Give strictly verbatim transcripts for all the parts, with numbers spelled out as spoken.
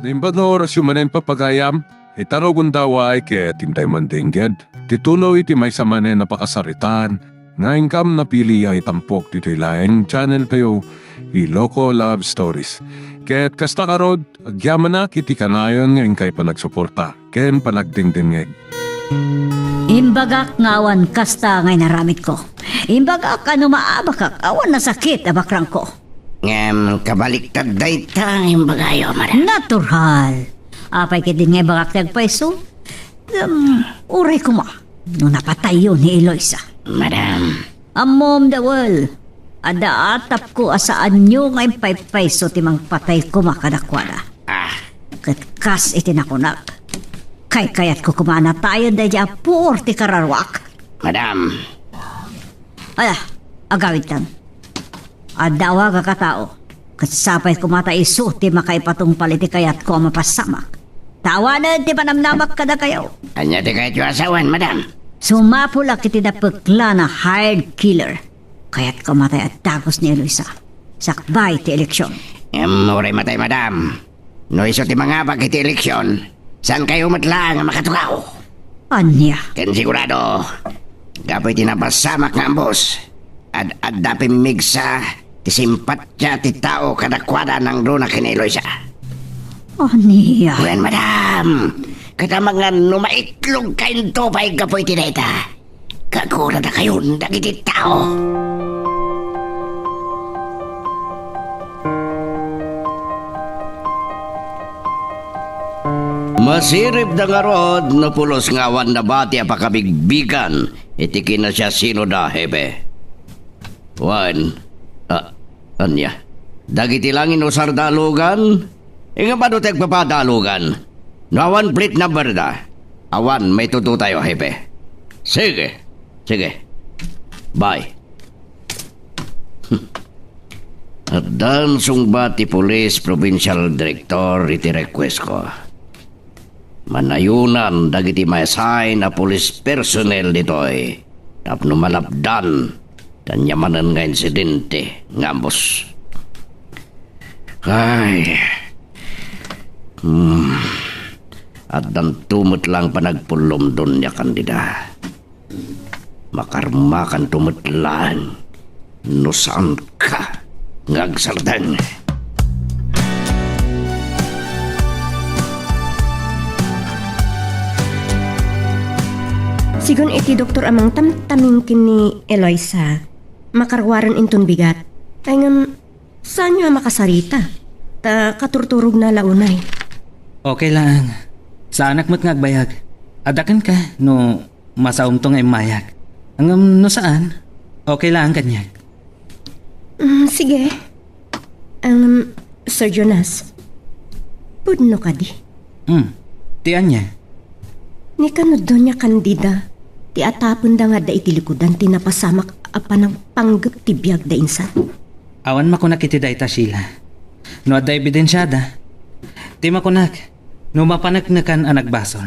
Naimbag nga orasyo manen, papagayam, ita rugonda way ket intay mandengged ti tuloy ti maysa manen a pakasaritaan nga inkam napili a itampok ditoy laeng channel tayo, Ilocos Love Stories. Ket kasta ngarud, agyamanak iti kanayon nga inkay panagsuporta ken panagdengdengngeg. Imbagak nga awan kasta nga inaramidko. Imbagak a no maabakak, awan nasakit a bakrangko. Ngem kabaliktad dayta nga imbagayo, madam. Natural. Apay ketdin nga ibagak ti agpayso? Ngem, uray koma no napatayyo ni Eloisa. Madam. Ammom, Dawel, adda atapko a saanyo nga impaypayso ti mangpatay koma kadakuada. Ah. Ket kas iti nakunak, kaykayatko koma a natayen daydi a puor ti kararuak. Madam. Ala, agawidtan. Adda awagak a tao, ket sapay koma ta isu ti makaipatungpal iti kayatko a mapasamak. Ta awanen ti panamnamak kadakayo. Ania ti kayatyo a sawen, madam? Sumapulak iti napeklana hired killer. Kayatko a matay a dagus ni Eloisa sakbay ti eleksion. Em, uray matay, madam. No isu ti mangabak iti eleksion, saankayo met laeng a makatugaw. Ania? Ken sigurado, gapu iti napasamak nga ambos, ad-adda pimmigsa ti simpatia ti tao kadakuada nangruna ken ni Eloisa. Ania? Wen, madam, ket amangan no maitlogkayo pay gapu iti dayta. Kaguradakayon dagiti tao. Masiribda ngarud no pulos nga awan nabati a pakabigbigan iti kinasiasinoda, Hepe. Wen, a-, ania? Dagiti langin usarda a lugan? Inga pano ti agpapada a lugan? No awan plate number da, awan maitudtotayo, Hepe. Sige. Sige. Bye. Addan sungbat ti Police Provincial Director iti request ko. Manayonan dagiti ma-assign a police personnel ditoy tapno malapdan ti ania manen nga insidente nga ambos. Ay. Hmm. Addanto met laeng panagpullomda, Doña Candida. Makarmakanto met laeng no saanka nga agsardeng. Sigun iti doktor a mangtamtaming ken ni Eloisa, makaruaren inton bigat. Ay ngem, saanyo a makasarita? Ta katurturogna la unay. Okay laeng. Saanak met nga agbayag. Adda kenka no masaomto nga immayag. Ngem no saan, okay laeng kaniak. Mm, sige. Ngem, Sir Jonas, pudno kadi? Mm, ti ania? Ni kano Doña Candida, ti atapenda nga adda iti likudan ti napasamak a panangpanggep ti biagda insan? Awan makunak iti dayta, Sheila. No adda ebidensiada, ti makunak, no mapaneknekan a nagbasol,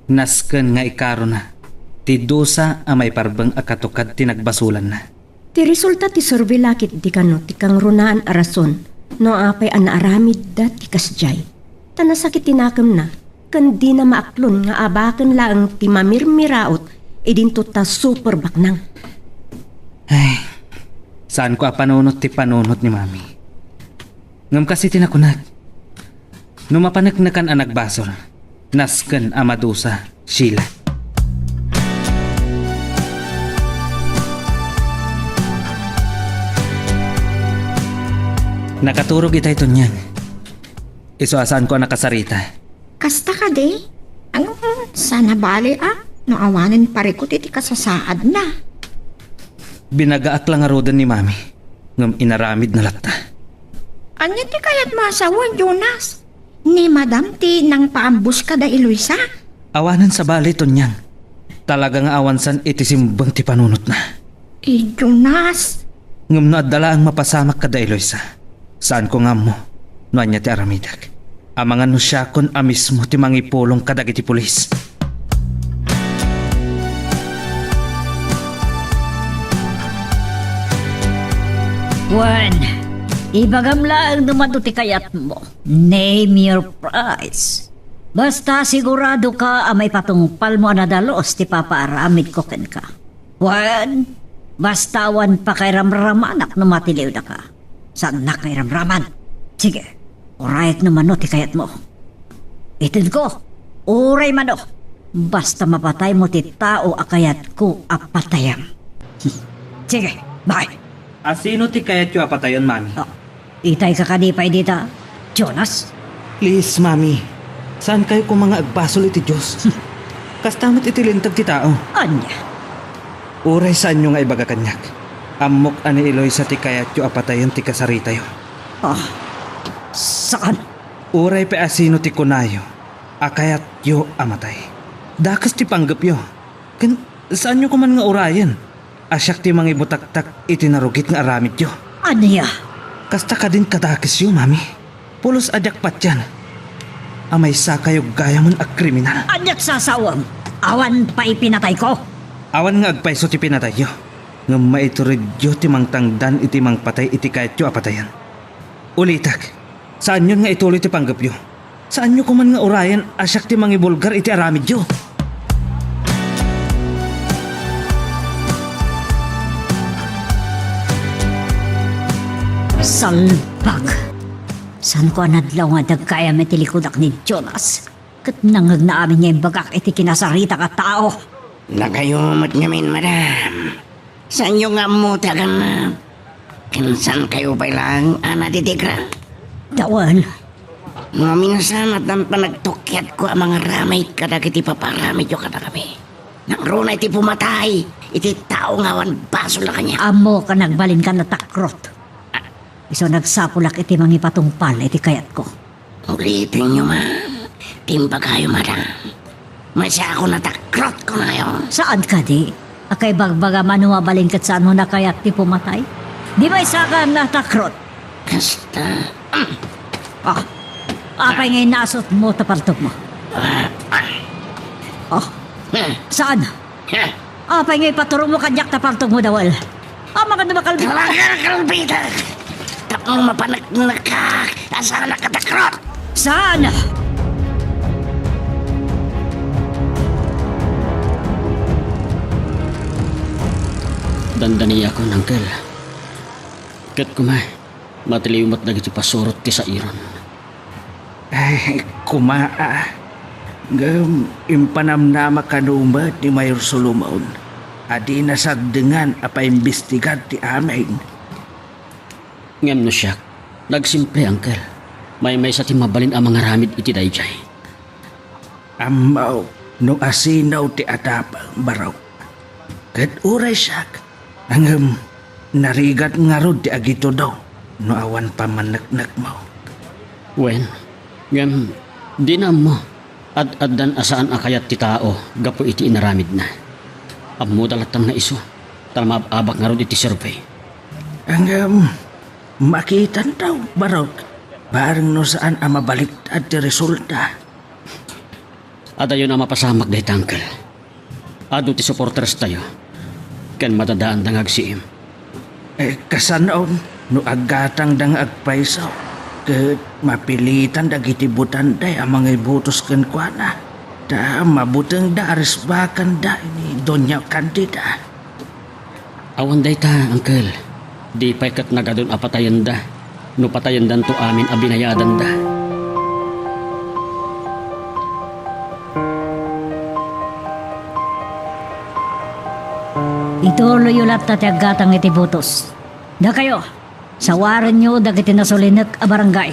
nasken nga ikarona ti dusa a maiparbeng a katukad ti nagbasolanna. Ti resulta ti survey la ketdi kano ti kangrunaan a rason no apay a naaramidda ti kasdiay. Ta nasakit ti nakemna, ken dina maaklon nga abaken laeng ti mamirmiraot idinto ta super baknang. Ay, saanko a panunot ti panunot ni Mami. Ngem kas iti nakunak, no mapaneknekan a nagbasol, nasken a madusa, Sheila. Nakaturog itay, Tonyang. Isu a saanko a nakasarita. Kasta kadi? Ano, saan a bali a no awanen parikut iti kasasaadna? Binagaak la ngaruden ni Mami, ngem inaramidna latta. Ania ti kayatmo a sawen, Jonas? Ni Madam ti nangpaambos kada Eloisa? Awanen sabali, Tonyang. Talaga nga awansan iti simbeng ti panunotna. I Jonas. Ngem no adda laeng mapasamak kada Eloisa, saanko nga ammo no ania ti aramidek. Amangan no siakon a mismo ti mangipulong kadagiti pulis. Wen, Ibagam laeng no mano ti kayatmo. Name your price. Basta siguradoka a maipatungpalmo a nadalus ti papaaramidko kenka. Wen, basta awan pakairamramanak no matiliwdaka. Saannak nga iramraman. Sige, urayek no mano ti kayatmo. Itedko, uray mano, basta mapataymo ti tao a kayatko a patayam. Sige, bye. A sino ti kayatyo a patayen, Mami? Ah, itay ka kadi pay dita, Jonas? Please, Mami. Saankayo koma nga agbasol iti Dios? Kasta met iti linteg ti tao. Ania? Uray saanyo nga ibaga kaniak, ammok a ni Eloisa ti kayatyo a patayen ti kasaritayo. Ah, saan? Uray pay a sino ti kunayo a kayatyo a matay, dakes ti panggepyo. Ken saanyo koman nga urayen a siak ti mangibutaktak iti narugit nga aramidyo. Ania? Kasta kadin kadakesyo, Mami. Pulos a diak patian a maysakayo gayamen a kriminal. Ania't sasawem? Awan pay pinatayko? Awan nga agpayso ti pinatayyo, ngem maituredyo ti mangtangdan iti mangpatay iti kayatyo a patayen. Ulitek, saanyon nga ituloy ti panggepyo. Saanyo koman nga urayen a siak ti mangibulgar iti aramidyo. Salbag! Saanko a nadlaw nga dagkayam iti likudak ni Jonas, ket nangngegna amin nga imbagak iti kinasaritak a tao. Dakayo met ngamin, madam. Saanyo nga ammo ti agannad? Ken saankayo pay laeng a nadidikra? Dawan. No minsan, addan panagtukkiatko a mangaramid kadagiti paparamidyo kadagami. Nangruna iti pumatay iti tao nga awan basolna kaniak. Ammok a nagbalinka a natakrot. Isu a nagsapulak iti mangipatungpal iti kayatko. Ulitenyo man ti imbagayo, madam. Masiakon a takrot kunayo. Saan kadi a kaibagbagam a no mabalin ket saanmo a kayat ti pumatay? Di maysakam a takrot. Kasta. Ah, apay nga inasutmo ta paltogmo? Ah, ah. Ah, Hmm. Saan? Apay nga ipaturogmo kaniak ta paltogmo, Dawel? Amangan no makalbi- Talaga, kalbitak! Tapno mapaneknekak a saanak a takrot! Saan? Dandaniakon, Uncle. Ket kuma, matiliw met dagiti pasurot ti sairon. Ay, kumaa. Ngem impanamnama kano met ni Mayor Solomon a dina sagdengan a paimbestigar ti amin. Ngem no siak, nagsimple, Uncle. Maymaysa ti mabalin a mangaramid iti daydiay. Ammok no asino ti adda barok. Ket uray siak, ngem narigat ngarud ti agitudo no awan pammanneknekmo. Wen, ngem dina ammo. Ad-addan a saan a kayat ti tao gapu iti inaramidna. Ammoda latta nga isu, ta maab-abak ngarud iti survey. Ngem makitanto, barok, bareng no saan a mabaliktad ti resulta. Adayon a mapasamak dayta, Uncle. Adu ti supporterstayo, ken madadaanda nga agsiim. Eh, kasano no aggatangda nga agpayso, ket mapilitan dagiti botante a mangibotos kenkuana, ta mabutengda a risbakanda ni Doña Candida? Awan dayta, Uncle. Di pay ket nagadun a patayenda no patayendanto amin a binayadanda. Ituloyyo latta ti aggatang iti botos. Dakayo, sawarenyo dagiti nasulinek a barangay.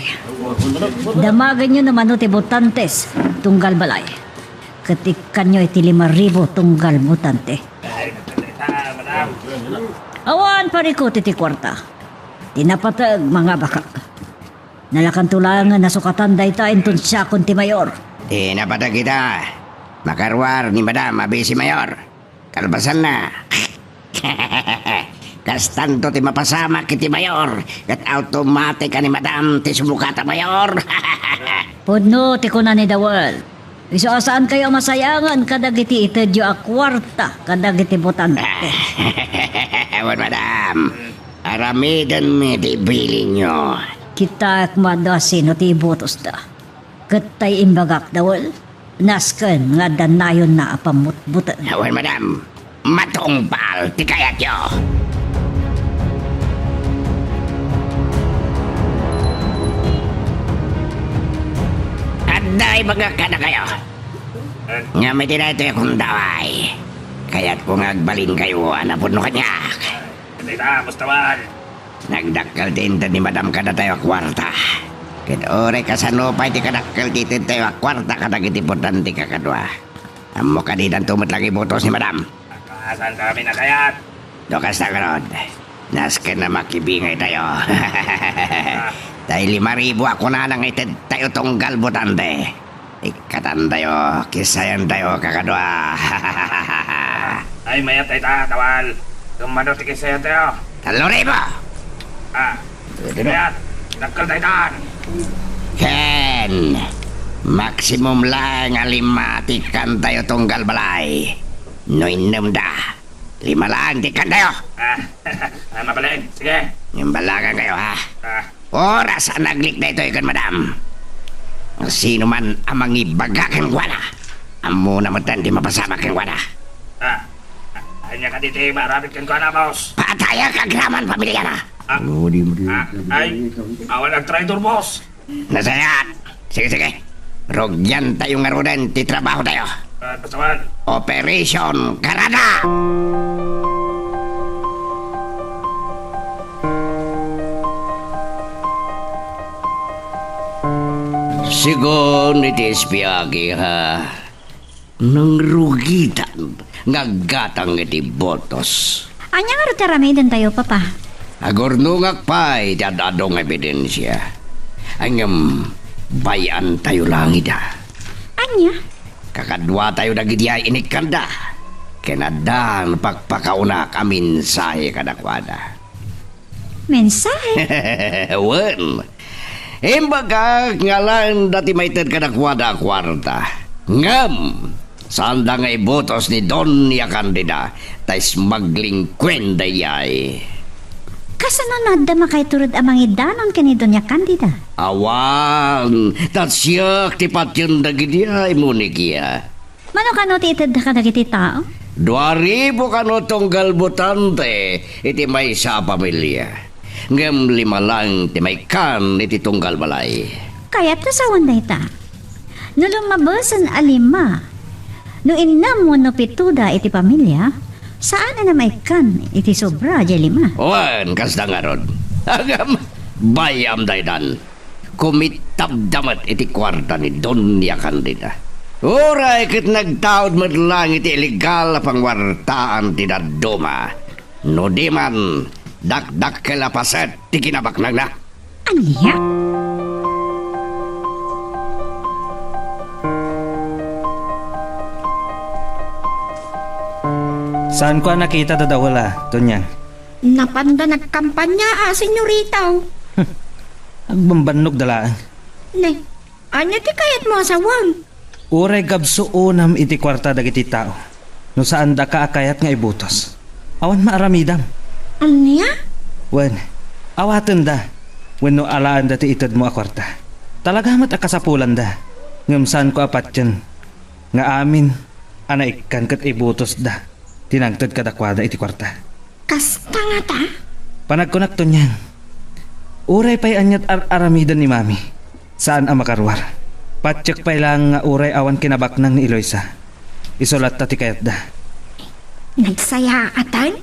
Damagenyo no mano ti botantes tunggal balay. Ket ikkanyo iti lima ribu tunggal botante. Awan parikut iti kuarta. Ti napateg, mangabakak. Nalakanto laeng nga nasukatan dayta inton siakon ti mayor. Ti napateg ita, makaruar ni Madam a Vice Mayor. Kalpasanna, kastanto ti mapasamak iti mayor, ket automatic a ni Madam ti sumukat a mayor. Pudno ti kuna ni Dawel. Isu a saankayo a masayangan kadagiti itedyo a kuarta kadagiti botante. Wen, madam. Aramidenmi ti ibilinyo. Kitaek met no sino ti ibutosda. Ket tay imbagak, Dawel, nasken nga adda nayonna a pammutbuteng. Wen, madam, matungpal ti kayatyo. Adda ibagak kadakayo. Ngem iti daytoy a gundaway, kayatko nga agbalinkayo a napudno kaniak. Dita, Bustawan. Nagdakkel ti inted ni Madam kadatayo a kuarta. Ket uray kasano pay ti kadakkel ti itedtayo a kuarta kadagiti potente a kakadua, ammo kadi danto met laeng ibutos ni Madam. Saan kami nakayat? No kasta ngarud, nasken a makibingaytayo. Tay lima ribu a kunana nga itedtayo tunggal botante. Ikkatantayo, kissayantayo, kakadua. Ay, mayat dayta, Dawel. Kummano ti kissayantayo? Tallo ribu! Ah, mayat, dakkel daytan. Ken, maximum laeng a lima ti ikkantayo tunggal balay. No innemda, lima laeng ti ikkantayo. Ah, ah, mabalin. Sige. Imbalagankayo, ha? Ah. Oras a naglik daytoy ken Madam. Sino man a mangibaga kenkuana, ammona metten ti mapasamak kenkuana. Ah, ania kadi ti maaramid kenkuana, boss? Patayek agraman pamiliana. Ah, ah, ay, awan agtraidor, boss. Nasayaat. Sige, sige. Rugiantayo ngaruden ti trabahotayo. Ah, basta man. Operation Karada! Sigun iti espiakiha, nangrugitan nga aggatang iti botos. Ania ngarud ti aramidentayo, Papa? Agurnongak pay ti ad-adu nga ebidensia. Ngem, bay-antayo laeng ida. Ania? Kakaduatayo dagidiay inikkanda. Ken addan pakpakaunak a mensahe kadakuada. Mensahe? Wen, imbagak nga alaenda ti maited kadakuada a kuarta. Ngem, saanda nga ibutos ni Doña Candida, ta smuggling queen daydiay. Kasano no adda makaiturod a mangidanon ken ni Doña Candida? Awan, ta siak ti patien dagidiay, Monikia. Mano kano ti itedda kadagiti tao? Dua ribu kano tunggal botante iti maysa a pamilia. Ngem lima laeng ti maikkan iti tunggal balay. Kayatto sawen dayta. No lummabesen a lima, no innem wenno pitoda iti pamilia, saanen a maikkan iti sobra diay lima. Wen, kasta ngarud. Agam, bay-am daytan. Kumitabda met iti kuarta ni Doña Candida. Uray ket nagtaud met laeng iti illegal a pangwartaan ti dadduma. No di man, dakdakkel a paset ti kinabaknangna. Ania? Saanko a nakita da Dawel a, Doñang. Napanda nagkampania a, senyorita. Agbambannogda laeng. Ne, ania ti kayatmo a sawen? Uray gabsuonam iti kuarta dagiti tao, no saandaka a kayat nga ibutos, awan maaramidam. Ania? Wen, awatenda, wenno alaenda ti itedmo a kuarta. Talaga met a kasapulanda, ngem saanko a patien nga amin a naikkan ket ibutosda ti nangted kadakuada iti kuarta. Kasta ngata? Panagkunak, Tonyang, uray pay ania't ar-aramiden ni Mami, saan a makaruar. Patiek pay laeng nga uray awan kinabaknang ni Eloisa, isu latta ti kayatda. Nagsayaatan?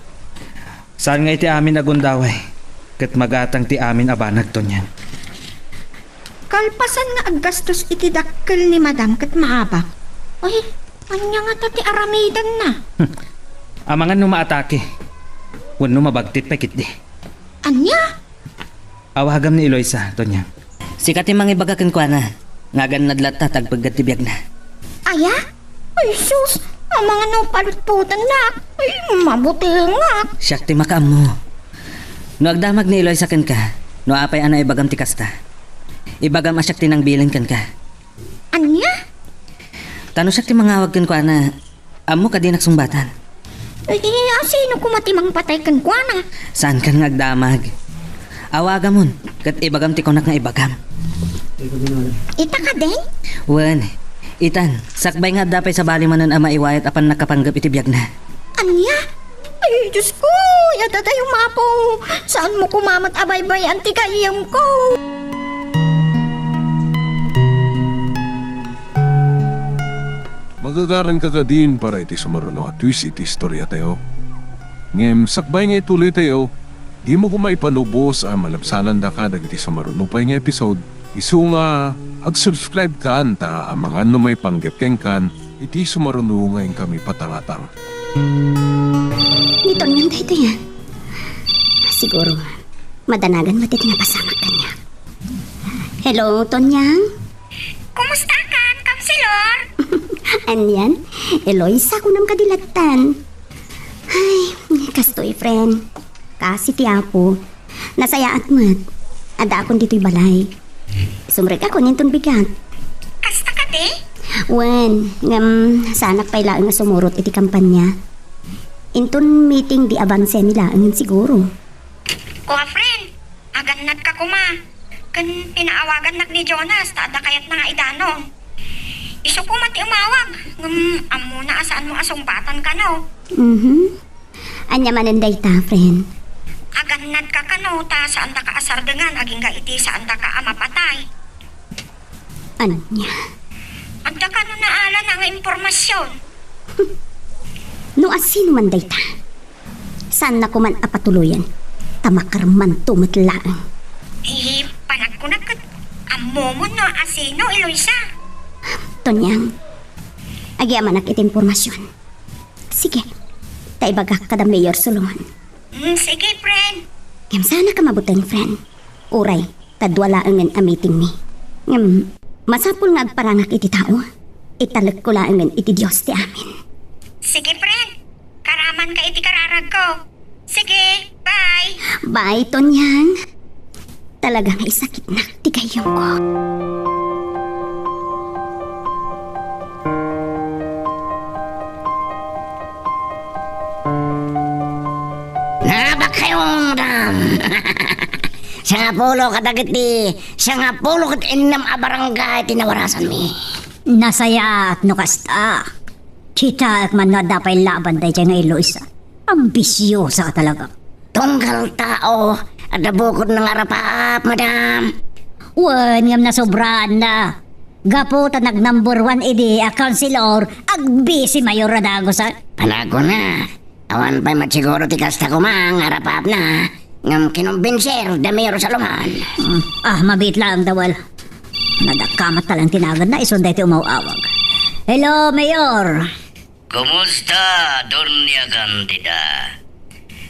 Saan nga iti amin a gundaway, ket magatang ti amin a banag, Tonyang. Kalpasan nga aggastos iti dakkel ni Madam ket maabak. Ay, ania ngata ti aramidenna? Amangan no maatake wenno mabagtit pay ketdi. Ania? Awagam ni Eloisa, Tonyang. Sika ti mangibaga kenkuana nga agannad latta ti agpeggad ti biagna. Aya? Ay, sus! Amangan no palutpotennak! Ay, mabutengak! Siak ti makaammo. No agdamag ni Eloisa kenka, no apay a naibagam ti kasta, ibagam a siak ti nangbilin kenka. Ania? Ta no siak ti mangawag kenkuana, ammo kadi dinak sungbatan. Ay, asino koma ti mangpatay kenkuana? Saankan nga agdamag. Awagamon, ket ibagam ti kunak nga ibagam. Ita kadi? Wen, itan, sakbay nga adda pay sabali manen a maiwayat a pannakapanggep iti biagna. Ania? Ay, Diosko, adda dayo mapo. Saanmo koma met a baybay-an ti gayyemko. Magagaranka kadin para iti sumaruno a twist iti istoriatayo. Ngem sakbay nga ituloytayo, dimo koma ipanubos a malabsanandaka dagiti sumaruno pay nga episode, isu nga ag-subscribekan ta amangan no maipanggep kenkan iti sumaruno nga inkami patangatang. Ni Tonyang daytoy, a? Siguro, madanagan met iti napasamak kaniak. Hello, Tonyang? Kumustakan, Counselor? Anian? Eloisa, kunam kadi lattan? Ay, kastoy, friend. Kasi ti Apo, nasayaat met. Addaakon ditoy balay. Sumrekakon inton bigat. Kasta kadi? Wen, ngem saanak pay laeng a sumurot iti kampanya. Inton meeting di avansemi laengen siguro. Kua, friend, agannadka koma. Ken pinaawagannak ni Jonas ta adda kayatna nga idanong. Isu koma ti umawag, ngem ammona a saanmo a sungbatan kano. Mhm. Ania manen dayta, friend? Agannadka kano ta saandaka a sardengan agingga iti saandaka a mapatay. Ania? Adda kano naalana nga impormasion? No asino man dayta, saanna koman a patuloyen, ta makarmanto met laeng. Eh, panagkunak ket ammomon no asino, Eloisa. Tonyang, agyamanak iti impormasion. Sige, ta ibagak kada Mayor Solomon. Mm, sige, friend. Ngem saanka mabuteng, friend. Uray, ta dua laengen a meetingmi. Ngem, masapul nga agparangak iti tao. Italekko laengen iti Dios ti amin. Sige, friend. Karamanka iti kararagko. Sige, bye. Bye, Tonyang. Talaga nga isakitnak ti gayyemko. Naabak kayo, madam. Sangapulo kadagiti, sangapulo ket innem a barangay ti nawarasanmi. Nasayaat no kasta. Kitaek man no adda pay laban daydiay nga Eloisa. Ambisiosa talaga. Tunggal tao, adda bukodna nga arapap, madam. Wen, ngem nasobraanna. Gapu ta nag-number one idi a councilor, agbisi mayor a dagusan. Panagkuna, awan pay met siguro ti kasta koma nga arapapna, ngem kinumbinser da Mayor Solomon. Hmm. Ah, mabiit laeng dawel. Nadakkamat ta lang tinaganna, isun daytoy umaw-awag. Hello, Mayor. Kumusta, Doña Candida?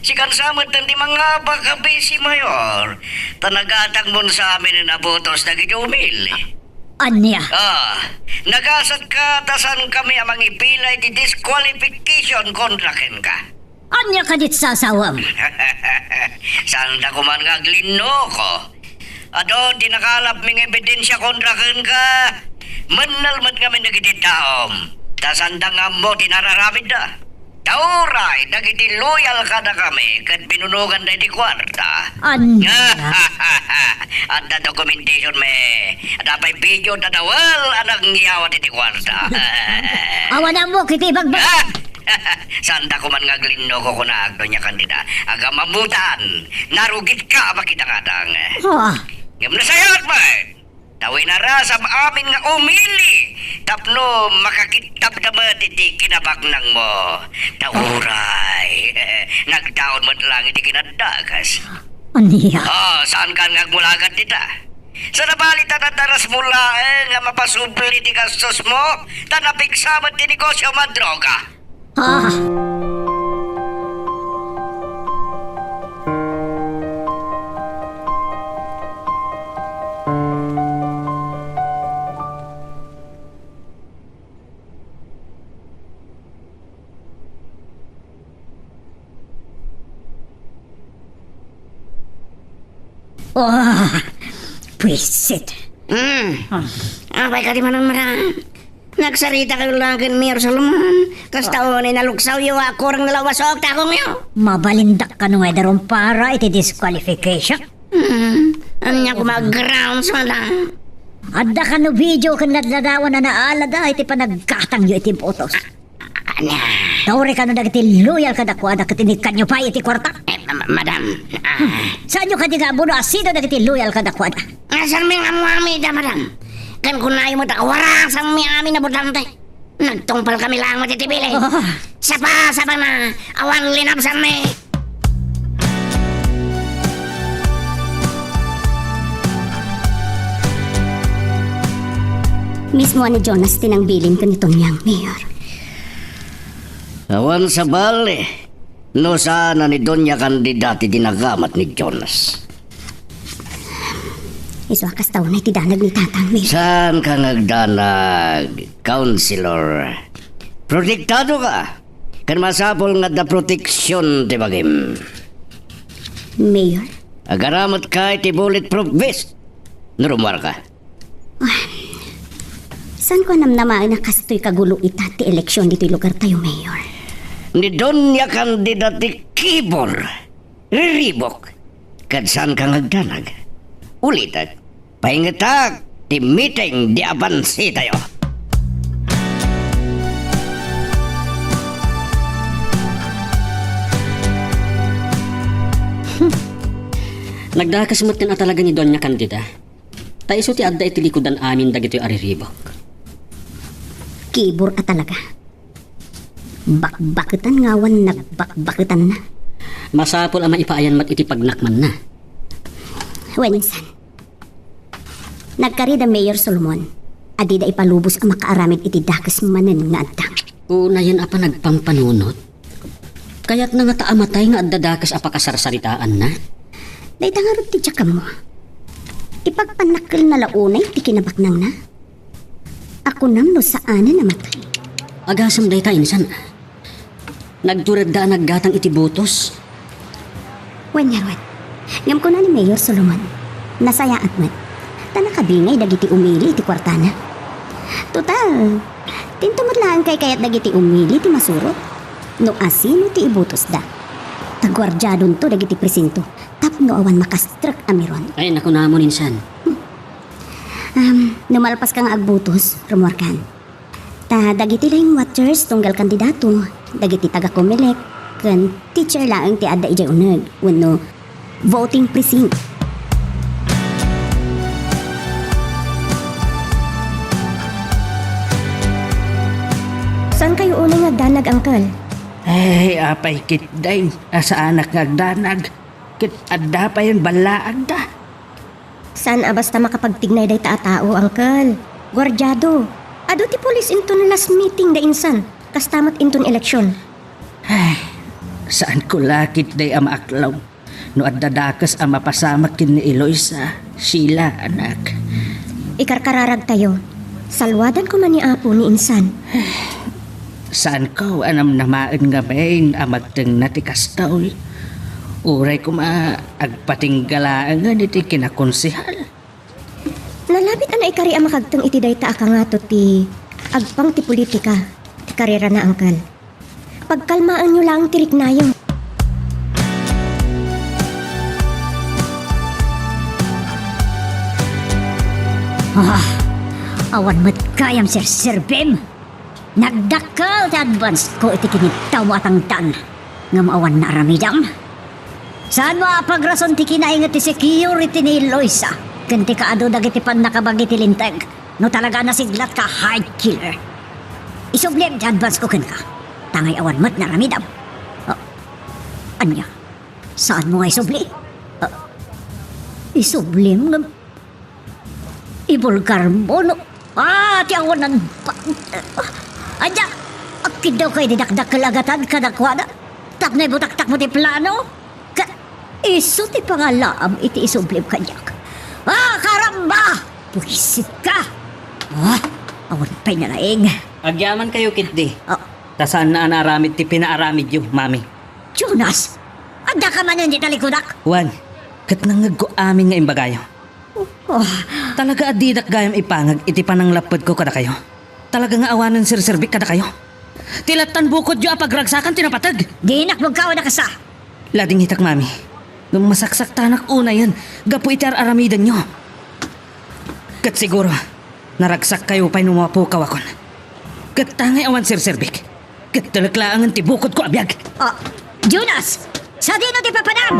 Sikan sa met ti mangabak a bisi, Mayor, ta nagatangmon sa amin a botos dagiti umili. Ania? Ah, nagasatka ta saankami a mangipila iti disqualification kontra kenka. Ania kadit sasawem? Saanda koman nga aglinnoko. Adu ti nakalapmi nga ebidensia kontra kenka. Mennel met ngamin dagiti taom, ta saanda nga ammo ti nararamidda. Ta uray dagiti loyal kadakami ket binunoganda iti kuarta. Ania? Adda documentation mi. Adda pay video ta dawel a nangyawat iti kuarta. Awan ammok iti ibagbag. Ah! Saanda koman nga aglinnoko, kunak, Doña Candida. Agamamutan, narugitka a makidangadang. Ah. Ngem nasayaat met, ta winarasam amin nga umili tapno makakittabda met iti kinabaknangmo. Ta uray, nagdaon met lang iti kinaddakas. Ania? Ah, saankan nga agmulagan dita? Sa nabali ta nadarasmo laeng nga mapasubli ti gastosmo, ta napigsa met ti negosio a droga. Ah. Oh, pwisit. Hmm. Ah. Apay kadi manen, madam? Nagsarita kayo lang ken Mayor Solomon. Kasta unay naluksawyo a kurang nalawasok takongyo. Mabalindak kano nga idaron para iti disqualification? Hmm, ania koma a grounds, madam? Adda kano video ken ladladawan a naalada iti panaggatangyo iti botos? Ania? Tawri kano dagiti loyal kadakuada ket inikkanyo pay iti kuarta? Eh, ma-, ma-, madam, ah. Saanyo kadi nga ammo no asino dagiti loyal kadakuada? Ngasarmi nga ammo-ammi ita, madam. Ken kunayo met a warasangmi amin a botante. Nagtungpal kami laeng met iti bilin. Oh. Sapa, sapa na, awan linabsanmi. Mismo a ni Jonas ti nangbilin ken ni Tonyang, Mayor. Awan sabali, no saan a ni Doña Candida ti dinagamat ni Jonas. Isu a kasta unay ti danag ni Tatang, Mayor. Saanka nga agdanag, Councilor. Protektado ka. Ken masapul nga adda proteksyon ti bagim. Mayor? Agaramat ka iti bulletproof vest no rummuar ka. Ah, saan ko a namnamaen a kastoy kagulo ita ti eleksyon ditoy lugar tayo, Mayor? Ni Doña Candida ti kibor. Riribok, ket saanka nga agdanag. Ulitek, paingetak ti meeting di abansi tayo. Nagdakes met ken a talaga ni Doña Candida. Ta isu ti adda iti likudan amin dagitoy a riribok. Kibor a talaga. Bakbaketan nga awan nagbakbaketanna. Masapul a maipaayan met iti pagnakmanna. Wen insan, nagkari da Mayor Solomon a dida ipalubos a makaaramid iti dakes manen nga addang. Unayen a panagpampanunot. Kayatna ngata a matay nga adda dakes a pakasarsaritaanna? Dayta ngarud ti diak ammo. Ipagpannakkelna la unay ti kinabaknangna? A kunam no saanen a matay? Agasem dayta insan. Nagturedda a naggatang iti botos. Wen ngarud. Ngem kuna ni Mayor Solomon, nasayaat met. Ta nakabingay dagiti umili iti kuartana. Total, dinto met laeng kaykayat dagiti umili ti masurot no asino ti ibotosda. Ta guardiadonto dagiti presinto tapno awan makastrek a miron. Ay, nakunamon insan. Hmm. Um, no malpaska nga agbotos, rummuarkan. Ta dagiti line watchers tunggal kandidato, dagiti taga-Comelec, ken teacher laeng ti adda idiay uneg wenno voting precinct. Saan kayo unay nga agdanag, Uncle? Ay, apay ketdi a saanak nga agdanag. Ket adda payen ballaagda. Saan a basta makapagtignay dayta a tao, Uncle. Guardiado. Adu ti pulis inton last meeting da insan, kasta met inton eleksyon. Ay, saanko la ketdi a maaklong no adda dakes a mapasamak ken ni Eloisa, Sheila, anak. Ikarkararagtayo. Salwadan koma ni Apo ni insan. Saanko a namnamaen ngamin a magtengna ti kastoy. Uray koma agpatingga laengen iti kinakonsehal. Nalabit a naikari a makagteng iti dayta a kangato ti agpang ti politika ti karerana, Uncle. Pagkalmaenyo laeng ti riknayo. Ah, awan met gayam serserbim. Nagdakkel ti advance ko iti kinitawmo a tangtan, ngem awan naaramidam. Saanmo a pagrason ti kinainget ti security ni Eloisa ken ti kaadu dagiti pannakabagi ti linteg no talaga a nasiglatka a hide killer. Isublim ti advance ko kenka, tangay awan met naaramidam. Ah, ania? Saanmo nga isubli? Ah, isublim ngem Ibulgarmo no, ah, ti awanan pa. Ania, agkiddawka idi dakdakkel a gatad kadakuada tapno ibutaktakmo ti plano? Ka, isu ti pangalaam iti isublim kaniak. Ah, karamba! Buisitka! Ah, awan pay nalaing. Agyamankayo ketdi. Ah. Ta saanna a naaramid ti pinaaramidyo, Mami. Jonas, addaka manen iti talikudak? Wen, ket nangngegko amin nga imbagayo. Oh. Talaga a didak gayam ipangag iti pananglappedko kadakayo. Talaga nga awanen serserbik kadakayo? Ti lattan bukodyo a pagragsakan ti napateg. Dinak magkawa na kasa. Ladingitak, Mami. Ngem masaksaktanak unayen gapu iti ar-aramidenyo. Ket siguro, naragsakkayo pay no mapukawakon. Ket ta ngay awan serserbik. Ket telek laengen ti bukodko a biag. Ah, Jonas! Sadino ti papanam?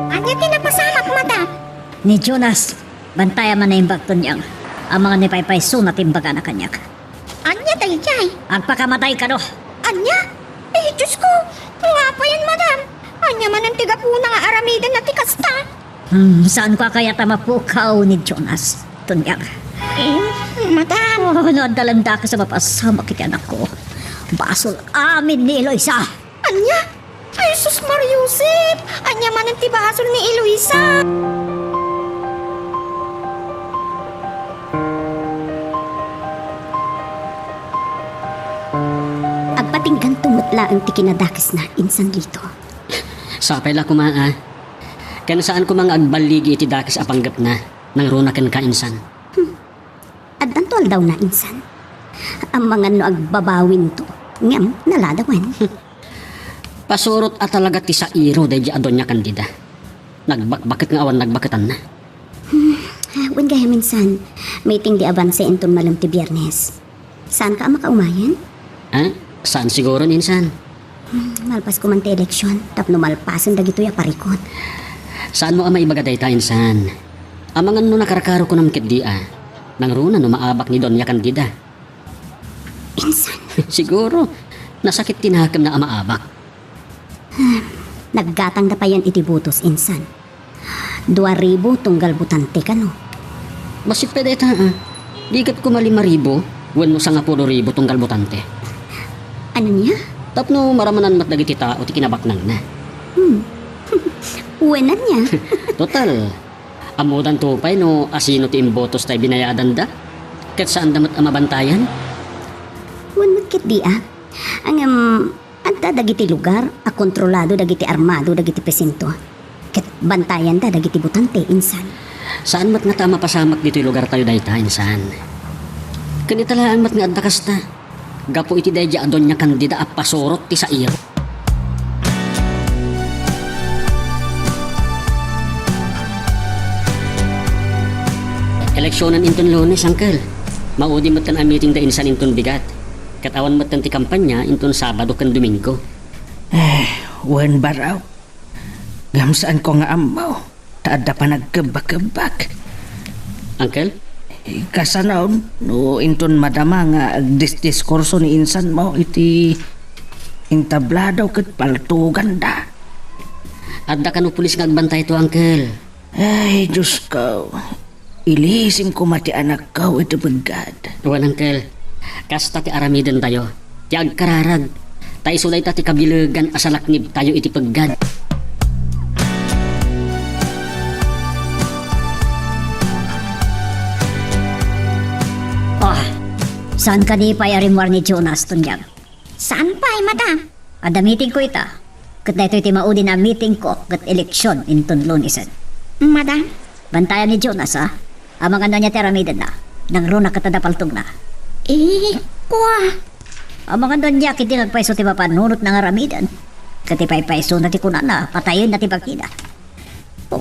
Ania ti napasamak, madam? Ni Jonas, bantayam a naimbag, Tonyang. Amangan no ipaypaysona ti imbagana kaniak. Ania daydiay? Agpakamatay kano. Ania? Ay, Diyos ko! Nga payen, madam? Ania manen ti gapuna nga aramidenna ti kasta? Hmm, saanko a kayat a mapukaw ni Jonas, Tonyang. Eh, madam. Oh, no adda laeng dakes a mapasamak iti anakko, basol amin ni Eloisa. Ania? Ay, sus, Maria Josep! Ania manen ti basol ni Eloisa? Agpatingganto met laeng ti kinadakesna, insan Lito. Sapay la koma, a. Ken saan koma nga agballigi iti dakes a panggepna, nangruna kenka, insan. Hmm. Addanto aldawna, insan. Amangan no agbabawinto, ngem naladawen. Pasurot a talaga ti sairo daydi a Doña Candida. Nagbakbaket nga awan nagbaketanna. Hmm, wen gayam, insan, meeting di abanse inton malem ti Biernes. Saanka a makaumayen? Ha? Saan siguro, insan. Hmm, malpas ko man ti eleksion, tapno malpasen dagitoy a parikut. Saanmo a maibaga dayta, insan. Amangan no nakarkarokonam ketdi a. Nangruna no maabak ni Doña Candida. Insan. Siguro, nasakit ti nakemna a maabak. Naggatangda payen iti butos, insan. Dua ribu tunggal botante kano. Bassit pay dayta, a. Di ket koma lima ribu wenno sangapulo ribu tunggal botante. Ania? Tapno maramanan met dagiti tao ti kinabaknangna. Hmm. Wen, ania? Total, ammodanto pay no asino ti imbotos tay binayadanda. Ket saanda met a mabantayan. Wen met ketdi, a. Ngem, adda dagiti lugar a kontrolado dagiti armado dagiti presinto. Ket bantayanda dagiti botante, insan. Saan met ngata a mapasamak ditoy lugartayo dayta, insan. Ken ita laeng met nga adda kasta. Gapu iti daydi a Doña Candida a pasurot ti sairo. Eleksionen inton Lunes, Uncle. Maudi metten a meeting da insan inton bigat. Ket awan metten ti kampanya inton Sabado ken Domingo. Eh, wen, Baraw. Ngem saanko nga ammo, ta adda panagkebbakebbak. Uncle? Eh, kasano no inton madama nga agdisdiskurso ni insanmo iti entablado ket paltoganda? Adda kano pulis nga agbantayto, Uncle. Ay, Diosko. Ilisim koma ti anakko iti peggad. Wen, Uncle. Kasta ti aramidendayo. Ti agkararag. Ta isu dayta ti kabilegan a salaknibtayo iti peggad. Ah, saan kadi pay a rimmuar ni Jonas, Tonyang? Saan pay, madam? Adda meetingko ita. Ket daytoy ti maudin a meetingko ket eleksion inton Lunesen. Madam? Bantayam ni Jonas, a. Amangan no ania ti aramidenna. Nangruna ket adda paltogna. Eh, kua. Amangan no ania ketdi nga agpayso ti mapanunotna nga aramiden. Ket ipaypaysona ti kunana, patayenna ti partida. Oh.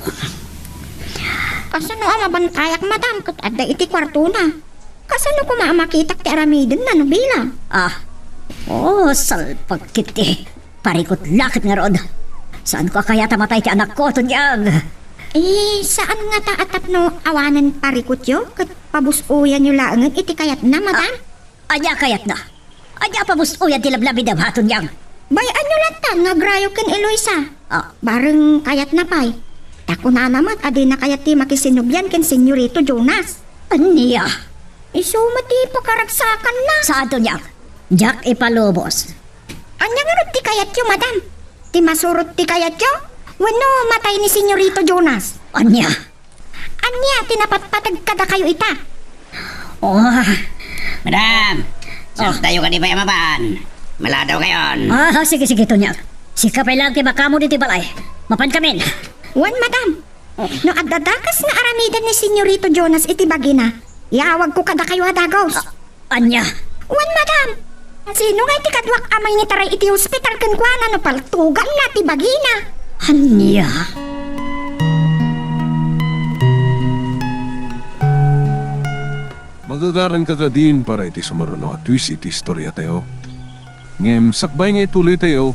Kasano a mabantayak, madam, ket adda iti kuartona? Kasano koma a makitak ti aramidenna no bilang? Ah. Oh, salpag ketdi. Parikut la ket ngarud. Saanko a kayat a matay ti anakko, Tonyang. Eh, saan ngata a tapno awanen parikutyo ket pabus-oyanyo laengen iti kayatna, madam? Ah, ania a kayatna? Ania a pabus-oyan ti lablabidam, Tonyang? Bay-anyo lattan nga agrayo ken Eloisa. Ah. Bareng kayatna pay. Ta kunana met a dina kayat ti makisinobian ken Senyorito Jonas. Ania? Isu met ti pakaragsakanna. Saan, Tonyang? Diak ipalubos. Ania ngarud ti kayatyo, madam? Ti masurot ti kayatyo? Wenno matay ni Senyorito Jonas? Ania? Ania ti napatpateg kadakayo ita? Oh. Madam, Oh. Saantayo kadi pay a mapan? Maladaw kayon. Ah, sige, sige, Tonyang. Sika pay laeng ti makammo ditoy balay. Mapankamin. Wen, madam. No adda dakes nga aramiden ni Senyorito Jonas iti bagina, iyawagko kadakayo a dagus. A-, ania? Wen, madam. Sino nga iti kaduak a mangitaray iti hospital kenkuana no paltuganna ti bagina? Ania? Magagaranka kadin para iti sumaruno a twist iti istoriatayo. Ngem sakbay nga ituloytayo,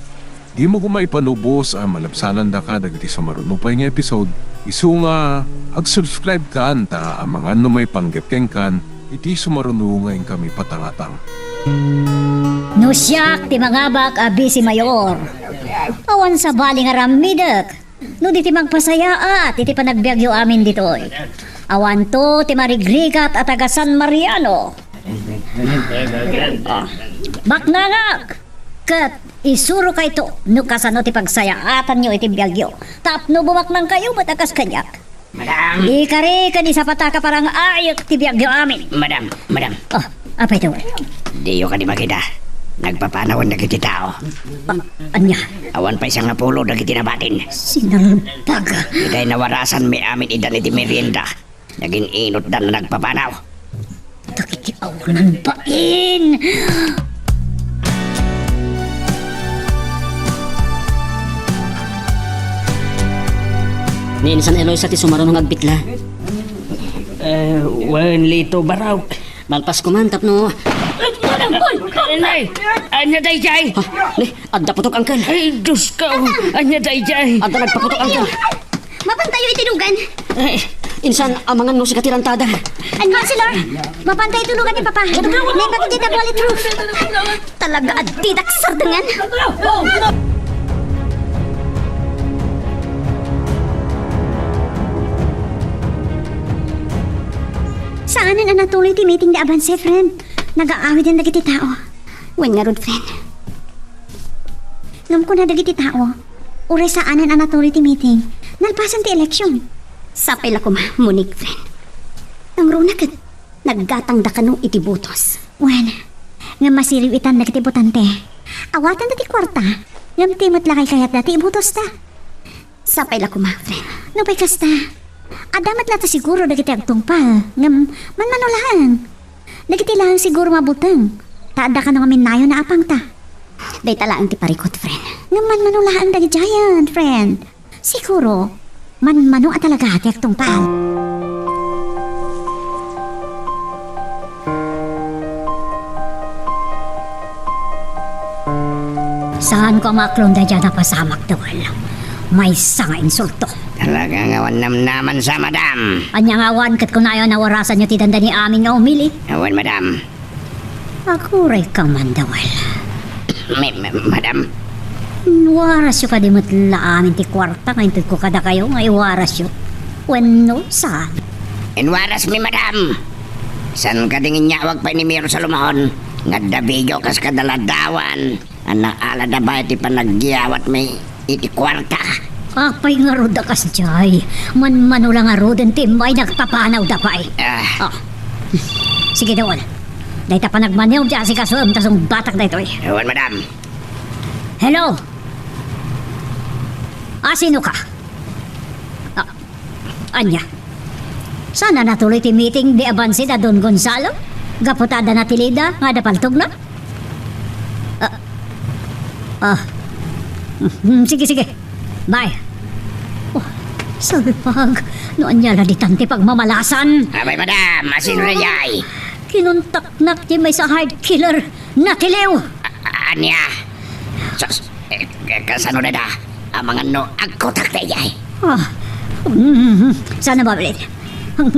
dimo koma ipanubos a malabsanandaka dagiti sumaruno pay nga episode, isu nga ag-subscribe kan ta amangan no maipanggep kenkan iti sumaruno nga inkami patangatang. No siak ti mangabak a bisi mayor, awan sabali nga aramidek no di ti mangpasayaat iti panagbiagyo amin ditoy. Awanto ti marigrigat a taga San Mariano. Ah, baknangak! Ket isurokayto no kasano ti pagsayaatanyo iti biagyo tapno bumaknangkayo met a kas kaniak. Madam! Ikari ken isapataka parang ayek ti biagyo amin. Madam, madam. Oh, apay to? Diyo kadi makita. Nagpapanawen dagiti tao. Ah, ania? Awan pay sangapulo dagiti nabatin. Sinalbag. Iday nawarasanmi amin idan iti merienda. Nagin-inutdan a nagpapanaw. Dagiti awanan bain! Ni Insan Eloisa ti sumaruno nga agbitla. Eh, wen, Lito, barok. Malpas ko man tapno. Ay, nay! Ania daydiay? Ha? Ni, adda putok, Uncle. Ay, Diyos ko! Ania daydiay? Adda nagpaputok, Uncle. Mapantayo iti lugan. Eh, insan, amangan no sika ti rantada. An Counselor, mapantayo iti lugan ni Papa. Naimbag iti bullet proof. Talaga a didak sardengan. Saanen a natuloy ti meeting da Avance, friend. Nagaawiden dagiti tao. Wen ngarud, friend. Ngem kuna dagiti tao, uray saanen a natuloy ti meeting, nalpasen ti election. Sapay la koma, Monique, friend. Nangruna ket naggatangda kano iti botos. Wen, ngem masiriw itan dagiti botante. Awatenda ti kuarta, ngem ti met la kaykayatda ti ibotosta. Sapay la koma, friend. Nupay kasta, adda met latta siguro dagiti agtungpal, ngem manmano laeng. Dagiti laeng siguro mabuteng, ta adda kano ngamin nayon a apangta. Dayta laeng ti parikut, friend. Ngem manmano laeng dagiti giant, friend. Siguro, manmano a talaga ti agtungpal. Saanko a maaklon daydiay a napasamak, Dol. Maysa nga insulto. Talaga nga awan namnamansa, madam. Ania nga awan ket kunayo a nawarasanyo ti dandani amin nga umili? Awan, madam. Agurayka man, Dol. Ma-, ma-, madam. Inwarasyo kadi met la amin ti kuarta nga intedko kadakayo nga iwarasyo? Wenno saan? Inwarasmi, madam. Saan kadi nga inyawag pay ni Mayor Salomon nga adda video kas kadaladawan a naalada pay ti panagyawatmi iti kuarta? Apay ngarud a kasdiay? Manmano la ngaruden ti immay nagpapanawda pay. Ah. Ah. Sige, Dol. Dayta panagmaniw ti asikasoem ta sungbatak daytoy. Awan, madam. Hello? Ah, sino ka? Ah, ania? Saan a natuloy ti meeting di abanse da Don Gonzalo? Gapu ta adda natilida nga adda paltogna? Ah, ah. Hmm, sige, sige. Bye. Oh, salpag. No ania la ditan ti pagmamalasan? Abay, madam, asino daydiay? Kinuntaknak ti maysa a hard killer. Natiliw! A-, a-, ania? Sus, eh, eh, kasano dayta? Amangan no agkutak daydiay. Ah, mm, saan a mabalin?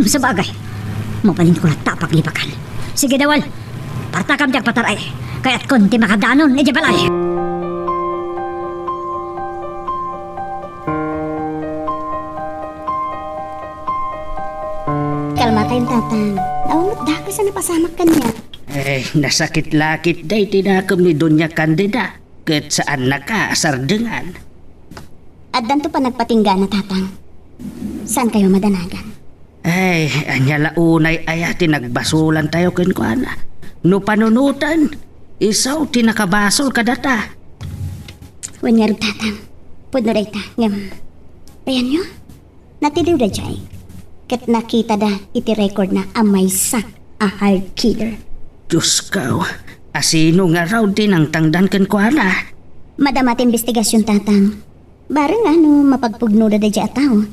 Sabagay, mabalinko latta a paglipakan. Sige, Dol. Partakam ti agpataray. Kayatkon ti makadanon idiay balay. Kalmatayo, Tatang. Awan met dakes a napasamak kaniak. Eh, nasakit la ketdi ti nakem ni Doña Candida, ket saannaka a sardengan. Addanto panagpatinggana, Tatang. Saankayo madanagan? Ay, ania la unay aya ti nagbasolantayo kenkuana? No panunoten, isu ti nakabasol kadata. Wen ngarud, Tatang. Pudno dayta, ngem Ayanyo? Natiliw daydiay. Ket nakitada iti record na a maysa a hired killer. Diosko, asino ngarud ti nangtangdan kenkuana? Madama ti imbestigasion, Tatang. Bareng a no mapagpudnoda daydiay a tao,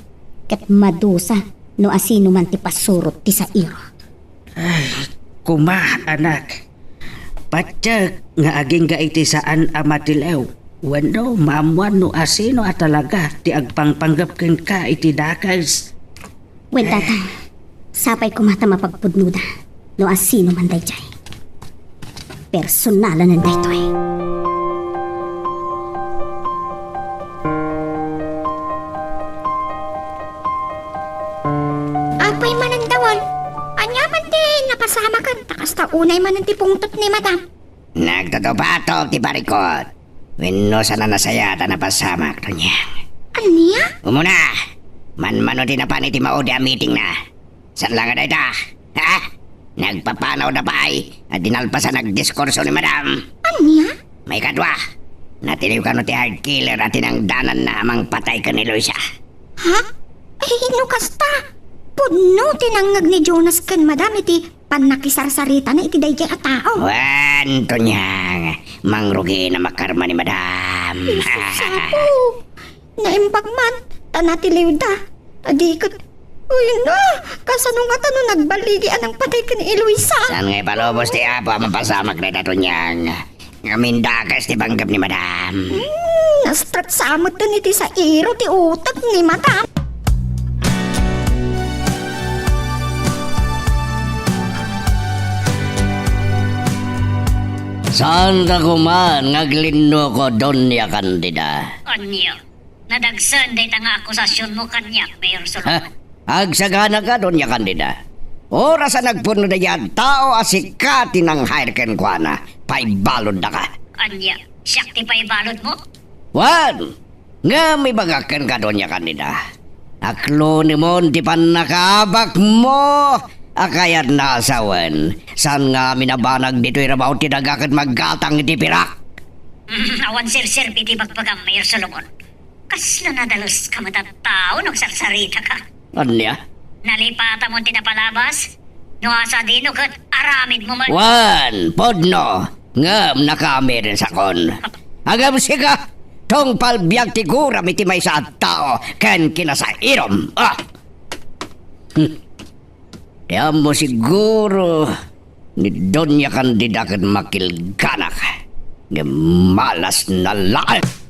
ket madusa no asino man ti pasurot ti sairo. Ay, kuma, anak. Patiek nga agingga iti saan a matiliw wenno maammuan no asino a talaga ti agpangpanggep kenka iti dakes. Wen, Tatang, sapay koma ta mapagpudnoda no asino man daydiay. Personalanen daytoy. Apay manen, Dawal? Ania man ti napasamakan ta kasta unay manen ti pungtot ni Madam? Nagtutupato ti parikut. Wenno saan a nasayaat a napasamak, Donyang. Ania? Umuna, manmano ti napan iti maudi a meetingna. Saan la nga dayta? Ha? Nagpapanawda pay a dinalpasan a diskurso ni Madam. Ania? Maikadua, natiliw kano ti hired killer a tinangdananna a mangpatay ken ni Luisa. Ha? Ay, no kasta, pudno ti nangngeg ni Jonas ken Madam iti pannakisarsaritana iti daydiay a tao. Wen, Donyang, mangrugina makarma ni Madam. Jesus, Apo! Naimbag man, ta natiliwda. Adi ket, uy, na! Kasano ngata no nagbaligi a nangpatay ken ni Eloisa? Saan nga ipalubos ti Apo a mapasamak dayta, Donyang? Ngamin dakes ti panggep ni Madam. Hmm, nastratsa metten iti sairo ti utek ni Madam. Saanka koman nga aglinnoko, Doña Candida? Ania? Nadagsen dayta nga akusasionmo kaniak, Mayor Solomon. Ha? Agsaganaka, Doña Candida. Oras a nagpudno daydiay a tao a sika ti nang-hire kenkuana, paibaluddaka. Ania, siak ti paibaludmo? Wen, ngem ibagak kenka, Doña Candida, aklonemon ti pannakaabakmo a kayatna a sawen, saan nga amin a banag ditoy rabaw ti daga ket maggatang iti pirak. Mm, awan serserbi ti bagbagam, Mayor Solomon. Kasla nadaleska met a tao no agsarsaritaka. Ania? Nalipatamon ti napalabas? No sadino ket aramidmo met. Wen, pudno, ngem nakaamidenakon. Ngem sika, tungpal biag ti guram iti maysa a tao ken kinasairom. Ah! Hmm. Ti ammo siguro ni Doña Candida ket makilganak, ngem malasna laeng.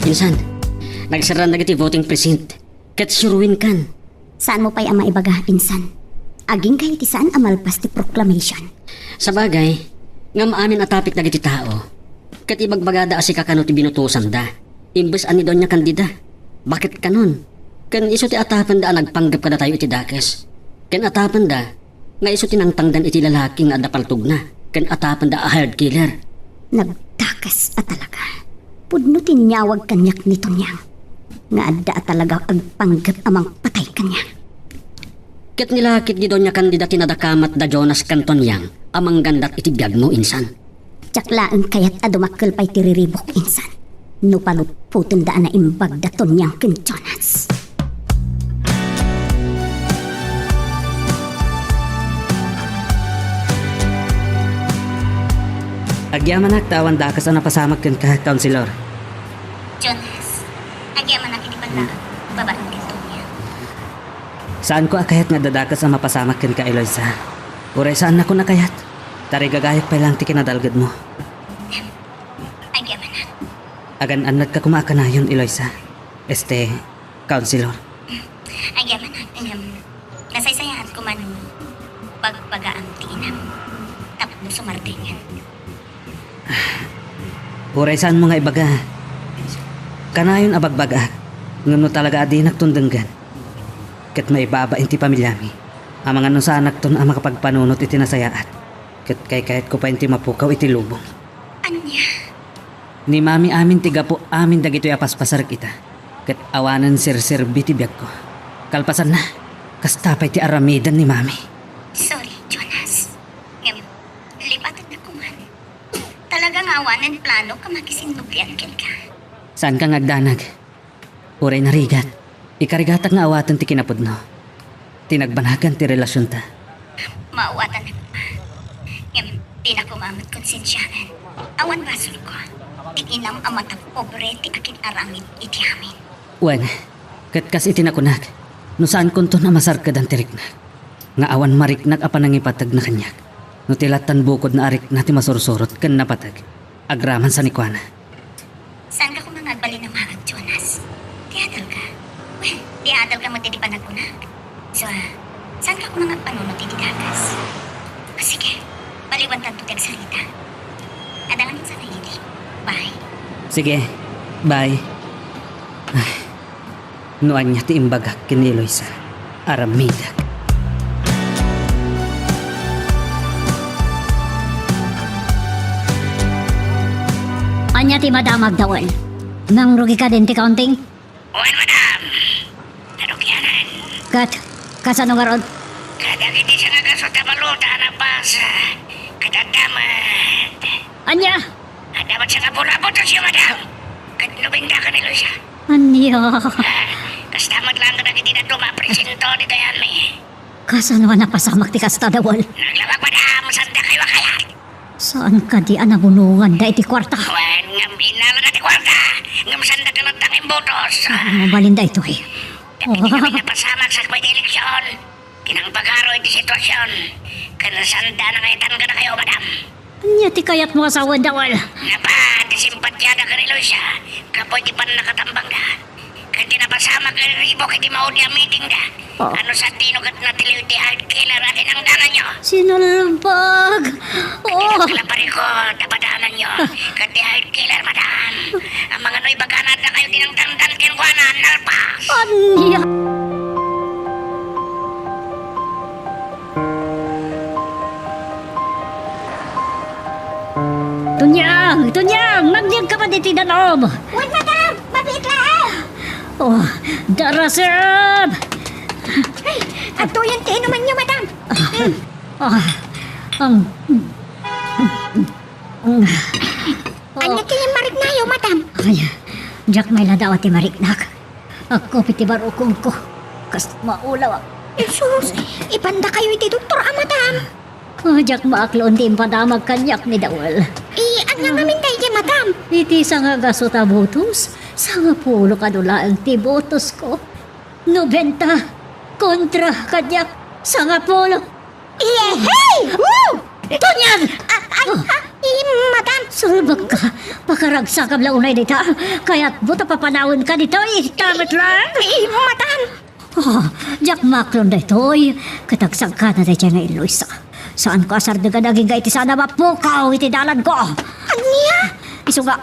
Insan, nagserraan dagiti voting precinct. Ket suruenkan. Saanmo pay a maibaga, insan? Agingga iti saan a malpas ti proclamation. Sabagay, ngem amin a tapik dagiti tao. Ket ibagbagada a sika kano ti binutosanda, imbes a ni Doña Candida. Baket kanon? Ken isu ti atapenda a nagpanggep kadatayo iti dakes. Ken atapenda nga isu ti nangtangdan iti lalaki nga adda paltogna, ken atapenda a hired killer. Nagdakes a talaga. Pudno ti inyawag kaniak ni Tonyang nga adda a talaga agpanggep a mangpatay kaniak. Ket ni lakit ni Doña Candida ti nadakamat da Jonas ken Tonyang a manggandat iti biagmo, insan. Diak laeng kayat a dumakkel pay ti riribuk, insan, no palutpotenda a naimbag da Tonyang ken Jonas. Agyamanak ta awan dakes a napasamak kenka, Councilor. Jonas, agyamanak iti panlaag babaen ken Tonyang. Saanko a kayat nga adda dakes a mapasamak kenka, Eloisa. Uray saannakon a kayat. Tarigagayek pay laeng ti kinadalgedmo. Agyamanak. Agan-annadka koma a kanayon, Eloisa. Este, Councilor. Agyamanak, ngem nasaysayaat koma no bagbagaam ti inam tapno sumardengen. Uray saanmo nga ibaga, kanayon a bagbagaak, ngem no talaga a dinakton denggen, ket maibabain ti pamiliami, amangan no saanakton a makapagpanunot iti nasayaat, ket kaykayatko pay ti mapukaw iti lubong. Ania? Ni Mami amin ti gapu amin dagitoy a paspasarek ita, ket awanen serserbi ti biagko. Kalpasanna, kasta pay ti aramiden ni Mami. Sorry, Jonas. Ngem, lipatennakon Awanen planok a makisinnublian kenka. Saanka nga agdanag. Uray narigat, ikarigatak nga awaten ti kinapudno, ti nagbanagan ti relasionta. Maawatan, Ma. Ngem, dina koma met konsensiaen. Awan basolko. Ti inam a matapobre ti akin-aramid iti amin. Wen, ket kas iti nakunak, no saankonton a masarkedan ti riknak, nga awan mariknak a panangipategna kaniak, no ti lattan bukodna a rikna ti masursurot ken napateg, agraman sanikuana. Saanka koma nga agbalin a maag, Jonas? Ti adalka? Wen, ti adalka met iti panagkunak. So, saanka koma nga agpanunot iti dakes? Sige, baliwantanto ti agsarita. Adda ngamin sa idi. Bye. Sige, bye. Ay, no ania ti imbagak ken ni Eloisa, aramidak. Ania ti madamag, Daol? Nangrugika din ti counting? Wen, madam. Narugianan. Ket, kasano ngarud? Kadagiti sangagaso ta balota a nabasa, ket adda met. Ania? Adda met sangapulo a butosyo, madam. Ket nobenta ken ni Eloisa. Ania? Ah, kasta met laeng kadagiti dadduma a presidente ditoy amin. Kasano a napasamak ti kasta, Daol? Naglabag, madam, saan dakayo a kayat? Saan kadi a nabunongan daydi kuarta? Wen, ngem innalada ti kuarta, ngem saan dakayo latta nga imbutos. Ah, mabalin daytoy. Dagiti kami napasamak sakbay ti eleksion, ti nangpagaro iti situasion, ken saan da a nangayatan kadakayo, madam. Ania ti kayatmo a sawen, Daol? Napan ti simpatiada ken ni Eloisa, gapu iti pannakatambangda. Ken ti napasamak a ribok iti maudi a meetingda. Oh. Ano sa tino ket natiliw ti heart killer a dinangdanganyo? Sinalbag! Oh! Ket ti nagkalaparikot a padaananyo. Ket ti heart killer, madam. Amangan no ibagana adda kayo dinangdangdan kenkuana, nalpas! Ania? Tonyang! Tonyang! Magdiagka pay ditoy danum! Wen, madam! Mabiit laeng! Oh, darasem! Ay, adtoyen ti inumanyo, madam. Ah, ang, Ania ti mariknayo, madam? Ay, diak mailadaw ti mariknak. Agkupit ti barukongko. Kas maulawak. Jesus, ipandakayo iti doktor a, madam. Ah, diak maaklon ti impadamag kaniak ni Daol. I, ania ngamin daydi, madam? Iti sangagaso ta butos, sangapulo kano laeng ti butosko. Nobenta kontra kaniak, sangapulo. Yehey! Woo! Tonyang! Ah, ay, ah, i, madam. Salbagka. Pakaragsakam la unay dita. Kayatmo ta papanawenka dita, ita met laeng. I, madam. Ah, diak maaklon daytoy. Ket agsangkana daytoy nga Eloisa. Saanko a sardegan agingga iti saan a mapukaw iti dalanko. Ania? Isu nga,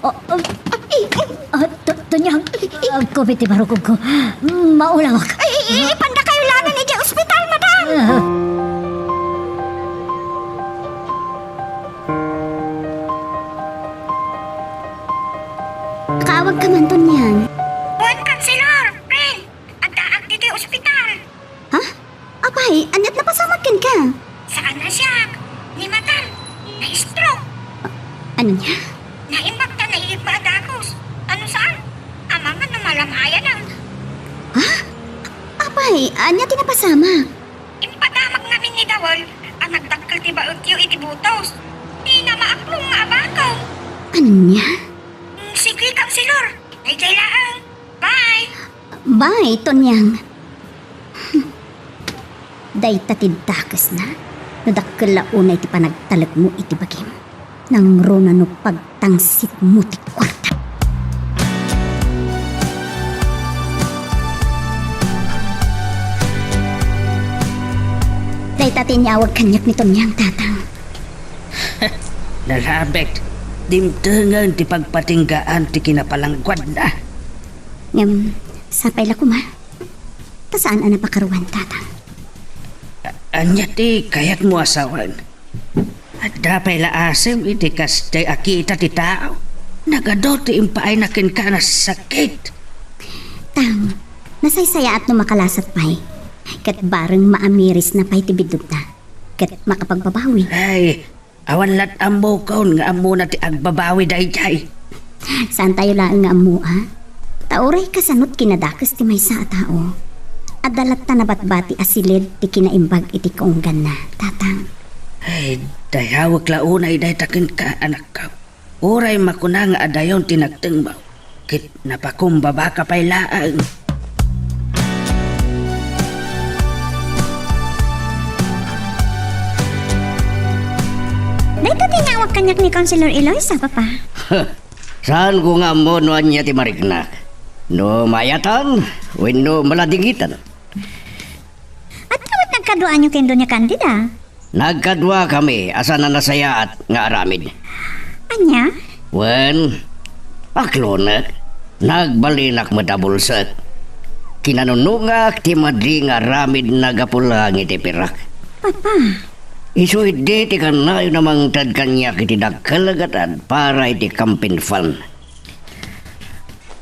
Oh, oh, ah, ah, To-, Tonyang, agkupit ti barukongko. Maulawak. Ay, ay, ay, ipandakayo laeng idiay ospital, madam! Ah. Kaawagka man, Tonyang. Wen, Kanselor, friend. Addaak ditoy ospital. Ha? Apay, ania't napasamak kenka? Saan a siak. Ni madam, na-stroke. A-, ania? Naimbag ta naiibba a dagus. Ano saan? Amangan no malamayan a. Ha? Apay, ania ti napasamak? Impadamag ngamin ni Daol a nagdakkel ti baetyo iti butos. Dina maaklon nga abakom. Ania? Mm, sige, Kanselor. Daydiay laeng. Bye! Bye, Tonyang. Dayta ti dakesna, no dakkel la unay ti panagtalekmo iti bagim. Nangruna no pagtangsitmo ti kuarta. Dayta ti inyawag kaniak ni Tonyang, Tatang. Nalabit, dimtengen ti pagpatinggaan ti kinapalangguadna. Ngem, sapay la koma. Ta saan a napakaruan, Tatang. A-, ania ti kayatmo a sawen? Adda pay la asem iti kasdiay a kita ti tao. Nagadu ti impaayna kenka a sakit. Tang, nasaysayaat no makalasat pay. Ket bareng maamirisna pay ti biddutna. Ket makapagbabawi. Ay, Awan lat ammokon nga ammona ti agbabawi daydiay. Saantayo laeng nga ammo, a? Ta uray kasanot kinadakes ti maysa a tao, adda latta nabatbati a siled ti kinaimbag iti kaungganna, Tatang. Ay, dayawek la unay dayta kenka, anakko. Uray makuna nga adayon ti nagtengbaw, ket napakumbabaka pay laeng. Dayta ti inyawag kaniak ni Councilor Eloisa, Papa. Saanko nga ammo no ania ti mariknak. No mayatan wenno maladingitan. Adda met nagkaduaanyo ken Doña Candida? Nagkaduakami a saan a nasayaat nga aramid. Ania? Wen, aklonek. Nagbalinak met a bulsek. Kinanunongak ti madi nga aramidna gapu laeng iti pirak. Papa. Isu idi ti kannayon a mangted kaniak iti dakkel a gatad para iti campaign fund.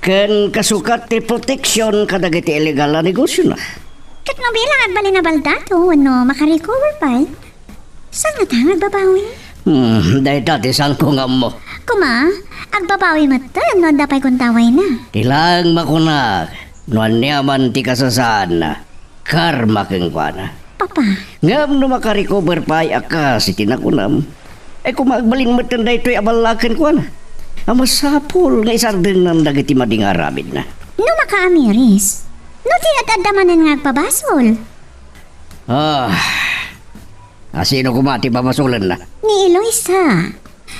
Ken kasukat ti proteksion kadagiti illegal a negosiona. Ket no bilang agbalin a baldato wenno makarecover pay, saan ngata nga agbabawi? Hmm, dayta ti saanko nga ammo. Kuma, agbabawi metten no adda pay gundawayna. Ti laeng makunak, no aniaman ti kasasaanna, karma kenkuana. Papa. Ngem no makarecover pay a kas iti nakunam, ay kuma agbalin metten daytoy a balla kenkuana a masapul nga isardengnan dagiti madi nga aramidna. No makaamiris, no di ad-adda manen nga agpabasol. Ah, a sino kuma ti pabasolenna? Ni Eloisa.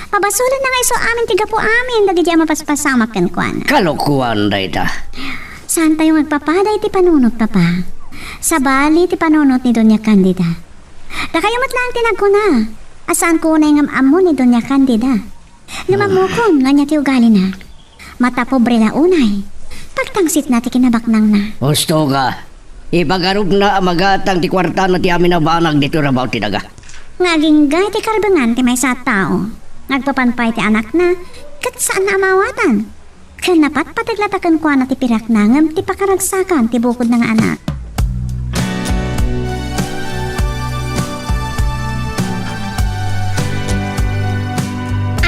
Pabasolenna nga isu amin ti gapu amin dagiti a mapaspasamak kenkuana. Kalokoan dayta. Saantayo nga agpapada iti panunot, Papa. Sabali ti panunot ni Doña Candida. Dakayo met laeng ti nagkuna a saanko unay nga am-ammo ni Doña Candida. No mammokon nga ania ti ugalina. Mata pobre la unay. Pagtangsitna ti kinabaknangna. Husto ka. Ipagarupna a magatang ti kuartana ti amin a banag ditoy rabaw ti daga. Nga agingga iti karbengan ti maysa a tao nga agpapan pay ti anakna ket saanna a maawatan. Ken napatpateg latta kenkuana ti pirakna ngem ti pakaragsakan ti bukodna nga anak.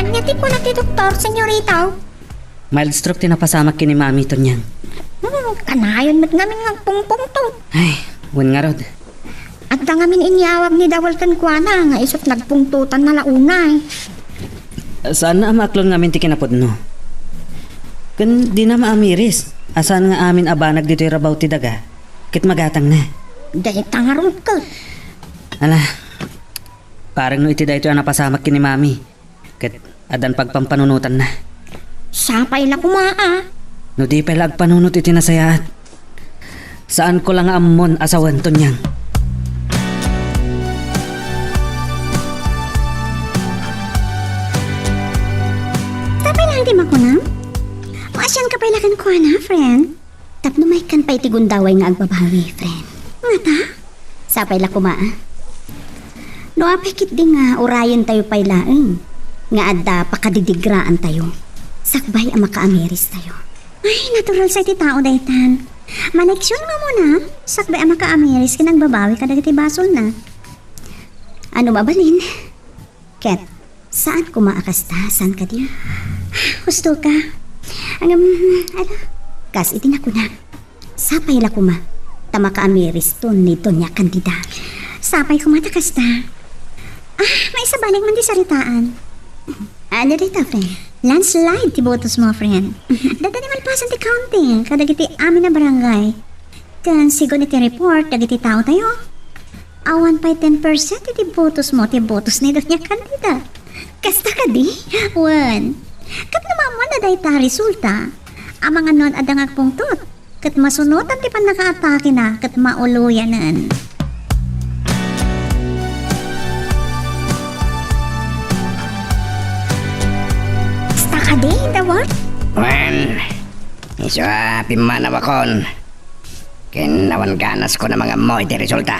Ania ti kuna ti doktor, senyorita? Mild stroke ti napasamak ken ni Mami, Tonyang. Hmm, kanayon met ngamin nga agpungpungtot. Ay, wen ngarud. Adda ngamin inyawag ni Dawel kenkuana nga isut nagpungtotanna la unay. Saanna a maaklon ngamin ti kinapudno. Ken dina maamiris a saan nga amin a banag ditoy rabaw ti daga ket magatangna. Dayta ngarud ket. Ala, parang no iti daytoy a napasamak ken ni Mami. Ket addan pagpampanunotanna. Sapay la koma a. No di pay la agpanunot iti nasayaat, saanko la nga ammon a sawen, Tonyang. Sapay laeng ti makunam? Maasianka pay la kenkuana, friend? Tapno maikkan pay ti gundaway nga agbabawi, friend. Ngata? Sapay la koma, a. No apay ketdi nga urayentayo pay laeng nga adda pakadidigraantayo sakbay a makaamiristayo. Ay, natural sa iti tao daytan. Maneksion nga umuna, sakbay a makaamiris ken agbabawi kadagiti basolna. Ano mabalin? Ket saan koma a kasta, saan kadi? Husto ka. Ngem, ala, kas iti nakuna, sapay la koma ta makaamiriston ni Doña Candida. Sapay koma ta kasta. Ah, maisabalik man ti saritaan. Ano dayta, friend? Landslide ti botos mo, friend. Dadda ni malpasan ti counting kadagiti amin a barangay. Ken sigun iti report dagiti taotayo, awan pay ten percent iti botosmo ti botos ni Doña Candida. Kasta kadi? Wen, ket no maammoanna dayta a resulta, amangan no adda nga agpungtot, ket masunotan ti pannakaatakena ket mauloyanen. Kasta kadi, Dawel? Wen, isu a pimmanawakon. Ken awan ganasko a mangammo iti resulta.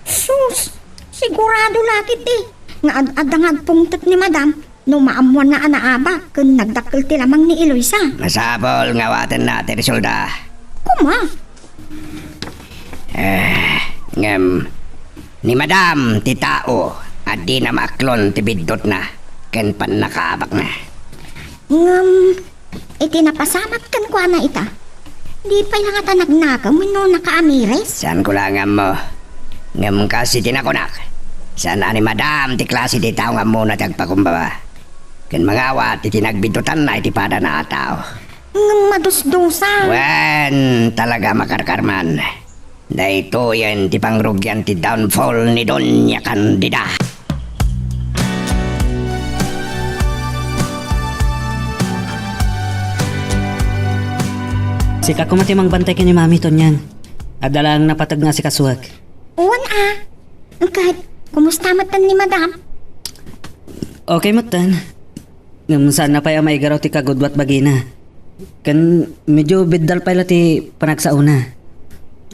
Sus! Sigurado la ketdi nga ad-adda nga agpungtot ni Madam no maammoanna a naabak ken nagdakkel ti lamang ni Eloisa. Masapul nga awatenna ti resulta. Koma? Eh, ngem, ni Madam ti tao a Dina maaklon ti biddutna ken pannakaabakna. Ngem, iti napasamak kenkuana ita, di pay la ngata nagnakem wenno nakaamiris? Saanko la nga ammo. Ngem kas iti nakunak, saan a ni Madam ti klase ti tao nga ammona ti agpakumbaba ken mangawat iti nagbiddutanna iti padana a tao. Ngem madusdusa. Wen, talaga a makarkarman. Daytoyen ti pangrugian ti downfall ni Doña Candida. Sika koma ti mangbantay ken ni Mami, Tonyang. Adda laeng napateg nga asikasuek. Wen a. Ket, kumusta metten ni Madam? Okay metten. Ngem saanna pay a maigaraw ti kagudua ti bagina. Ken medyo biddal pay la ti panagsaona.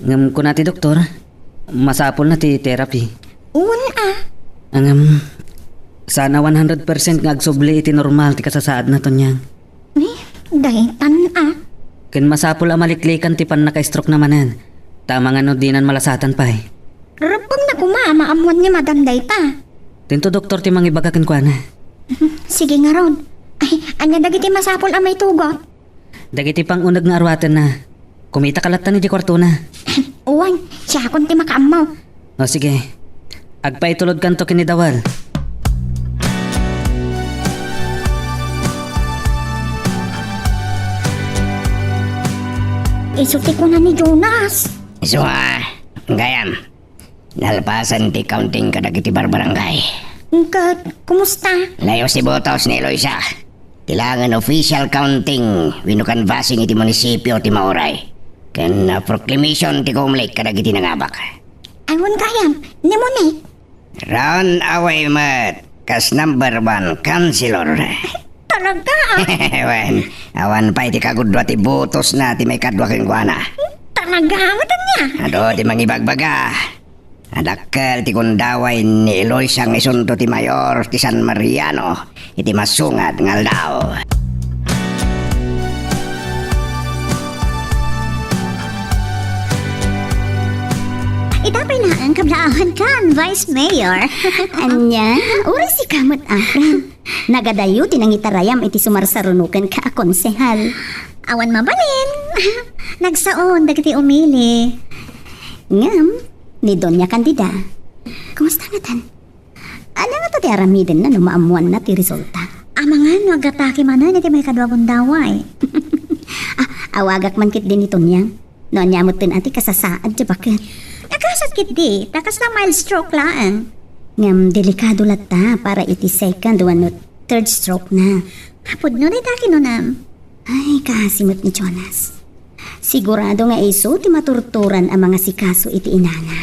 Ngem kuna ti doktor, masapulna ti therapy. Wen a. Ngem, saan a one hundred percent nga agsubli iti normal ti kasasaadna, Tonyang. Eh, daytan a. Ken masapul a maliklikan ti pannaka-stroke-na manen, ta amangan no dinan malasatan pay. Rebbengna koma a maammuan ni Madam dayta. Dinto doktor ti mangibaga kenkuana. Sige ngarud. Ay, ania dagiti masapul a maitugot? Dagiti panguneg nga aruatenna. Kumitaka latta idiay kuartona. Wen, siakon ti makaammo. O, sige. Agpaitulodkanto ken ni Dawal. Isu ti kuna ni Jonas. Isu a, gayam. Nalpasen ti counting kadagiti barbarangay. Ket, kumusta? Layus ti botos ni Eloisa. Kailangan official counting wenno canvassing iti munisipio ti mauray. Ken, ah, proclamation ti Comelec kadagiti nangabak. Awan gayam, ni Monique. Run away met, kas number one counselor. Talaga, ah? Wen, awan pay ti kagudua ti botosna ti maikadua kenkuana. Talaga, awan ania? Adu ti mangibagbaga. Adakkel ti gundaway ni Eloisa nga isunto ti mayor ti San Mariano iti masunga nga aldaw. Ita pay laeng kablaawankan, Vice Mayor. Ania? Uray sika met, a, friend. Nagadayo ti nangitarayam iti sumarsarunokenka a konsehal. Awan mabalin. Nagsaon dagiti umili. Ngem, ni Doña Candida, kumusta ngatan? Ania ngata ti aramidenna no maammuanna ti resulta? Amangan no agatake manen iti maikadua gundaway. Ah, awagak man ketdi ni Tonyang. No ania metten a ti kasasaad ti baket. Nagasat ketdi, ta kasla mild stroke laeng. Ngem delikado latta para iti second wenno third stroke na. Pudno dayta kinunam. Ay, kaasi met ni Jonas. Sigurado nga isu ti maturturan a mangasikaso iti inana.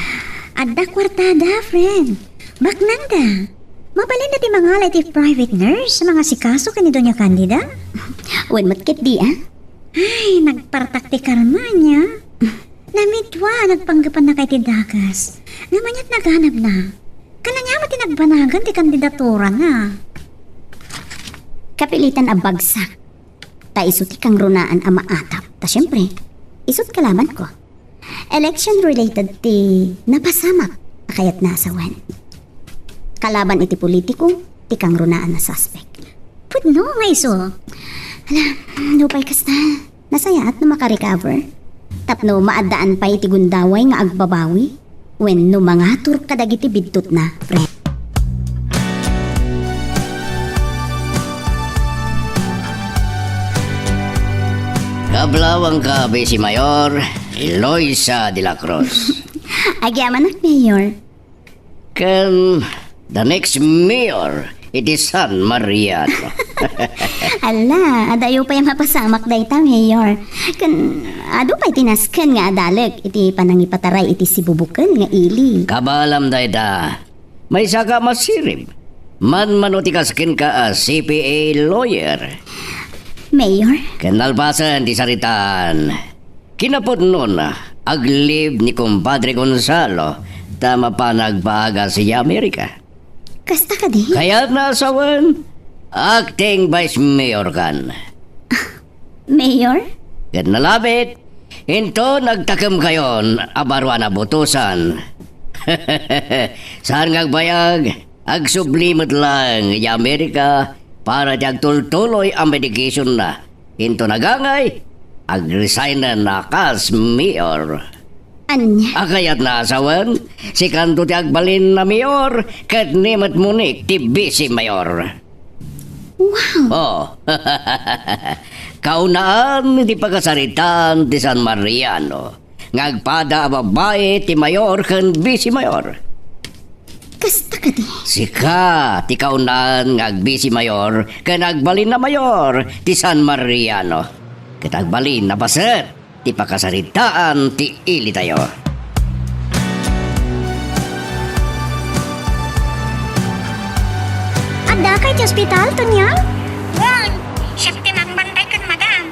Adda kuartada, friend. Baknangda. Mabalinda ti mangala iti private nurse a mangasikaso ken ni Doña Candida. Wen met ketdi, a? Ay, nagpartak ti karma ania. Namidua a nagpanggepannaka iti dakes. Ngem aniat naganabna? Ken ania met ti nagbanagan ti kandidaturana? Kapilitan a bagsak. Ta isu ti kangrunaan a maatap. Ta siempre, isu ti kalabanko. Election-related ti napasamak a kayatna a sawen. Kalaban iti politiko ti kangrunaan a suspek. Pudno nga isu. Ala, no pay kasta, nasayaat no makarecover. Tapno maaddaan pay iti gundaway nga agbabawi. Wenno mangatur kadagiti biddutna, friend. Kablaawanka, Vice Mayor Eloisa de la Cruz. Agyamanak, Mayor. Ken the next mayor iti San Mariano. Ala, adayo pay a mapasamak dayta, Mayor. Ken adu pay ti nasken nga adalek iti panangipataray iti sibubuken nga ili. Kabaelam dayta. Maysaka a masirib. Manmano ti kas kenka a C P A lawyer. Mayor? Ken nalpasen ti saritaan. Kinapudnona, ag-leave ni Kumpadre Gonzalo ta mapan agpaagas idiay Amerika. Kasta kadi? Kayatna a sawen, acting vice mayor kan. Mayor? Ket nalabit, inton agtakemkayon a baro a nabotosan. Saan nga agbayag, Agsubli met laeng idiay Amerika para ti agtultuloy a medicationna. Inton agangay, agresignen a kas mayor. Ania? A kayatna a sawen, sikanto ti agbalin a mayor, ket ni met Monique ti vice mayor. Wow! Oh, kaunaan ti pakasaritaan ti San Mariano nga agpada a babai ti mayor ken vice mayor. Kasta kadi? Sika ti kaunaan nga agvice mayor ken agbalin a mayor ti San Mariano. Ket agbalin a paset ti pakasaritaan ti ilitayo. Addaka iti ospital, Tonyang? Wen, siak ti mangbantay ken madam.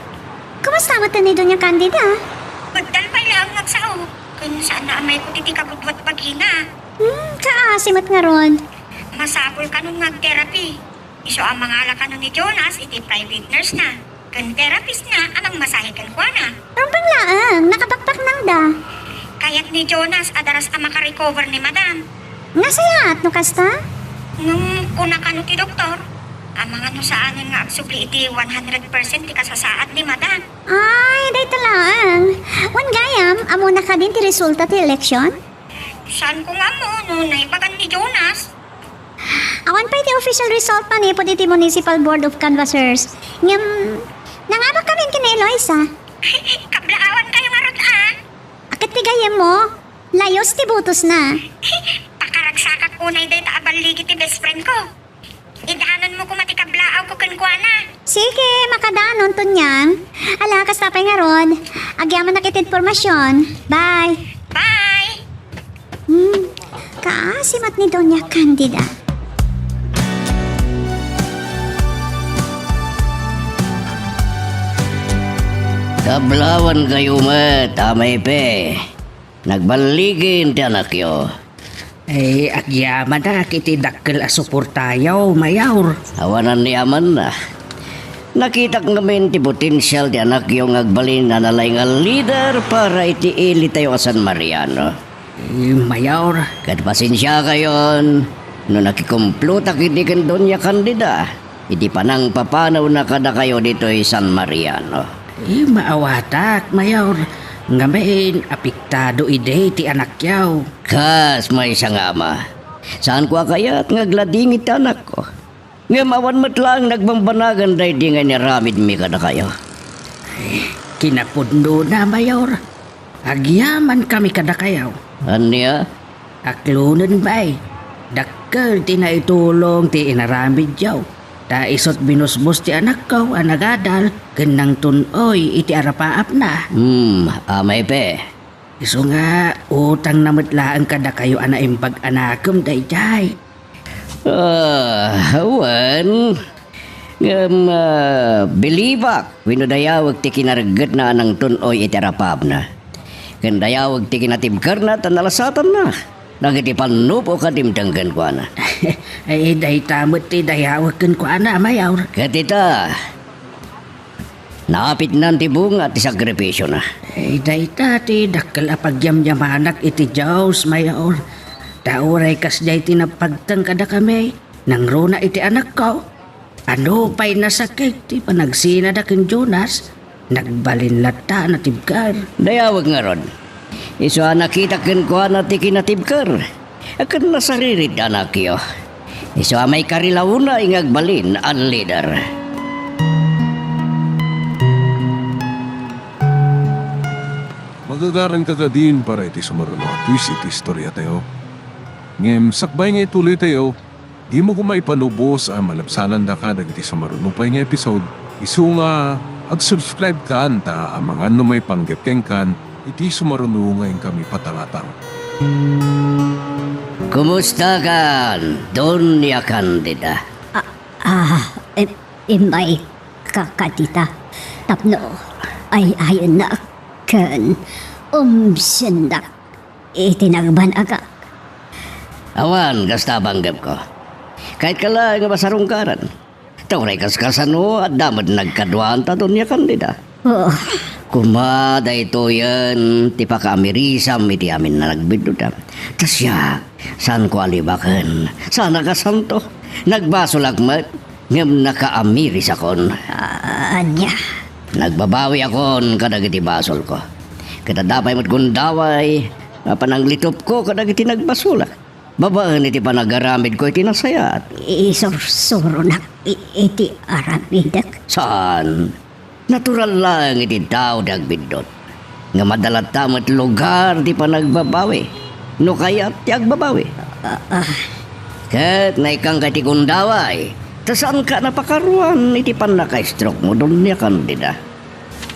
Kumusta met ni Doña Candida? Agdal pay laeng nga agsao. Ken saan a mayko ti kabudbuat bagina. Hmm, kaasi met ngarud. Masapul kanon nga ag-therapy. Isu a mangala kanon ni Jonas iti private nurse na ken therapist na a mangmasahe kenkuana. Rumbeng laeng, nakabakbaknangda. Kayat ni Jonas a daras a makarecover ni madam. Nasayaat no kasta? Ngem kuna kano ti doktor, amangan no saanen nga agsubli iti one hundred percent ti kasasaad ni madam. Ay, dayta laeng. Wen gayam, ammona kadin ti resulta ti eleksyon? Saanko nga ammo no naibagan ni Jonas. Awan pay ti official result manipud iti Municipal Board of Canvassers. Ngem, nangabak kami ken ni Eloisa. Kablaawan kayo ngarud, a? Aket ti gayyemmo, layus ti butosna. Pakaragsakak unay dayta a balligi ti best friend ko. Idaananmo koma ti kablaawko kenkuana. Sige, makadanon, Tonyang. Ala, kasta pay ngarud. Agyamanak iti impormasion. Bye. Bye. Hmm, kaasi met ni Doña Candida. Kablaawan kayo met, Amay Pe. Nagballigin ti anakyo. Eh, agyamanak iti dakkel a suportayo, Mayor. Awan aniamanna. Nakitak ngamin ti potensial ti anakyo nga agbalin a nalaing a leader para iti ilitayo a San Mariano. Eh, Mayor. Ket pasensiakayon no nakikumplotak idi ken Doña Candida iti panangpapanawna kadakayo ditoy San Mariano. Eh, maawatak, Mayor. Ngamin, apektado idi ti anakyo. Kas maysa nga ama, saanko a kayat nga agladingit ti anakko. Ngem awan met laeng nagbambanagan daydi nga inaramidmi kadakayo. Kinapudnona, Mayor. Agyamankami kadakayo. Ania? Aklonen bay, dakkel ti naitulong ti inaramidyo. Ta isut' binusbos ti anakko a nagadal ken nangtun-oy iti arapaapna. Hmm, Amay Pe. Isu nga, utangna met laeng kadakayo a naimbag a nakem daydiay. Ah, wen. Ngem, ah, bilibak wenno dayawek ti kinareggetna a nangtun-oy iti arapaapna. Ken dayawek ti kinatibkerna ta nalasatanna dagiti pannubo a dimteng kenkuana. Ay, dayta met ti dayawek kenkuana, Mayor. Ket ita, naapitnan ti bunga ti sakripisiona. Ay, dayta ti dakkel a pagyamyamanak iti Dios, Mayor. Ta uray kasdiay ti napagteng kadakami, nangruna iti anakko. Ano pay nasakit ti panagsinada ken Jonas, nagbalin latta a natibker. Dayawek ngarud. Isu a nakitak kenkuana ti kinatibker. Ket nasaririt anakyo. Isu a maikarilauna nga agbalin a leader. Magagaran ka kadin para iti sumaruno a twist iti istoriatayo. Ngem sakbay nga ituloytayo, dimo koma ipanubos a malabsanandaka dagiti sumaruno pay nga episode, isu nga ag-subscribe kan ta amangan no maipanggep kenkan iti sumaruno nga inkami patangatang. Kumusta kan, Doña Candida? Ah, ah, im-, immay ka kadita tapno ay-ayannak ken umsiennak iti nagbanagak. Awan kasta a panggepko. Kayatko laeng a masarungkaran. Ta uray kaskasano, adda met nagkaduanta, Doña Candida. Oh, Koma, daytoyen ti pakaamirisam iti amin a nagbiddut. Ta siak, saanko a libaken. Saanak a santo. Nagbasolak met, ngem nakaamirisakon. A-, ania? Nagbabawiakon kadagiti basolko. Ket adda pay met gundaway a pananglitepko kadagiti nagbasolak. Babaen iti panagaramidko iti nasayaat. Isursuronak i-, iti aramidek? Saan. Natural laeng iti tao ti agbiddut. Ngem adda latta met lugar ti panagbabawi. No kayat ti agbabawi. Ah, ah. Ket naikkanka iti gundaway. Ta saanka a napakaruan iti pannaka-stroke mo, Doña Candida.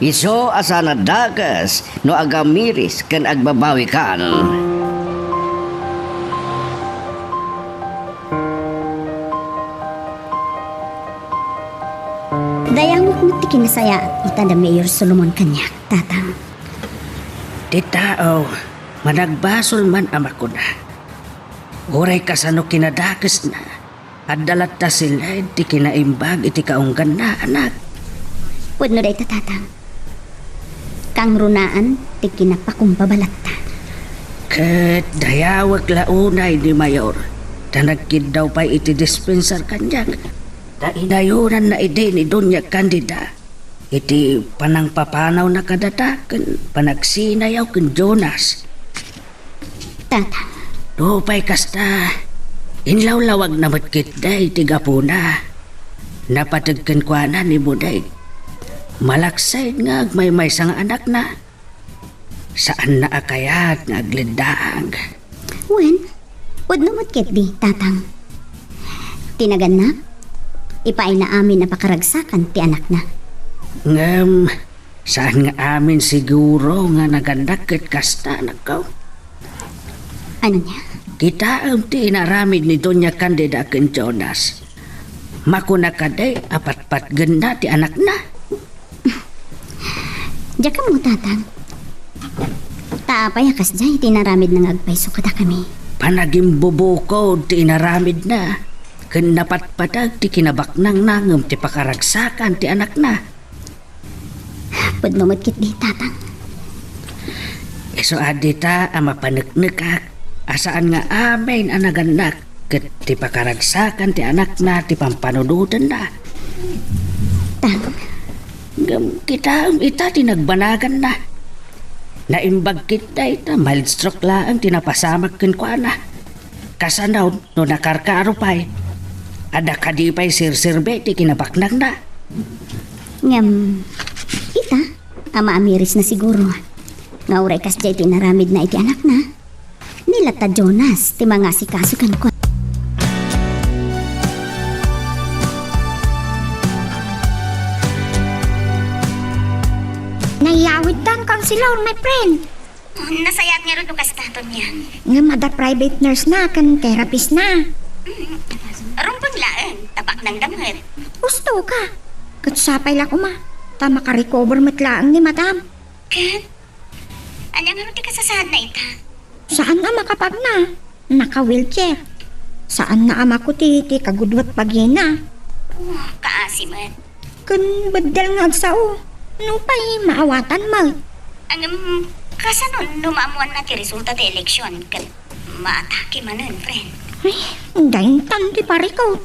Isu a saan a dakes no agamiris ken agbabawikan. Dayawek met ti kinasayaat ita da Mayor Solomon kaniak, Tatang. Ti tao, managbasol man a makuna, uray kasano kinadakesna, adda latta siled ti kinaimbag iti kaungganna, anak. Wenno dayta, Tatang. Kangrunaan ti kinapakumbaba latta. Ket dayawek la unay ni Mayor, ta nagkiddaw pay iti dispensar kaniak. Ta inayonanna idi ni Doña Candida iti panangpapanawna kadata ken panagsinayaw ken Jonas. Tata. Nupay kasta, inlawlawagna met ketdi ti gapuna. Napateg kenkuana ni Budeg. Malaksid nga agmaymaysa nga anakna. Saanna a kayat nga agleddaag. Wen, pudno met ketdi, Tatang. Ti nagannak, ipaayna amin a pakaragsakan ti anakna. Ngem, saan nga amin siguro nga nagannak ket kasta, anakko? Ania? Kitaem ti inaramid ni Doña Candida ken Jonas. Makuna kadi a patpatgenna ti anakna? Diak ammo, Tatang. Ta apay a kasdiay ti inaramidna nga agpayso kadakami? Panagimbubukod ti inaramidna, ken napatpateg ti kinabaknangna ngem ti pakaragsakan ti anakna. Pudno met ketdi, Tatang. Isu a dita a mapaneknekak a saan nga amin a nagannak ket ti pakaragsakan ti anakna ti pampanunotenna. Tang. Ngem kitaem ita ti nagbanaganna. Naimbag ketdi ta mild stroke laeng ti napasamak kenkuana. Kasano no nakarkaro pay? Adda kadi pay serserbi ti kinabaknangna? Ngem, ita, a maamirisna siguro. Nga uray kasdiay ti inaramidna iti anakna. Ni latta Jonas ti mangasikaso kenkuana. Nayawidtan, Counselor, my friend. Nasayaat ngarud no kasta, Tonya. Ngem adda private nurse na ken therapist na. Mm. Rumbeng laeng, ta baknangda met. Husto ka. Ket sapay la koma, ta makarecover met laeng ni Madam. Ket, ania ngarud ti kasasaadna ita? Saan a makapagna. Naka-wheelchair. Saanna a makuti ti kagudua ti bagina. Oh, kaasi met. Ken beddel nga agsao. Nupay maawatan met. Ngem, kasano no maammoanna ti resulta ti eleksyon ket maatake manen, friend? Ay, daintan ti parikot.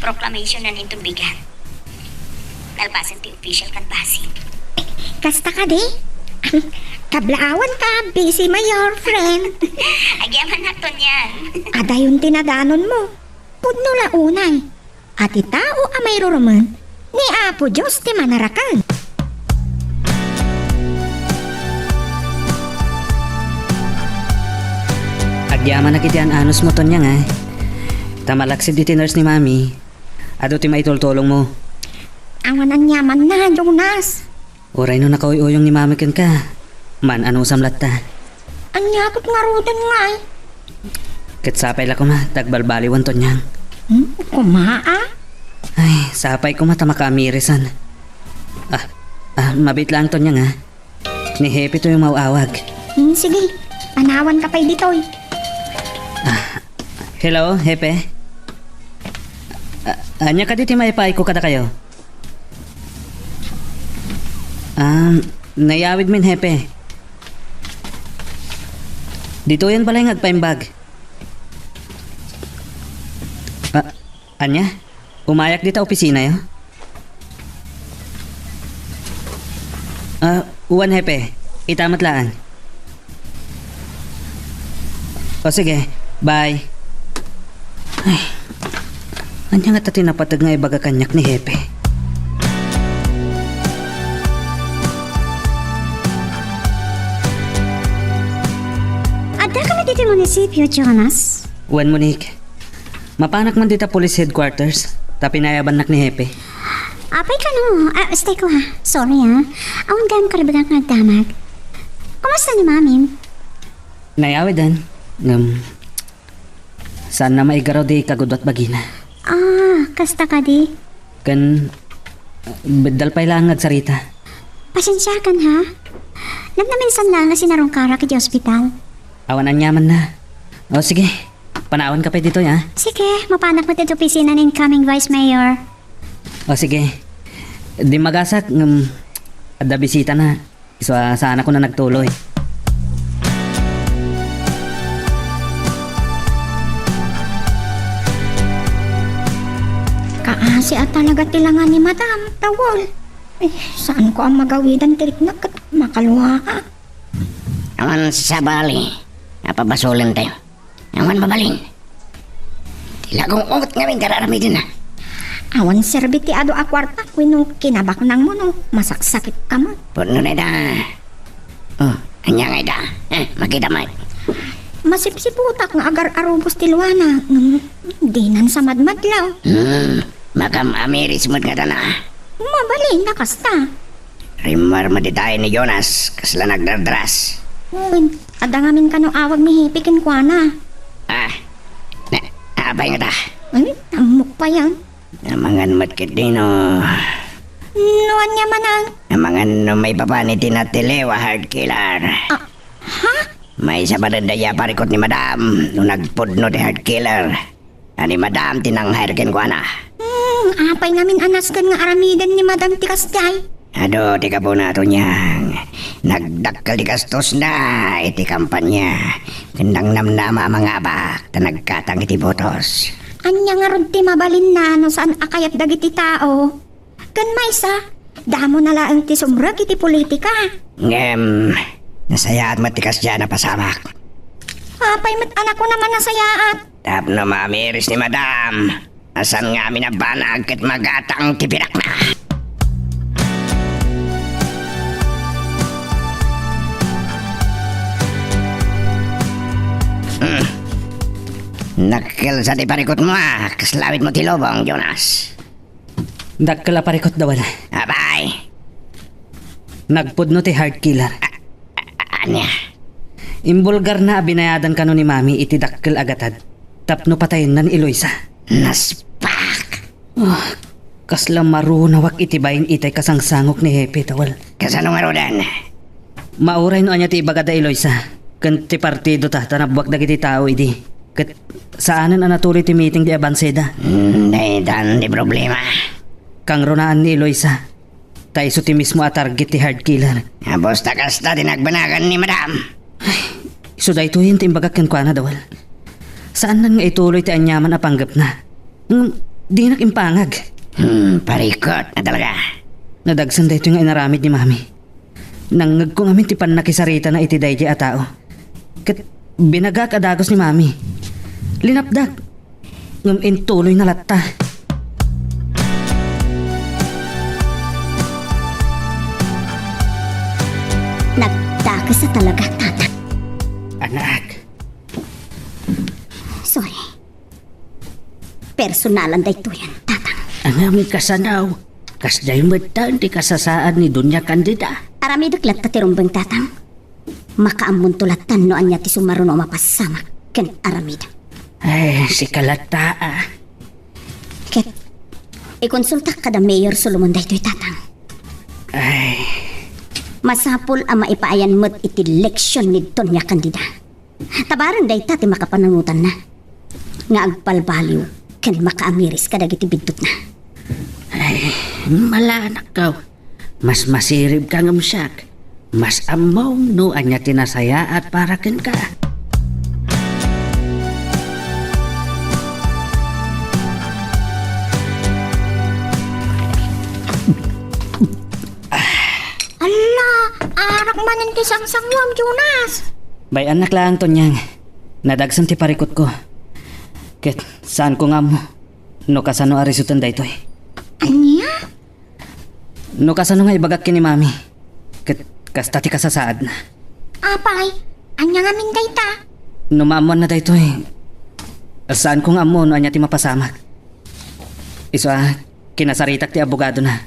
Proclamation-an inton bigat. Nalpasen ti official canvassing. Kasta kadi? Kablaawan ka, busy mayor, friend. Agyamanak, Tonya. Adayon ti nadanonmo. Pudno la unay. A ti tao a mairurumen, ni Apo Dios ti manaraken. Agyamanak iti an-anusmo, Tonya, nga. Ta malaksid iti nurse ni Mami. Adu ti maitultulongmo. Awan aniamanna, Jonas. Uray no nakauyuyong ni Mami kenka, maan-anusam latta. Ania ket ngaruden ngay? Ket sapay la koma, ta agbalbaliwan, Tonyang. Hmm, koma, a? Ay, sapay koma ta makaamirisan. Ah, ah, mabiit laeng, Tonyang, a. Ni Hepe toy umaw-awag. Hmm, sige. Panawan ka pay ditoy. Ah, hello, Hepe. Ah, ania kadi ti maipaayko kadakayo? Um, Nayawidmin, Hepe. Ditoyen balay nga agpaimbag. Ah, ania? Umayak dita opisinayo? Ah, wen, Hepe. Ita met laeng. O sige, bye. Ay, ania ngata ti napateg nga ibaga kaniak ni Hepe? Adda ka met iti munisipio, Jonas? Wen, Monique. Mapanak man dita police headquarters, ta pinayabannak ni Hepe. Apay kano? Ah, stay ko ha. Sorry ha. Awan gayam karibagak nga agdamag. Kumusta ni Mamim? Nayawiden. Ngem, saanna maigaraw di kagudua ti bagina. Ah, kasta kadi? Ken, beddal pay laeng nga agsarita. Pasensiakan ha? Namnaminsan laeng nga sinarungkarak iti ospital. Awan aniamanna. O sige, panawanka pay ditoy, ha? Sige, mapanak met iti opisina ni incoming Vice Mayor. O sige. Dimmagasak, ngem adda bisitana. Isu a saanakon a nagtuloy. Kaasi a talaga ti langa ni Madam, Tawol. Eh, saanko a magawidan ti riknak ket makaluaka. Awan sabali a pabasolentayo. Awan mabalin. Ti lagungot ngamin ti ar-aramidenna. Awan serbi ti adu a kuarta wenno kinabaknangmo no masaksakitka met. Pudno dayta. O, ania nga ida? Eh, makita met. Masipsiputak nga agar-arubos ti luana. Hmm, dinan sa madmadlaw. Hmm, makam-amiris met ngatana. Mabalin a kasta. Rimmuar met itayen ni Jonas, kasla nagdardras. Wen, adda ngamin kano awag ni Hepe kenkuana. Ah, na, apay ngata? Ay, ammok payen. Amangan met ketdino. No ania manen? Amangan no maipapan iti natiliw a heart killer. Ah, ha? Maysa baden dayta a parikut ni Madam no nagpudno ti heart killer. A ni Madam ti nang-hire kenkuana. Hmm, apay ngamin a nasken nga aramiden ni Madam ti kasdiay? Adu ti gapuna, Tonyang. Nagdakkel ti gastosna iti kampanya. Ken nangnamnama a mangabak ta nagkatang iti botos. Ania ngarud ti mabalinna no saan a kayat dagiti tao? Ken maysa, damona laeng ti sumrek iti politika. Ngem, nasayaat met ti kasdiay a pasamak. Apay met a nakunam a nasayaat? Tapno maamiris ni Madam a saan ngamin a banag ket magatang ti pinakna. Hmm. Nakkelsa ti parikutmo, a. Kasla awitmo ti lubong, Jonas. Dakkel a parikut, Dawal. Apay? Nagpudno ti heart killer. A-, a-, ania? Imbulgarna a binayadan kano ni Mami iti dakkel a gatad tapno patayenna ni Eloisa. Naspak! Ah, kasla marunawak iti bain itay kasangsangok ni Hepe, Dawal. Kasano ngaruden? Mauray no ania ti ibagada Eloisa, ken ti partidota ta nabbuak dagiti tao idi. Ket saanen a natuloy ti meeting di abanseda. Hmm, daytan ti problema. Kangrunaan ni Eloisa, ta isu ti mismo a target ti heart killer. Apos ta kasta ti nagbanagan ni Madam. Ay, isu daytoyen ti imbagak kenkuana, Dawal. Saannan nga ituloy ti aniaman a panggepna. Ngem dinak impangag. Hmm, parikut a talaga. Nadagsen daytoy nga inaramid ni Mami. Nangngegko ngamin ti pannakisaritana iti daydiay a tao. Ket binagak a dagus ni Mami. Linapdak. Ngem intuloyna latta. Nagdakes a talaga, Tatang. Anak. Sorry. Personalan daytoyen, Tatang. Ngem kasano? Kasdiay metten ti kasasaan ni Doña Candida. Aramidek latta ti rumbeng, Tatang. Makaammonto latta no ania ti sumaruno a mapasamak ken aramid. Ay, sika latta, a. Ket, ikonsultak kada Mayor Solomon daytoy, Tatang. Ay. Masapul a maipaayan met iti leksion ni Doña Candida. Ta bareng dayta ti makapanunotanna nga agbalbaliw ken makaamiris kadagiti biddutna. Ay, malanakkaw. Mas masiribka ngem siak. Mas ammom no ania ti nasayaat para kenka. Alla, arak manen ti sangsanguam, Jonas. Bay-annak laeng, Tonyang. Nadagsen ti parikutko. Ket saanko nga ammo no kasano a risuten daytoy. Ania? No kasano nga ibagak ken ni Mami, ket kasta ti kasasaadna. Apay, ania ngamin dayta? No maammoanna daytoy, saanko nga ammo no ania ti mapasamak. Isu a, kinasaritak ti abogadona,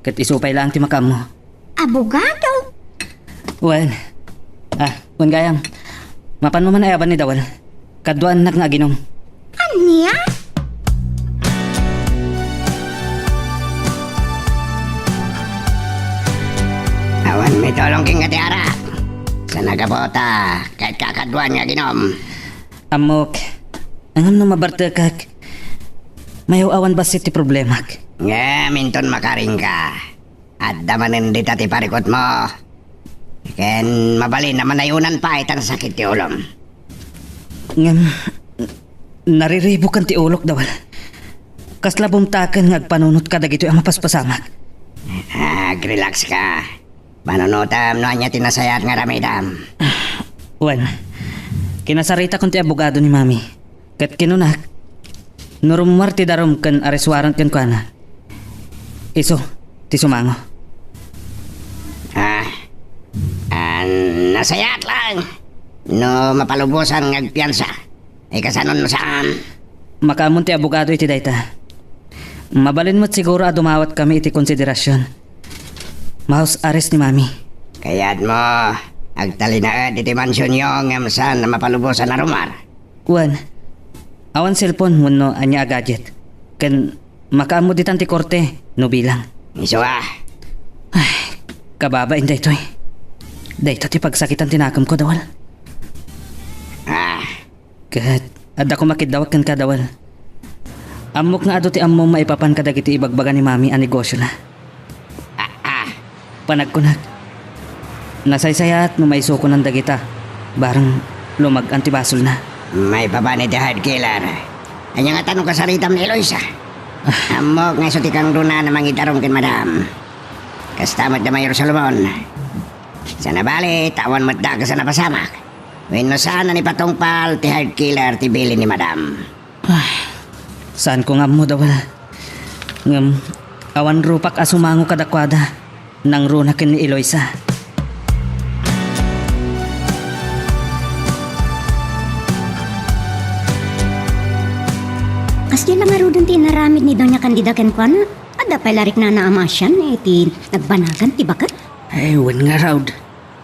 ket isu pay laeng ti makaammo. Abogado? Wen. Ah, wen gayam. Mapanmo man ayaban ni Dawel. Kaduaannak nga aginum. Ania? Awan mitulong kenka ti arak. Sa nagabota, ket kakaduan nga aginum. Ammok, ngem no mabartekak, mayaw-awan bassit ti problemak. Ngem inton makaringka, adda manen dita ti parikutmo. Ken mabalin a manayonan pay ta nasakit ti ulom. Ngem, nariribukan ti ulok, Dawel. Kasla bumtaken nga agpanunot kadagitoy a mapaspasamak. Agrelax ka. Panunotam no ania ti nasayaat nga aramidam. Wen, kinasaritakon ti abogado ni Mami. Ket kinunak, no rummuar ti darum ken arrest warrant kenkuana, isu ti sumango. Ah, ah, nasayaat laeng no mapalubosan nga agpiansa. Ay, kasano no saan? Makaammon ti abogado iti dayta. Mabalin met siguro a dumawatkami iti konsiderasion. Ma-house arrest ni Mami. Kayatmo, agtalinaed iti mansionyo ngem saan a mapalubosan a rummuar. Wen, awan cellphone wenno ania a gadget. Ken makaammo ditan ti korte no bilang. Isu a. Ay, kababain daytoy. Dayta ti pagsakitan ti nakemko, Dawel. Ah. Ket adda koma kiddawak kenka, Dawel. Ammok nga adu ti ammom maipapan kadagiti ibagbaga ni Mami a negosiona. Ah, ah. Panagkunak, nasaysayaat no maisukonan dagita, bareng lumag-an ti basolna. Maipapan iti heart killer. Ania ngata no kasaritam ni Eloisa? Ah. Ammok nga isu ti kangruna a mangidarum ken Madam. Kasta met da Mayor Solomon. Saan a bale, ta awan met dakes a napasamak. Wenno saan a naipatungpal ti heart killer ti bilin ni Madam. Ah, saanko nga ammo, Dawel. Ngem, awan rupak a sumango kadakuada. Nangruna ken ni Eloisa. Kasdi la ngaruden ti inaramid ni Doña Candida kenkuana? Adda pay la riknana a maasian iti nagbanagan ti baket? Ay, wen ngarud.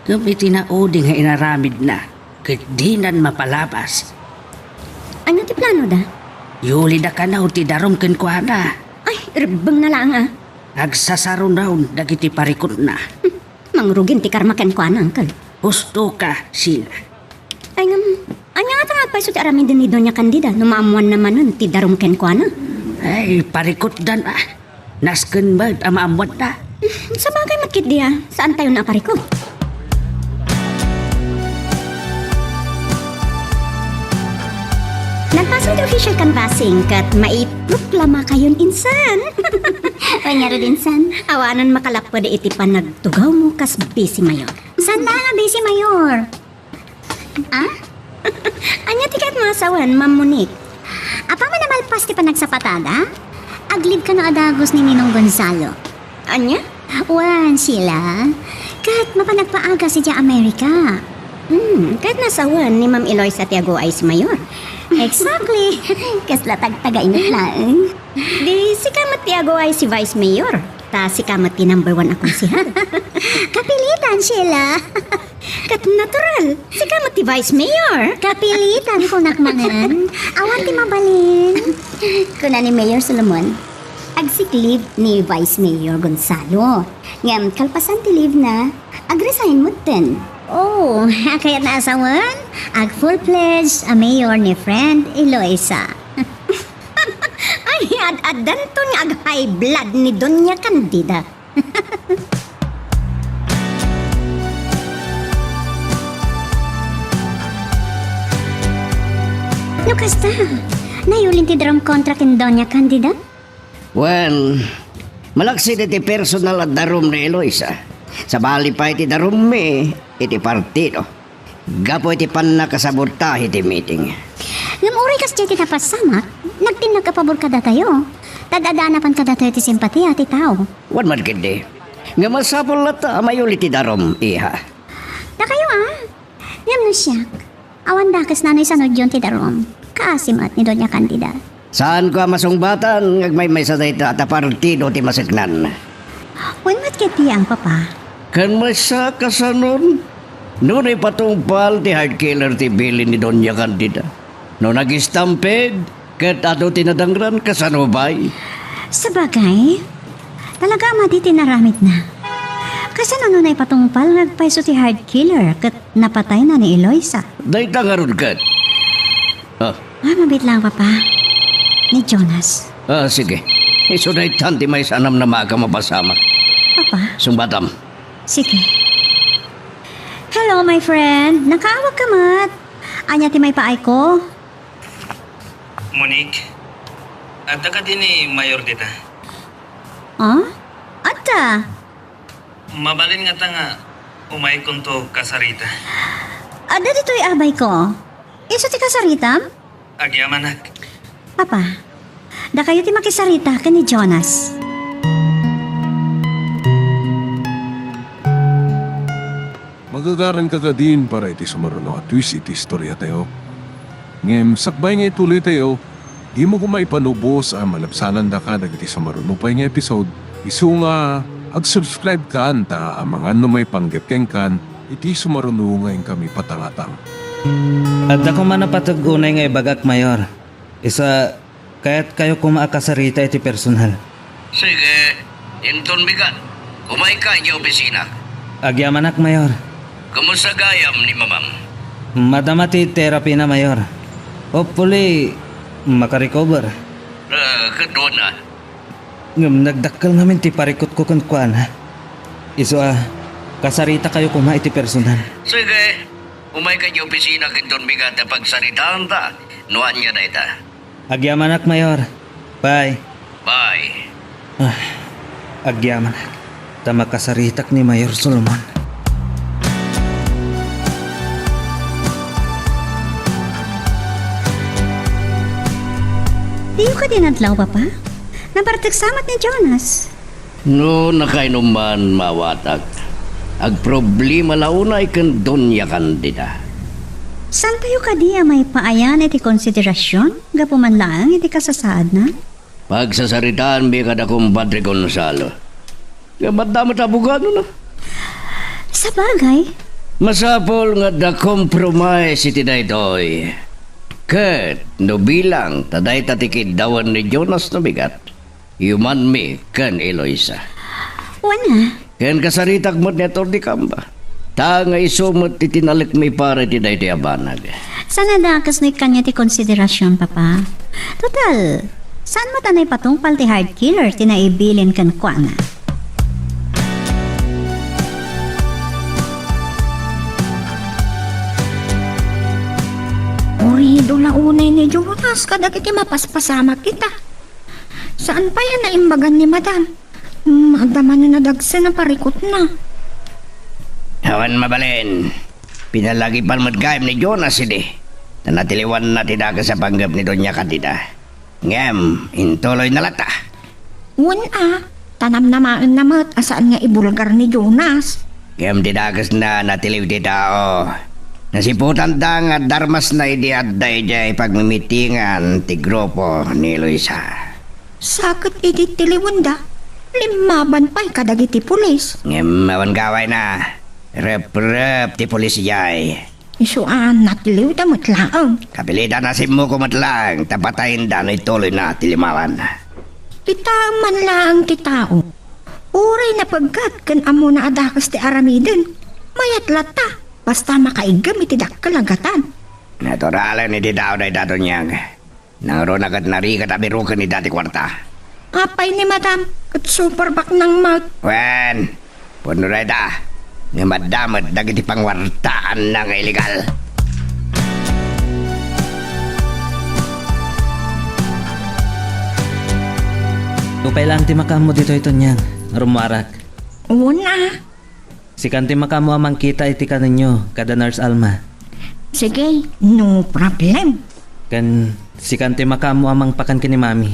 Ngem iti naudi nga inaramidna, ket dinan mapalabas. Ania ti planoda? Yulida kano ti darum kenkuana. Ay, rebbengna laeng a. Agsasarunaon dagiti parikutna. Hmm, mangrugin ti karma kenkuana, Uncle. Husto ka, Sheila. Ay, ngem, ania ngata nga agpayso ti aramiden ni Doña Candida no maammoanna manen ti darum kenkuana? Ay, parikutdan a. Nasken met a maammoanna. Sabagay met ketdi a, saantayon a parikut. Nagpasen ti official canvassing ket maiproklamakayon insan. Wen ngarud insan. Awanen makalapped iti panagtugawmo kas vice mayor. Saan laeng a vice mayor? Ah? Ania ti kayatmo a sawen, Ma'am Monique? Apaman a malpas ti panagsapatada, ag-leave kano a dagus ni Ninong Gonzalo. Ania? Wen, Sheila, ket mapan agpaagas idiay Amerika. Hmm, ket nasawen ni Ma'am Eloisa ti aguay si Mayor. Exactly. Kasla tagtagainat laeng. Di sika met ti aguay si Vice Mayor, ta sika met ti number one a konsehal. Kapilitan, Sheila. Ket natural, sika met ti Vice Mayor. Kapilitan, kunak manen. Awan ti mabalin. Kuna ni Mayor Solomon, agsick leave ni Vice Mayor Gonzalo. Ngem kalpasan ti leave na, agresign metten. Oh, kayatna a sawen, ag full-fledged a mayor ni friend Eloisa. Ay, ad-addanton nga ag-high blood ni Doña Candida. Kasta, nayulin ti darum kontra ken Doña Candida? Well, malaksid iti personal a darum ni Eloisa. Sabali pay ti darummi iti partido. Gapu iti pannakasabotahe ti meeting. Ngem uray kasdiay ti napasamak, nagtinnag a pabor kadatayo. Ta adda napan kadatayo ti simpatia ti tao. Wen met ketdi. Ngem masapul latta a mayuli ti darum, iha. Dakayo, a? Ngem no siak, awan dakes nanoy sanudyon ti darum. Kaasi met ni Doña Candida. Saanko a masungbatan nga agmaymaysa dayta ta partido ti maseknan. Wen met ketdi, Papa. Ken maysa kasanon, no naipatungpal ti hard killer ti bilin ni Doña Candida. No nag-stampede, ket adu ti nadangran, kasano pay? Sabagay, talaga a madi ti naramidna. Kasano no naipatungpal nga agpayso ti hard killer ket napatayna ni Eloisa? Dayta ngarud ket. Ah. Ah, mabit lang, Papa. Ni Jonas. Ah, sige. Isu daytan ti maysa a namnama a mapasamak. Papa? Sungbatam. Sige. Hello, my friend. Nakaawag ka met. Ania ti maipaayko? Monique, adda kadi ni Mayor dita? Ah? Adda. Mabalin ngata nga umaykonto kasarita. Adda ditoy abayko. Isu ti kasaritam? Agyamanak. Papa, dakayo ti makisarita ken ni Jonas. Magagaranka kadin para iti sumaruno a twist iti istoriatayo. Ngem sakbay nga ituloytayo, dimo koma ipanubos a malabsanandaka dagiti sumaruno pay nga episode. Isu nga, ag-subscribe kan ta amangan no maipanggep kenkan iti sumaruno nga inkami patangatang. Adda koma napateg unay nga ibagak, Mayor. Isu a, kayatkayo koma a kasarita iti personal. Sige, inton bigat, umayka idiay opisina. Agyamanak, Mayor. Kumusta gayam ni Mamam? Madama ti therapy na, Mayor. Hopefully, makarecover. Ah, ket wen a. Ngem nagdakkel ngamin ti parikutko kenkuana. Isu a, kasaritakayo koma iti personal. Sige, umayka idiay opisina ken don bigat a pagsaritaanta no ania dayta. Agyamanak, Mayor. Bye. Bye. Ah, agyamanak. Ta makasaritak ni Mayor Solomon. Diyo kadi nadlaw, Papa? Nabartek sa met ni Jonas. No nakainuman, maawatak, agproblema la unay ken Doña Candida. Saantayo kadi a maipaayan iti konsiderasion gapu man laeng iti kasasaadna? Pagsasaritaanmi kada kumpadre Gonzalo. Nga madama ta abogadona. Sabagay. Masapul nga adda compromise iti daytoy. Ket no bilang ta dayta ti kiddawan ni Jonas no bigat, yumanmi ken Eloisa. Wen a. Ken kasaritak met ni Attorney Camba. Ta nga isu met ti tinalekmi para iti daytoy a banag. Saan a dakes no ikkanyo ti konsiderasion, Papa. Total, saan met a naipatungpal ti hard killer ti naibilin kenkuana? Purido la unay ni Jonas kadagiti mapaspasamak ita. Saan pay a naimbagan ni Madam? Hmm, adda manen a dagsen a parikutna. Awan mabalin. Pinalagipan met gayam ni Jonas idi. Ta natiliwanna ti dakes a panggep ni Doña Candida. Ngem, intuloyna latta. Wen a, ta namnamaenna met a saan nga ibulgar ni Jonas. Ngem ti dakesna natiliw ti tao. Nasiputanda nga darmasna idi adda idiay pagmimitingan ti grupo ni Luisa. Sa ket idi tiliwenda, limmaban pay kadagiti pulis. Ngem awan gawayna. Reprep ti pulis idiay. Isu a natiliwda met laeng. Kapilitan a simmuko met laeng ta patayenda no ituloyna ti limawan. Itaem man laeng ti tao. Uray napeggat ken ammona a dakes ti aramiden, mayat latta, basta makaiggem iti dakkel a gatad. Naturalen iti tao dayta, Donyag. Nangruna ket narigat a biroken ida ti kuarta. Apay ni Madam, ket super baknang met. Wen, pudno dayta, ngem adda met dagiti panguartaanna nga illegal. Pay laeng ti makaammo ditoy, Tonyang. Rummuarak. Wen a. Sikan ti makaammo a mangkita iti kanenyo kada Nurse Alma. Sige, no problem. Ken sikan ti makaammo a mangpakan ken ni Mami.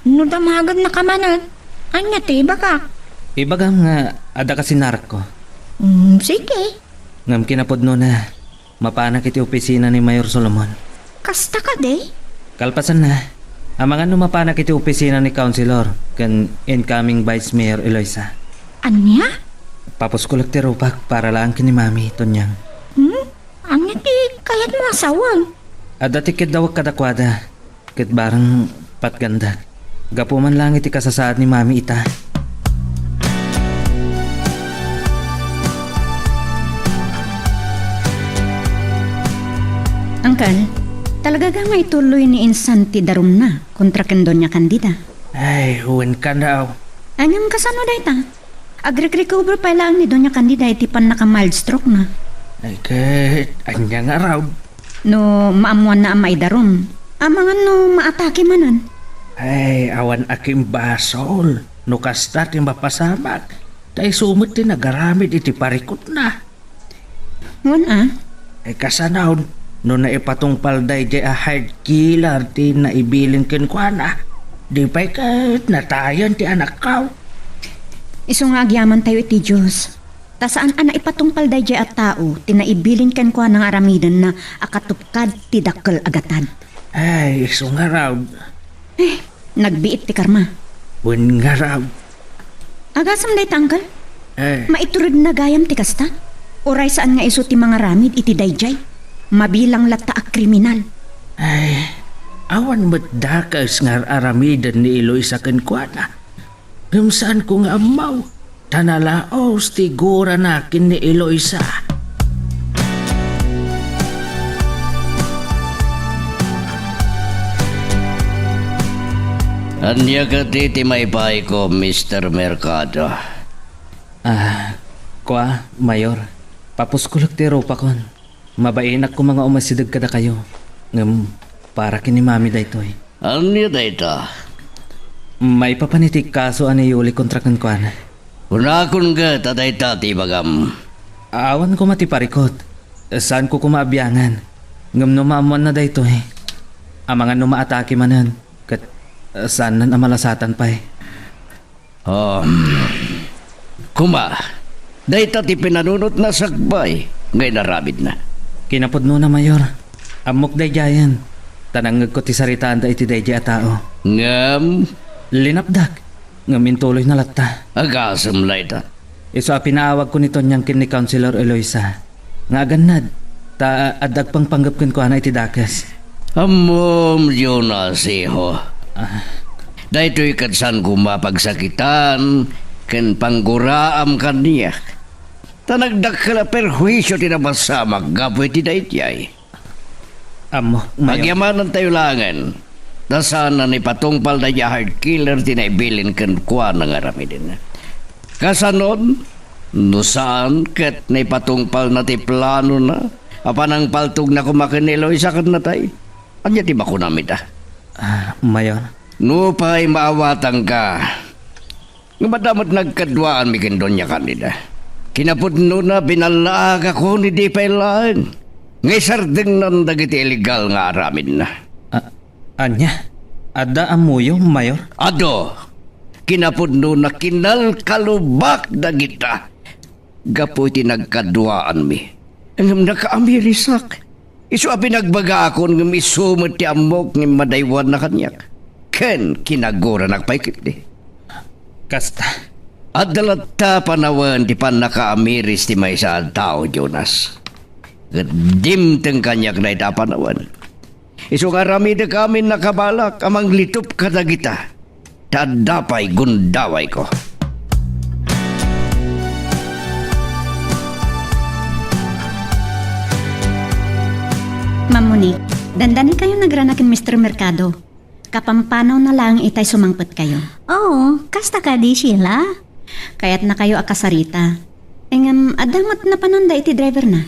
No damagennaka manen, ania ti ibagak? Ibagam nga adda kasinarakko. Mm, sige. Ngem kinapudnona, mapanak iti opisina ni Mayor Solomon. Kasta kadi? Kalpasanna, amangan no mapanak iti opisina ni Councilor ken incoming Vice Mayor Eloisa. Ania? Papuskolek ti rupak para laeng ken ni Mami, Tonyang. Hmm? Ania ti kayatmo a sawen? Adda ti keddawek kadakuada, ket bareng patgandak. Gapu man laeng iti kasasaad ni Mami ita. Angkel, talaga nga ituloy ni Insan ti darumna kontra ken Doña Candida? Ay, wen kanaw. Ay, ngem kasano dayta? Agrek-recover pay laeng ni Doña Candida iti pannaka-mild stroke na. Ay, ket ania nga raw? No maammoanna a maidarum, amangan no maatake manen. Ay, awan a kimbasol. No kasta ti mapasamak, ta isu met ti nagaramid iti parikutna. Wen a? Ay, kasano, no naipatungpal daydiay a heart killer ti naibilin kenkuana, di pay ket natayen ti anakko. Isu nga agyamantayo iti Dios, ta saan a naipatungpal daydiay a tao ti naibilin kenkuana nga aramidenna a katupkad ti dakkel a gatad. Ay, isu ngarud. Eh, nagbiit ti karma. Wen ngarud. Agasem dayta, Angkel? Eh. Maituredna gayam ti kasta? Uray saan nga isu ti mangaramid iti daydiay? Mabilang latta a kriminal. Ay, awan met dakes nga ar-aramiden ni Eloisa kenkuana. Ngem saanko nga ammo, ta nalaos ti gurana ken ni Eloisa. Ania kadi ti maipayko, Mister Mercado? Ah, kua, Mayor, papuskolek ti rupakon. Mabainak koma nga umasideg kadakayo, ngem para ken ni Mami daytoy. Ania dayta? Maipapan iti kaso a ni Yuli kontra kenkuana. Kunakon ket a dayta ti ibagam. Awan koma ti parikut. Saanko koma a biangan. Ngem no maammoanna daytoy, amangan no maatake manen, ket, eh, saannan a malasatan pay. Um, koma, dayta ti pinanunotna sakbay nga inaramidna. Kinapudnona, Mayor. Ammok daydiayen, ta nangngegko ti saritaanda iti daydiay a tao. Ngem? Linapdak, ngem intuloyna latta. Agasem layta. Isu a pinaawagko ni Tonyang ken ni Councilor Eloisa nga agannad, ta adda agpangpanggep kenkuana iti dakes. Ammom, Jonas, iho. Ah. Daytoy ket saan koma pagsakitan ken pangguraam kaniak. Ta nagdakkel a perhuisio ti napasamak gapu iti daydiay. Ammok, Mayor. Agyamanantayo laengen. Ta saan a naipatungpal daydiay a heart killer ti naibilin kenkuana nga aramiden. Kasanon, no saan ket naipatungpalna ti planona a panangpaltogna koma ken ni Eloisa ken natay. Ania ti makunam ita? Ah, Mayor. Nupay maawatangka, ngem adda met nagkaduaanmi ken Doña Candida. Kinapudnona, binallaagakon idi pay laeng nga isardengnan dagiti illegal nga aramidna. A-, ania? Adda ammoyo, Mayor? Adu. Kinapudnona, kinalkalubak dagita gapu iti nagkaduaanmi. Ngem nakaamirisak. Isu a pinagbagaakon ngem isu met ti ammok ngem madaywanna kaniak. Ken kinaguranak pay ketdi. Kasta. Adda latta panawen ti pannakaamiris ti maysa a tao, Jonas. Ket dimteng kaniak dayta a panawen. Isu nga aramidek amin a kabalak a manglitup kadagita. Ta adda pay gundawayko. Mammuni, dandanikayon agrana ken Mister Mercado. Kapampanawna laeng itay sumangpetkayo. Oo, kasta kadi, Sheila? Kayatnakayo a kasarita. Ngem, adda met napananda iti driverna.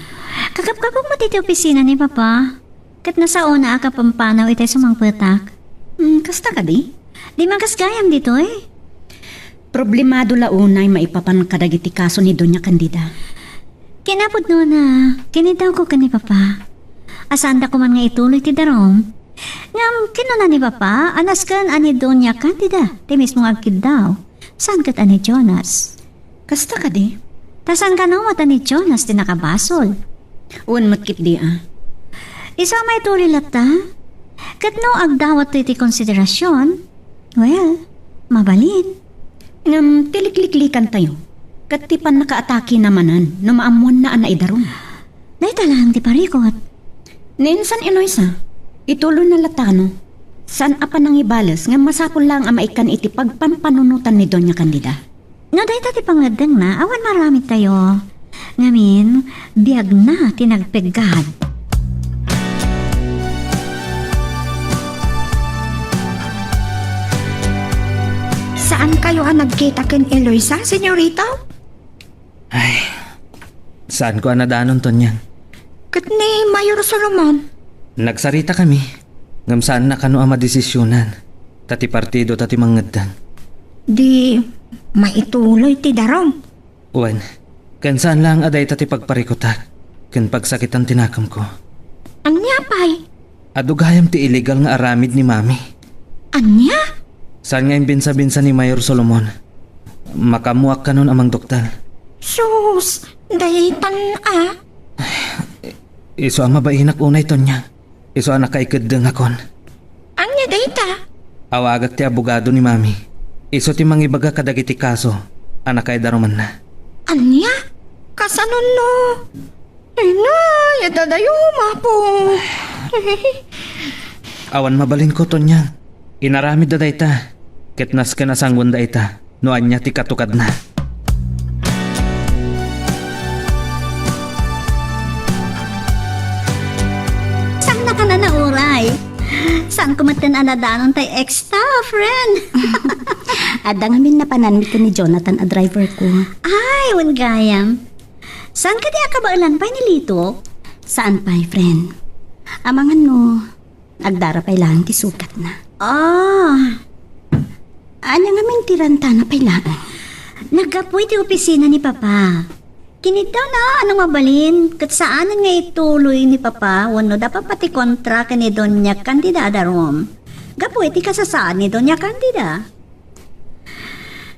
Kagapgapok met iti opisina ni Papa. Ket nasaona a kapampanaw itay sumangpetak. Hmm, kasta kadi? Di man kas gayam ditoy? Problemado la unay maipapan kadagiti kaso ni Doña Candida. Kinapudnona, kiniddawko ken ni Papa. Asaanda koman nga ituloy ti darum. Ngem kinuna ni Papa a nasken a ni Doña Candida ti mismo nga agkiddaw. Saan ket a ni Jonas? Kasta kadi? Ta saan kano met a ni Jonas ti nakabasol? Wen met ketdi a. Isu a maituloy latta? Ket no agdawat ti konsiderasion, well, mabalin. Ngem ti likliklikantayo, ket ti pannakaatakena manen no maammoanna a naidarum. Dayta laeng ti parikot. Ni insan Eloisa, ituloyna latta kano. Saan a panangibales ngem masapul laeng a maikkan iti pagpanpanunotan ni Doña Candida. No dayta ti pangngeddengna, awan maaramidtayo. Ngamin, biagna ti nagpeggad. Saankayo a nagkita ken Eloisa, senyorita? Ay, saanko a nadanon, Tonyang. Ket ni Mayor Solomon? Nagsaritakami, ngem saanna kano a madesisionan, ta ti partido ta ti mangngeddeng. Di maituloy ti darum. Wen, ken saan laeng a dayta ti pagparikutak ken pagsakitan ti nakemko. Ania pay? Adu gayam ti illegal nga aramid ni Mami. Ania? Saan nga imbinsa-binsa ni Mayor Solomon? Makaammoak kanon a mangduktel. Sus, daytan a. Isu a mabainak unay, Tonya. Isu a nakaikeddengakon. Ania dayta? Awagak ti abogado ni Mami. Isu ti mangibaga kadagiti kaso a nakaidarumanna. Ania? Kasanon no? Ay, nay, adda dayo, mapo. Awan mabalinko, Tonya. Inaramidda dayta, ket nasken a sanguenda ita no ania ti katukadna. Saan a kanana uray? Saan ko met ken a nadanon tay ex ta, friend? Adda ngamin napananmi ken ni Jonathan a driver ko. Ay, wen gayam. Saan kadi a kabaelan pay ni Lito? Saan pay, friend. Amangan no, agdara pay laeng ti sukatna. Ah. Ania ngamin ti rantana pay laeng? Naggapu iti opisina ni Papa. Kiniddawna a no mabalin, ket saanen nga ituloy ni Papa wenno da Papa ti kontra ken ni Doña Candida a darum. Gapu iti kasasaad ni Doña Candida.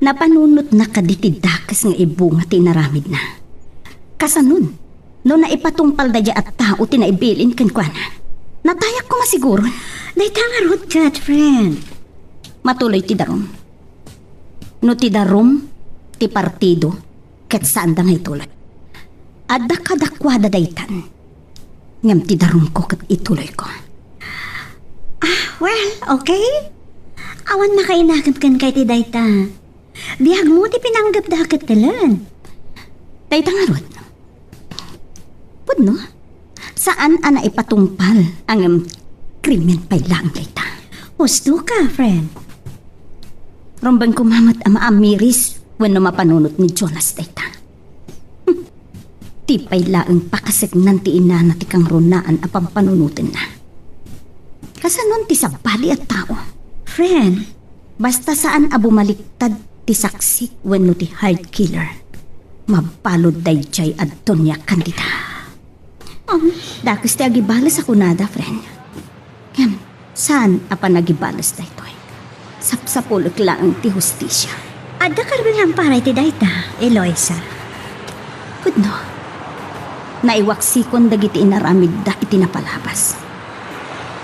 Napanunotna kadi ti dakes nga ibunga ti inaramidna. Kasanon, no naipatungpal daydiay a tao ti naibilin kenkuana? Natayak koma siguron. Dayta ngarud ket, friend. Matuloy ti darum. No ti darum, ti partido, ket saanda nga ituloy. Adda kadakuada daytan. Ngem ti darumko ket ituloyko. Ah, well, okay. Awan makainakem kenka iti dayta. Biagmo ti pinanggepda ket telen. Dayta ngarud. Pudno? Saan a naipatungpal, ngem krimen pay laeng dayta. Husto ka, friend. Rumbeng koma met a maamiris wenno mapanunot ni Jonas dayta. Hmm. Ti pay laeng pakasegnan ti inana ti kangrunaan a pampanunotenna. Kasanon ti sabali a tao? Friend, basta saan a bumaliktad ti saksi wenno ti hired killer, mabalud daydiay a Doña Candida. Um, dakes ti agibales a kunada, friend. Ngem, saan a panagibales daytoy? Sapsapulek laeng ti hustisia. Adda karbilang para iti dayta, Eloisa. Pudno, naiwaksikon dagiti inaramidda iti napalabas.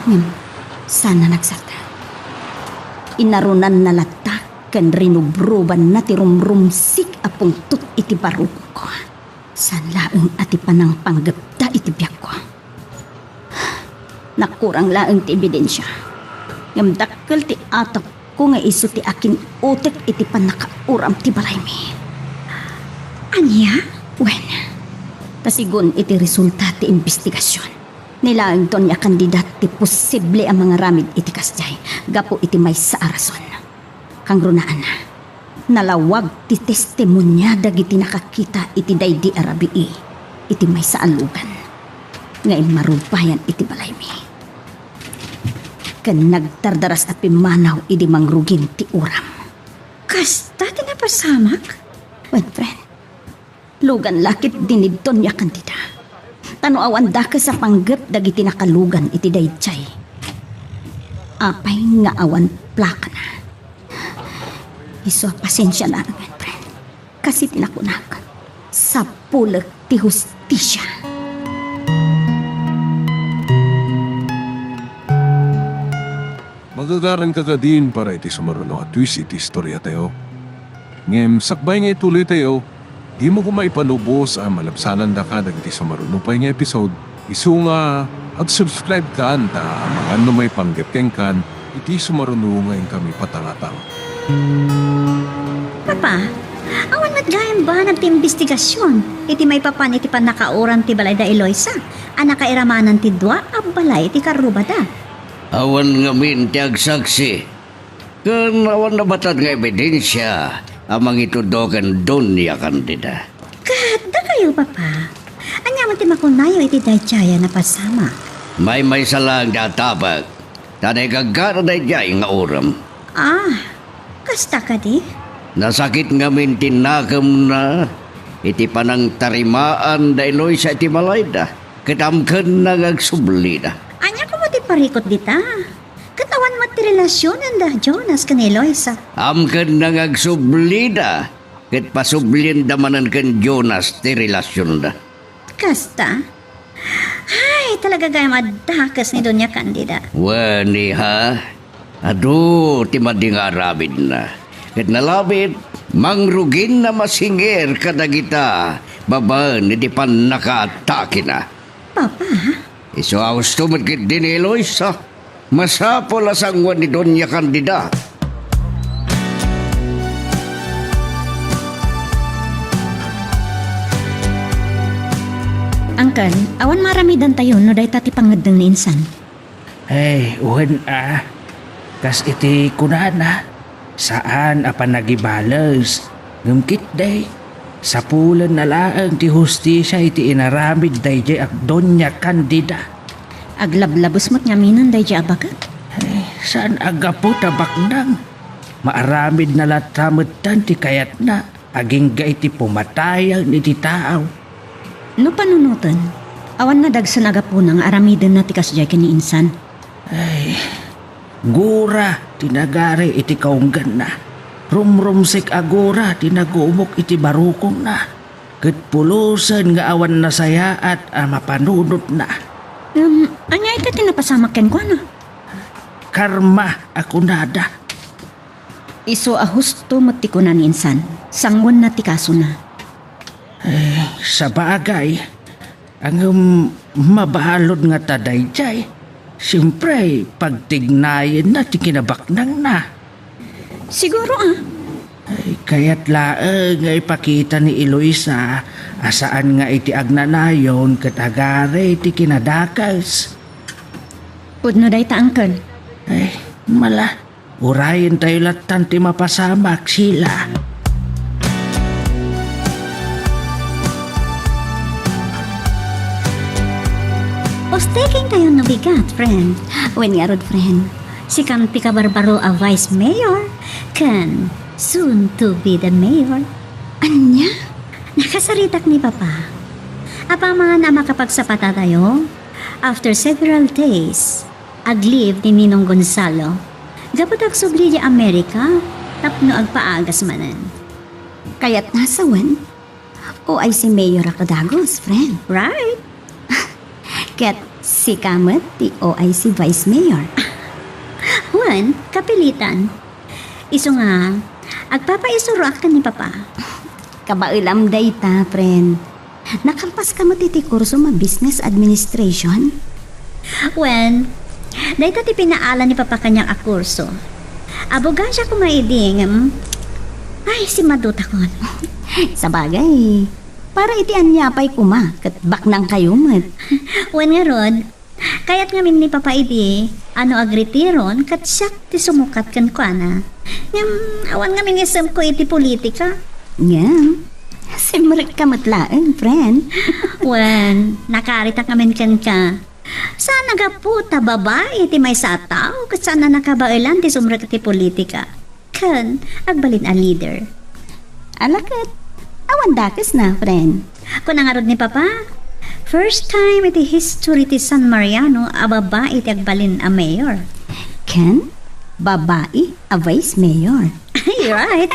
Ngem, saan a nagsarta. Inarunanna latta ken rinubrubanna ti rumrumsik a pungtot iti barukongko. Saan laeng a ti panangpanggepda iti biagko. Nakurang laeng ti ebidensia. Ngem dakkel ti atepko nga isu ti akin-utek iti pannakauram ti balaymi. Ania? Wen, ta sigun iti resulta ti imbestigasion, ni laeng Doña Candida ti posible a mangaramid iti kasdiay gapu iti maysa a rason. Kangrunaanna, nalawag ti testimonia dagiti nakakita iti daydi a rabii iti maysa a lugan nga immarubayan iti balaymi. Ken nagdardaras a pimmanaw idi mangrugin ti uram. Kasta ti Pasamak? Wen, friend, lugan la ketdi ni Doña Candida. Ta no awan dakes a panggep dagiti nakalugan iti daydiay, apay nga awan plakana? Isu a pasensia laeng, friend. Kas iti nakunak, sapulek ti hustisia. Magagaranka kadin para iti sumaruno a twist iti istoriatayo. Ngem sakbay nga ituloytayo, dimo koma ipalubos a malabsanandaka dagiti sumaruno pay nga episode. Isu nga ag-subscribe kan ta amangan no maipanggep kenkan iti sumaruno nga inkami patangatang. Papa, awan met gayam banag ti imbestigasion iti maipapan iti pannakaoran ti balay da Eloisa a nakairamanan ti dua a balay iti karrubada. Awan ngamin ti agsaksi, ken awan nabatad nga ebidensia a mangitudno ken Doña Candida. Ket dakayo, Papa, ania met ti makunayo iti daydiay a napasamak? Maymaysa laeng ti atapek, ta naigagara daydiay nga urom. Ah, kasta kadi? Nasakit ngamin ti nakemna iti panangtarimaan da Eloisa iti balayda, ket amkenna nga agsublida. Ania koma ti parikut dita? Ket awan met ti relasionen da Jonas ken Eloisa. Amkenna nga agsublida, ket pasublienda manen ken Jonas ti relasionda. Kasta? Ay, talaga gayam a dakes ni Doña Candida. Wen, iha, adu ti madi nga aramidna. Ket nalabit, mangruginna masingir kadagita babaen iti pannakaatakina. Papa? Isu a husto met ketdi ni Eloisa. Masapul a sangoan ni Doña Candida. Uncle, awan maaramidantayo no dayta ti pangngeddeng ni insan. Ay, wen a. Kas iti kunana, saan a panagibales. Ngem ketdi, sapulenna laeng ti hustisia iti inaramid daydiay a Doña Candida. Aglablabes met ngaminen daydiay a baket. Ay, saan a gapu ta baknang. Maaramidna latta metten ti kayatna agingga iti pumatayen iti tao. No panunoten, awan nadagsen a gapuna nga aramidenna ti kasdiay ken ni insan. Ay, gura ti nagari iti kaungganna. Rumrumsek a gura ti nagumok iti barukongna. Ket pulosen nga awan nasayaat a mapanunotna. Ngem, ania ita ti napasamak kenkuana? Karma a kunada. Isu a husto met ti kuna ni insan, sangoenna ti kasona. Eh, sabagay, ngem mabalud ngata daydiay. Siempre, pagtignayenna ti kinabaknangna. Siguro, ah. Ay, kayat laeng nga ipakita ni Eloisa a saan nga iti agnanayon ket agari ti kinadakes. Pudno dayta, Uncle. Ay, mala. Urayentayo lattan ti mapasamak, Sheila. Postekentayo no bigat, friend. Wen ngarud, friend, sikam ti kabarbaro a vice mayor, ken soon to be the mayor. Ania? Nakasaritak ni Papa. Apaman a makapagsapatatayo, after several days, ag-leave ni Ninong Gonzalo gapu ta agsubli idiay Amerika tapno agpaagas manen. Kayatna sawen, O I C mayor a kadagus, friend. Right. Ket sika met ti O I C vice mayor. Wen, kapilitan. Isu nga, agpapaisuroak ken ni Papa. Kabaelam dayta, friend. Nakampaska met iti kurso a business administration? Wen, dayta ti pinaala ni Papa kaniak a kurso. Abogasia koma idi ngem, ay, simmadutakon. Sabagay, para iti ania pay koma ket baknangkayo met. Wen ngarud, kayat ngamin ni Papa idi a no agretiron ket siak ti sumukat kenkuana. Ngem awan ngamin isemko iti politika. Ngem, simrekka met laeng, friend. Wen, nakaritak ngamin kenka. Saan a gapu ta babai ti maysa a tao ket saan a nakabaelan ti sumrek iti politika ken agbalin a leader. Ala ket, awan dakesna, friend. Kuna ngarud ni Papa, first time iti history ti San Mariano a babai ti agbalin a mayor. Ken, babai a vice mayor. Ay, right.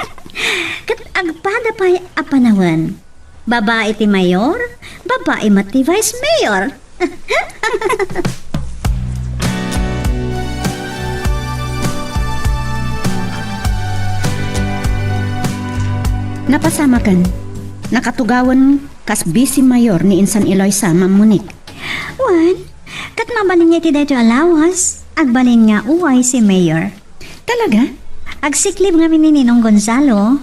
Ket agpada pay a panawen. Babai ti mayor, babai met ti vice mayor. Napasamaken. Nakatugawen kas vice mayor ni insan Eloisa, Ma'am Monique. Wen, ket mabalin nga iti daytoy a lawas, agbalin nga uway si mayor. Talaga? Agsiklib ngamin ni Ninong Gonzalo.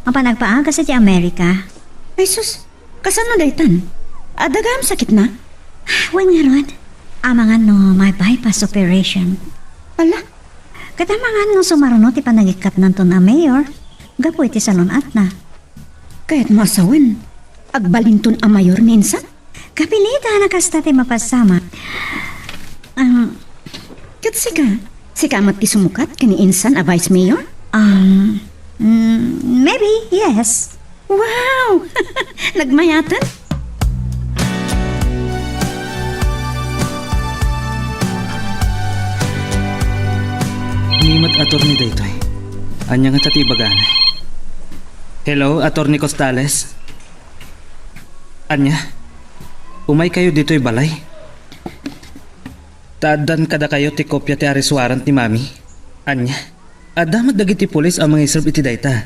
Mapan agpaagas iti Amerika. Ay sus, kasano daytan? Adda gayam sakitna? Wen ngarud, amangan no may bypass operation. Ala? Ket amangan no sumarno ti panagikatnanton a mayor gapu iti salun-atna. Kayatmo a sawen, agbalinton a mayor ni insan? Kapilitan a kasta ti mapasamak. Ang Ket sika, sika met ti sumukat ken ni insan a vice mayor? Um, mm, maybe, yes. Wow! Nagmayatan? Ni met attorney daytoy. Ania ngata ti ibagana? Hello, Attorney Costales? Ania? Umaykayo ditoy balay? Ta addan kadakayo ti kopia ti arrest warrant ni Mami? Ania? Adda met dagiti pulis a mangiserb iti dayta.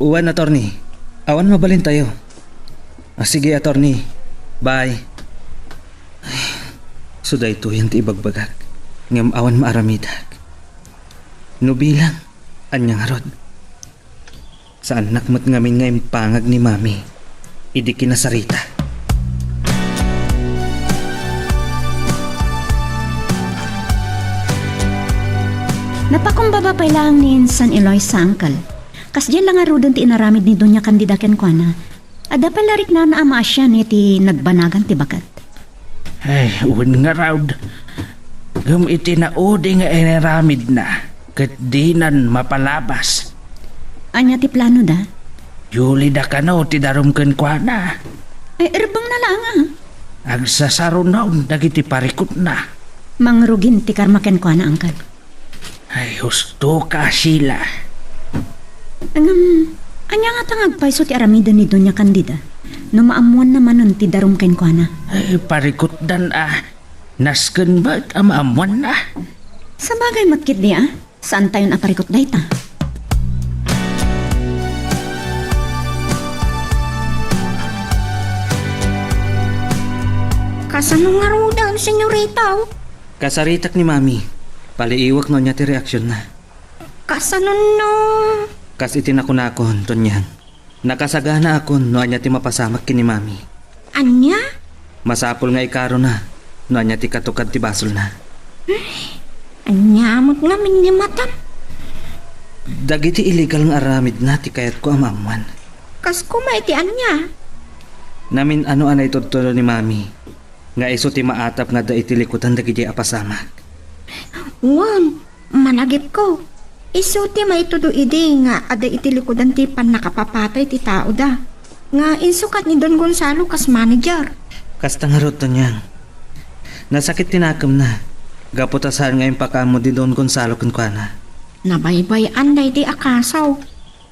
Wen, attorney. Awan mabalintayo. Ah, sige, attorney. Bye. Ay, so daytoyen ti ibagbagak. Ngem awan maaramidak. No bilang, ania ngarud? Saannak met ngamin nga impangag ni Mami idi kinasarita. Napakumbaba pay laeng ni insan Eloisa, Uncle. Kasdiay la ngaruden ti inaramid ni Doña Candida kenkuana. Adda pay la riknana a maasian iti nagbanagan ti baket. Ay, wen ngarud. Ngem iti naudi nga inaramidna, ket dinan mapalabas. Ania ti planoda? Yulida kano ti darum kenkuana. Ay, erbengna laeng, a. Agsasarunaon dagiti parikutna. Mangrugin ti karma kenkuana, Uncle. Ay, husto ka, Sheila. Ngem, ania ngata nga agpayso ti aramiden ni Doña Candida no maammoanna manen ti darum kenkuana? Ay, parikutdan a. Nasken met a maammoanna. Sabagay met ketdi a, saantayon a parikut dayta. Kasano ngaruden, senyorita? Kasaritak ni Mami. Paliiwek no ania ti reaksionna. Kasano no? Kas iti nakunakon, Tonyang. Nakasaganaakon no ania ti mapasamak ken ni Mami. Ania? Masapul nga ikarona no ania ti katukad ti basolna. Ania met ngamin ni matam? Dagiti illegal nga aramidna ti kayatko a maammoan. Kas koma iti ania? Namin-ano a naitudtudo ni Mami nga isu ti maatap nga adda iti likudan dagidiay a pasamak. Wen, managipko. Isu ti maitudo idi nga adda iti likudan ti pannakapapatay ti taoda, nga insukat ni Don Gonzalo kas manager. Kasta ngarud, Tonyang. Nasakit ti nakemna, gapu ta saan nga impakaammo ni Don Gonzalo kenkuana. Nabaybay-an daydi a kaso.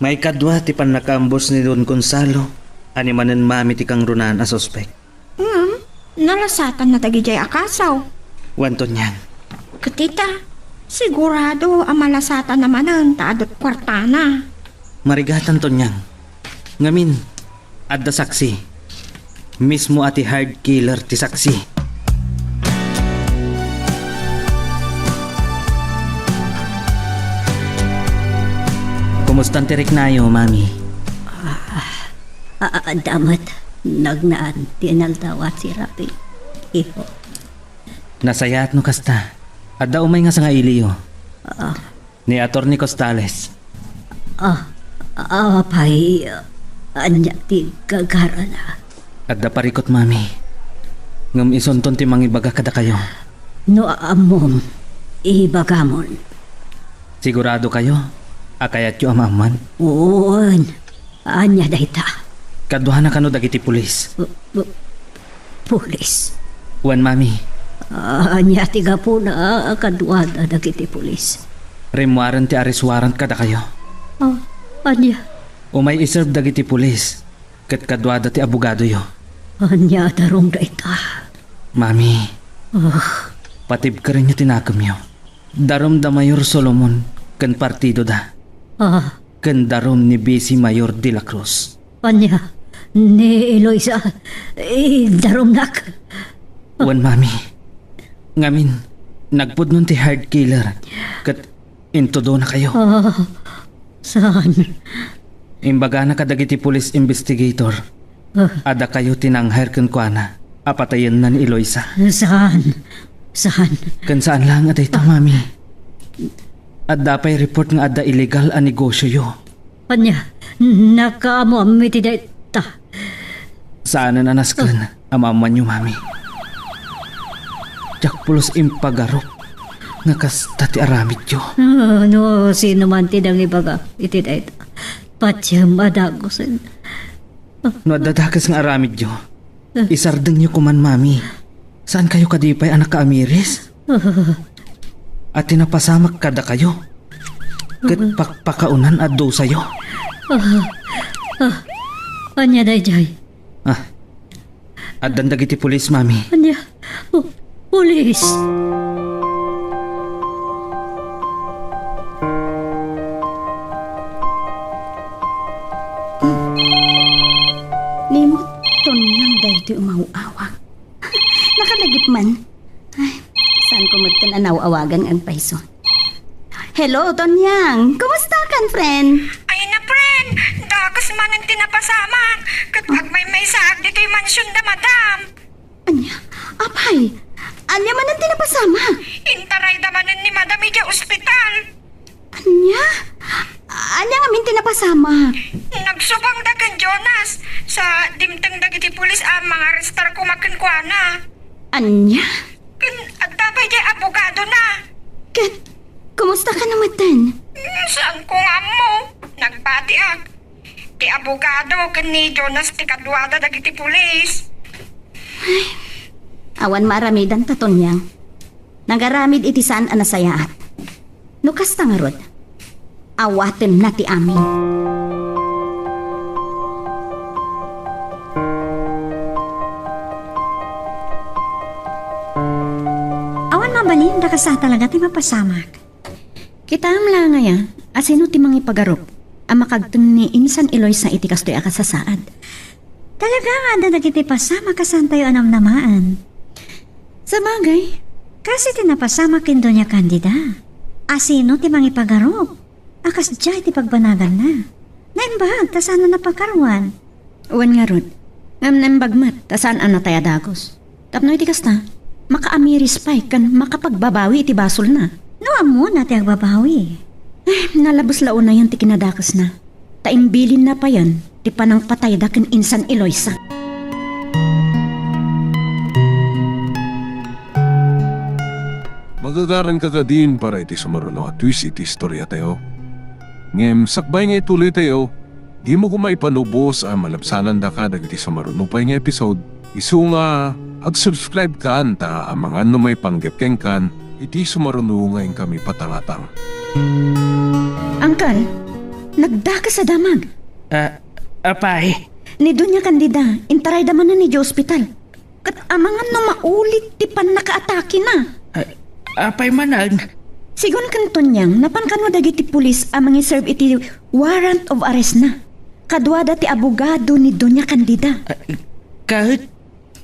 Maikadua ti pannakaambus ni Don Gonzalo a ni manen Mami ti kangrunaan a suspek. Ngem, nalasatanna dagidiay a kaso. Wen, Tonyang. Ket ita, sigurado a malasatanna manen ta adu't kuartana. Marigatan, Tonyang. Ngamin, adda saksi. Mismo a ti hired killer ti saksi. Kumustan ti riknayo, Mami? Ah, A-, adda met, nagnaan ti inaldaw a terapi, iho. Nasayaat no kasta. Adda umay nga sangailiyo. Ah. Ni Attorney Costales. Ah, apay, ania ti gagarana? Adda parikut, Mami. Ngem isunton ti mangibaga kadakayo. No ammom, ibagamon. Sigurado kayo? A kayatyo a maammuan? Wen. Ania dayta? Kaduana kano dagiti pulis? Pu-, pu-, pulis? Wen, Mami. Ania ti gapuna a kaduada dagiti pulis? Rimmuaren ti arrest warrant kadakayo. Ah, ania? Umay iserve dagiti pulis, ket kaduada ti abogadoyo. Ania a darum dayta? Mami, ah, patibkerenyo ti nakemyo. Darum da Mayor Solomon ken partidoda. Ah. Ken darum ni Vice Mayor de la Cruz. Ania? Ni Eloisa? Idarumnak? Wen, Mami. Ngamin, nagpudnon ti hired killer ket intudonakayo. Ah, saan? Imbagana kadagiti police investigator a dakayo ti nang-hire kenkuana a patayenna ni Eloisa. Saan? Saan? Ken saan laeng a dayta, Mami. Adda pay report nga adda illegal a negosioyo. Ania, nakaammoam iti dayta? Saanen a nasken a maammuanyo, Mami. Diak pulos impagarup nga kasta ti aramidyo. Ah, no sino man ti nangibaga iti dayta, patiem a dagusen. No adda dakes nga aramidyo, isardengyo koman, Mami. Saankayo kadi pay a nakaamiris? A ti napasamak kadakayo ket pakpakaonan a dusayo. Ah, ah, ania daydiay? Ah, addan dagiti pulis, Mami. Ania? Pu-, pulis? Ni Tonyang daytoy umaw-awag. Nakalagip man. Ay, saanko metten a naw-awagan nga agpayso. Hello, Tonyang. Kumusta kan, friend? Ay na, friend. Dakes manen ti napasamak. Ket agmaymaysaak ditoy mansion da madam. Ania? Apay, ania manen ti napasamak? Intarayda manen ni madam idiay ospital. Ania? Ania ngamin ti napasamak? Nagsubangda ken Jonas sa dimteng dagiti pulis a mangarestar koma kenkuana. Ania? Ken adda pay diay abogadona. Ket kumusta kano metten? Hmm, saanko nga ammo. Nagbatiak. Ti abogado ken ni Jonas ti kaduada dagiti pulis. Ay, awan maaramidanta, Tonyang. Nagaramid iti saan a nasayaat. No kasta ngarud, awatenna ti amin. Awan mabalin, dakes a talaga ti mapasamak. Kitaem la ngay a, asino ti mangipagarup a makagteng ni insan Eloisa iti kastoy a kasasaad? Talaga nga adda dagiti pasamak a saantayo a namnamaen. Sabagay, kas iti napasamak ken Doña Candida, asino ti mangipagarup a kasdiay ti pagbanaganna? Naimbag ta saan a napakaruan. Wen ngarud, ngem naimbag met ta saan a natay a dagus. Tapno iti kasta, makaamiris pay ken makapagbabawi iti basolna. No ammona ti agbabawi. Eh, nalabes la unayen ti kinadakesna. Ta imbilinna payen ti panangpatayda ken insan Eloisa. Magagaranka kadin para iti sumaruno a twist iti istoriatayo. Ngem sakbay nga ituloytayo, dimo koma ipanubos a malabsanandaka dagiti sumaruno pay nga episode. Isu nga, ag-subscribe kan ta amangan no maipanggep kenkan iti sumaruno nga inkami patangatang. Angkel, nagdakes a damag. Ah, apay? Ni Doña Candida, intarayda manen idiay ospital. Ket amangan no maulit ti pannakaatakena. Ah, apay manen? Sigun ken Tonyang, napan kano dagiti pulis a mangiserve iti warrant of arrest na. Kaduada ti abogado ni Doña Candida. Ah, ket?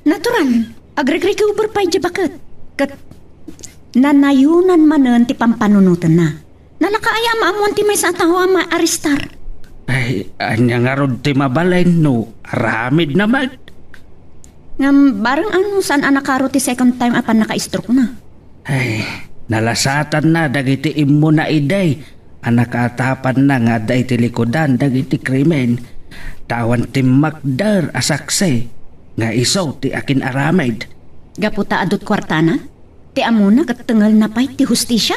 Natural, agregrecover pay diay baket. Ket nanayonan manen ti pampanunotenna. Nalaka aya a maammuan ti maysa a tao a maarestar? Ay, ania ngarud ti mabalin no aramidna met? Ngem bareng a no saan a nakaro ti second time a pannaka-stroke na? Ay, nalasatanna dagiti immuna idi a nakaatapanna nga adda iti likudan dagiti krimen, ta awan timmakder a saksi nga isu ti akin-aramid. Gapu ta adut kuartana, ti ammona ket tengelna pay ti hustisia?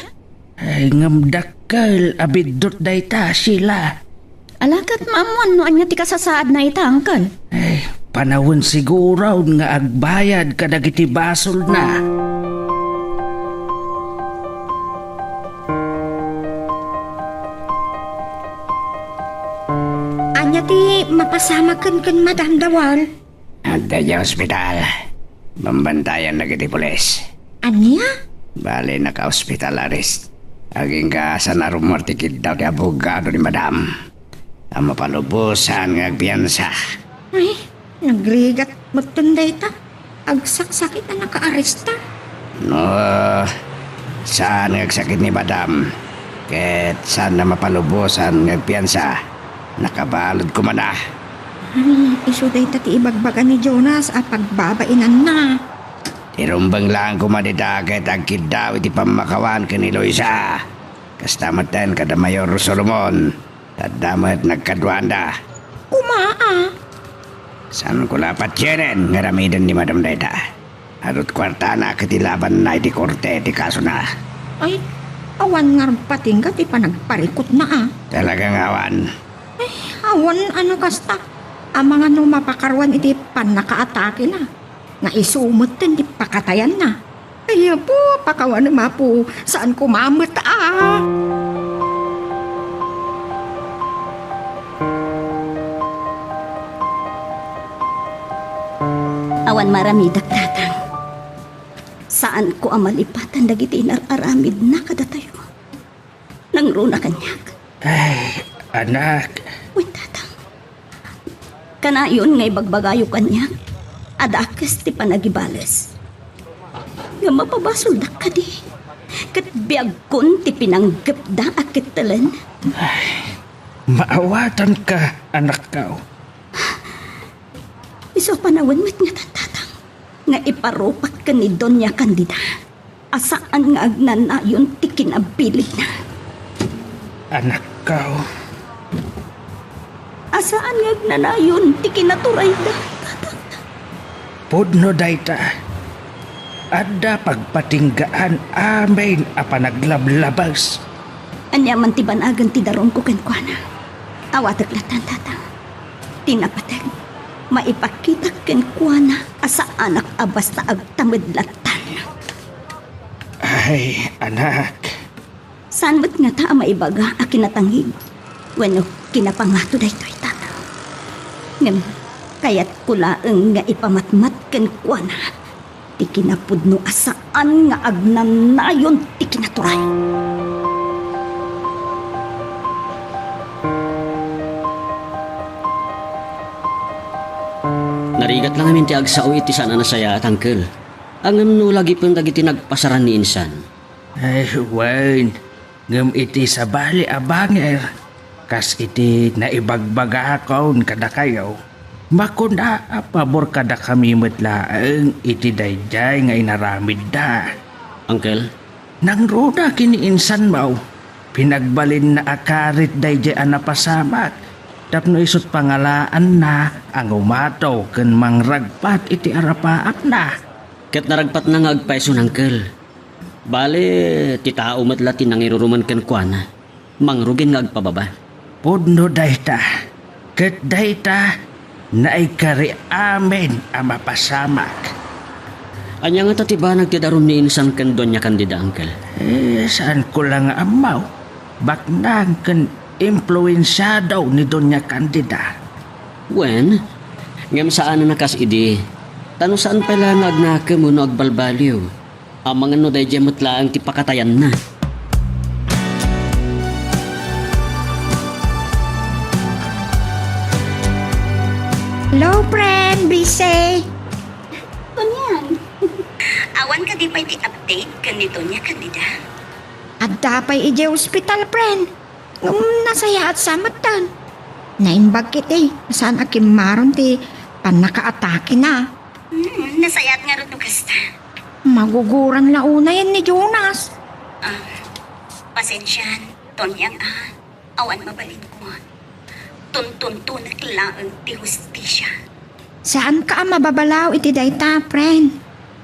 Ay, ngem dakkel a biddut dayta, Sheila. Ala ket maammoan no ania ti kasasaadna ita, Uncle. Ay, panawen siguron nga agbayad kadagiti basolna. Ania ti mapasamak ken Madam Dawal? Adda idiay ospital. Bambantayan dagiti pulis. Ania? Bale, naka-hospital arrest. Agingga saan a rummuar ti kiddaw ti abogado ni Madam a mapalubosan nga agpiansa. Ay, nagrigat metten dayta. Agsaksakit a nakaaresta. No, saan nga agsakit ni Madam, ket saan a mapalubosan nga agpiansa, nakabalud koma na. Ay, isu dayta ti ibagbaga ni Jonas a pagbabainanna. Ti rumbeng laeng koma dita ket agkiddaw iti pammakawan ken ni Luisa. Kasta metten kada Mayor Solomon, adda met nagkaduaanda. Koma a. Saanko la patienen nga aramiden ni Madam dayta. Adut kuartana ket ilabanna iti korte ti kasona. Ay, awan ngarud patingga ti panagparikutna a. Talaga nga awan. Ay, awan a no kasta. Amangan no mapakaruan iti pannakaatakena, nga isu metten ti pakatayanna. Ay, Apo, pakawanem, Apo, saan koma met a. Awan maramidek, Tatang. Saanko a malipatan dagiti inar-aramidna kadatayo. Nangruna kaniak. Ay, anak. Wen, Tatang. Kanayon nga ibagbagayo kaniak a dakes ti panagibales. Ngem mapabasoldak kadi, ket biagkon ti pinanggepda a kettelen. Ay, maawatanka, anakko. Isu a panawen met ngatan, Tatang, nga iparupak ken ni Doña Candida a saan nga agnanayon ti kinabiligna. Anakko. A saan nga agnanayon ti kinaturayda, Tatang. Pudno dayta. Adda pagpatinggaan amin a panaglablabas. Ania man ti banagen ti darumko kenkuana? Awatek lattan, Tatang. Ti napateg, maipakitak kenkuana a saanak a basta agtamed lattan. Ay, anak. Saan met ngata a maibaga a kinatangig wenno kinapangato daytoy, Tatang. Ngem kayatko laeng nga ipamatmat kenkuana ti kinapudno a saan nga agnanayon ti kinaturay. Narigat la ngamin ti agsao iti saan a nasayaat, Uncle. Ngem no lagipen dagiti nagpasaran ni insan? Ay, wen, ngem iti sabali a bangir, kas iti naibagbagakon kadakayo, makuna a pabor kadakami met laeng iti daydiay nga inaramidda. Uncle? Nangruna ken ni insanmo, pinagbalinna a karit daydiay a napasamak, tapno isut' pangalaanna a ngumato ken mangragpat iti arapaapna. Ket naragpatna nga agpayson, Uncle. Bale, ti tao met la ti nangiruruman kenkuana, mangrugin nga agpababa. Pudno dayta, ket dayta, naikari amin a mapasamak. Ania ngata ti banag ti darum ni insan ken Doña Candida, Uncle? Eh, saanko la nga ammo. Baknang ken impluensiado ni Doña Candida. Wen, ngem saan a nakas idi, ta no saan pay la nga agnakem wenno agbalbaliw, amangan no daydiay met laeng ti pakatayanna. Hello, friend. Busy? Kunyan. Awan kadi pay ti update ken ni Doña Candida? Adda pay idiay ospital, friend. Ngem nasayaat sa metten. Naimbag iti saan a kimmaron ti pannakaatakena. Hmm, nasayaat ngarud no kasta. Maguguran la unayen ni Jonas. Ah, pasensian, Tonyang, ah. Awan mabalinko. Tuntuntunek laeng ti hustisia. Saanka a mababalaw iti dayta, friend.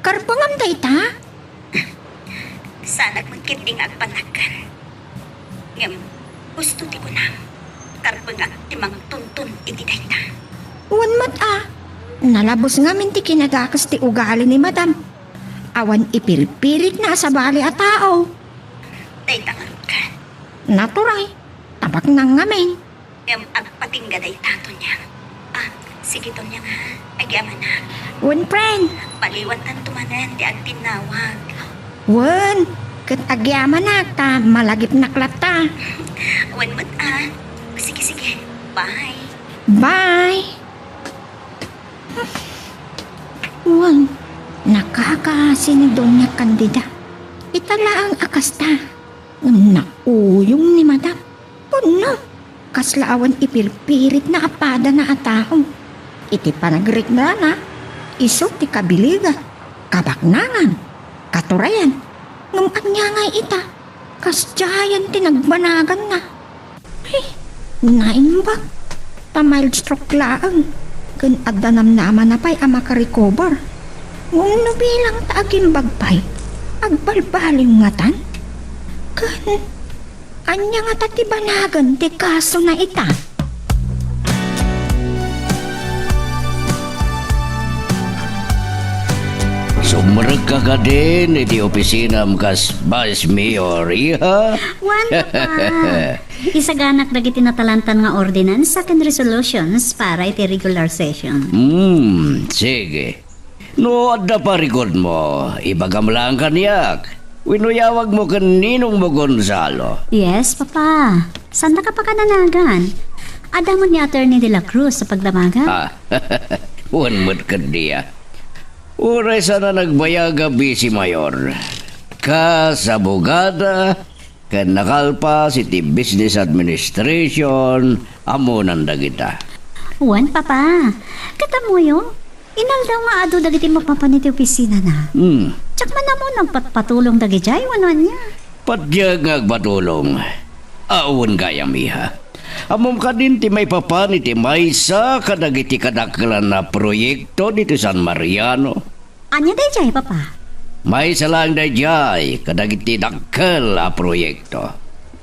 Karbengam dayta? Saanak met ketdi nga agpanagan. Nalabus ngamin ti kinadakes ti ugali ni Madam. Awan ipirpiritna a sabali a tao. Dayta ngarud. Naturay, tabaknang ngamin. Ngem agpatingga dayta, Tonyang. Ah, sige, Tonyang, ha? Agyamanak. Wen, friend. Baliwantan tumanen ti agtinnawag. Wen, ket agyamanak ta malagipnak latta. Wen met, ah. Sige, sige. Bye. Bye. Wen, nakakaasi ni Doña Candida. Ita laeng a kasta. Ngem nauyong ni Madam. Pudno, kasla awan ipirpiritna a padana a tao. Iti panagrikrana, isu ti kabiligan, kabaknangan, katurayan. Ngem ania ngay ita? Kasdiayan ti nagbanaganna. He, naimbag. Ta mild stroke laeng. Ken adda namnamana pay a makarecover. Ngem no bilang ta agimbag pay, agbalbaliw ngatan? Ken ania ngata ti banagan ti kasona ita? Sumrekka kadin iti opisinam kas Vice Mayor, iha? Wen, Papa. Isaganak dagiti natalantan nga ordinansa ken resolutions para iti regular session. Hmm, sige. No adda parikutmo, ibagam laeng kaniak. Wenno yawagmo ken ninongmo Gonzalo. Yes, Papa. Saannaka pakadanagan. Adda met ni Attorney de la Cruz a pagdamagan. Ah, wen met ketdi a. Uray saan a nagbayag a Vice Mayor. Kas abogada, ken nakalpas iti business administration, ammonan dagita. Wen, Papa. Ket ammoyo, inaldaw nga adu dagiti mapapan iti opisinana. Hmm. Diak man ammo no agpatpatulong dagidiay wenno ania. Patiek nga agpatulong. Awan gayam, iha. Ammom kadin ti maipapan iti maysa kadagiti kadakkelan a proyekto ditoy San Mariano. Ania daydiay, Papa? Maysa laeng daydiay kadagiti dakkel a proyekto.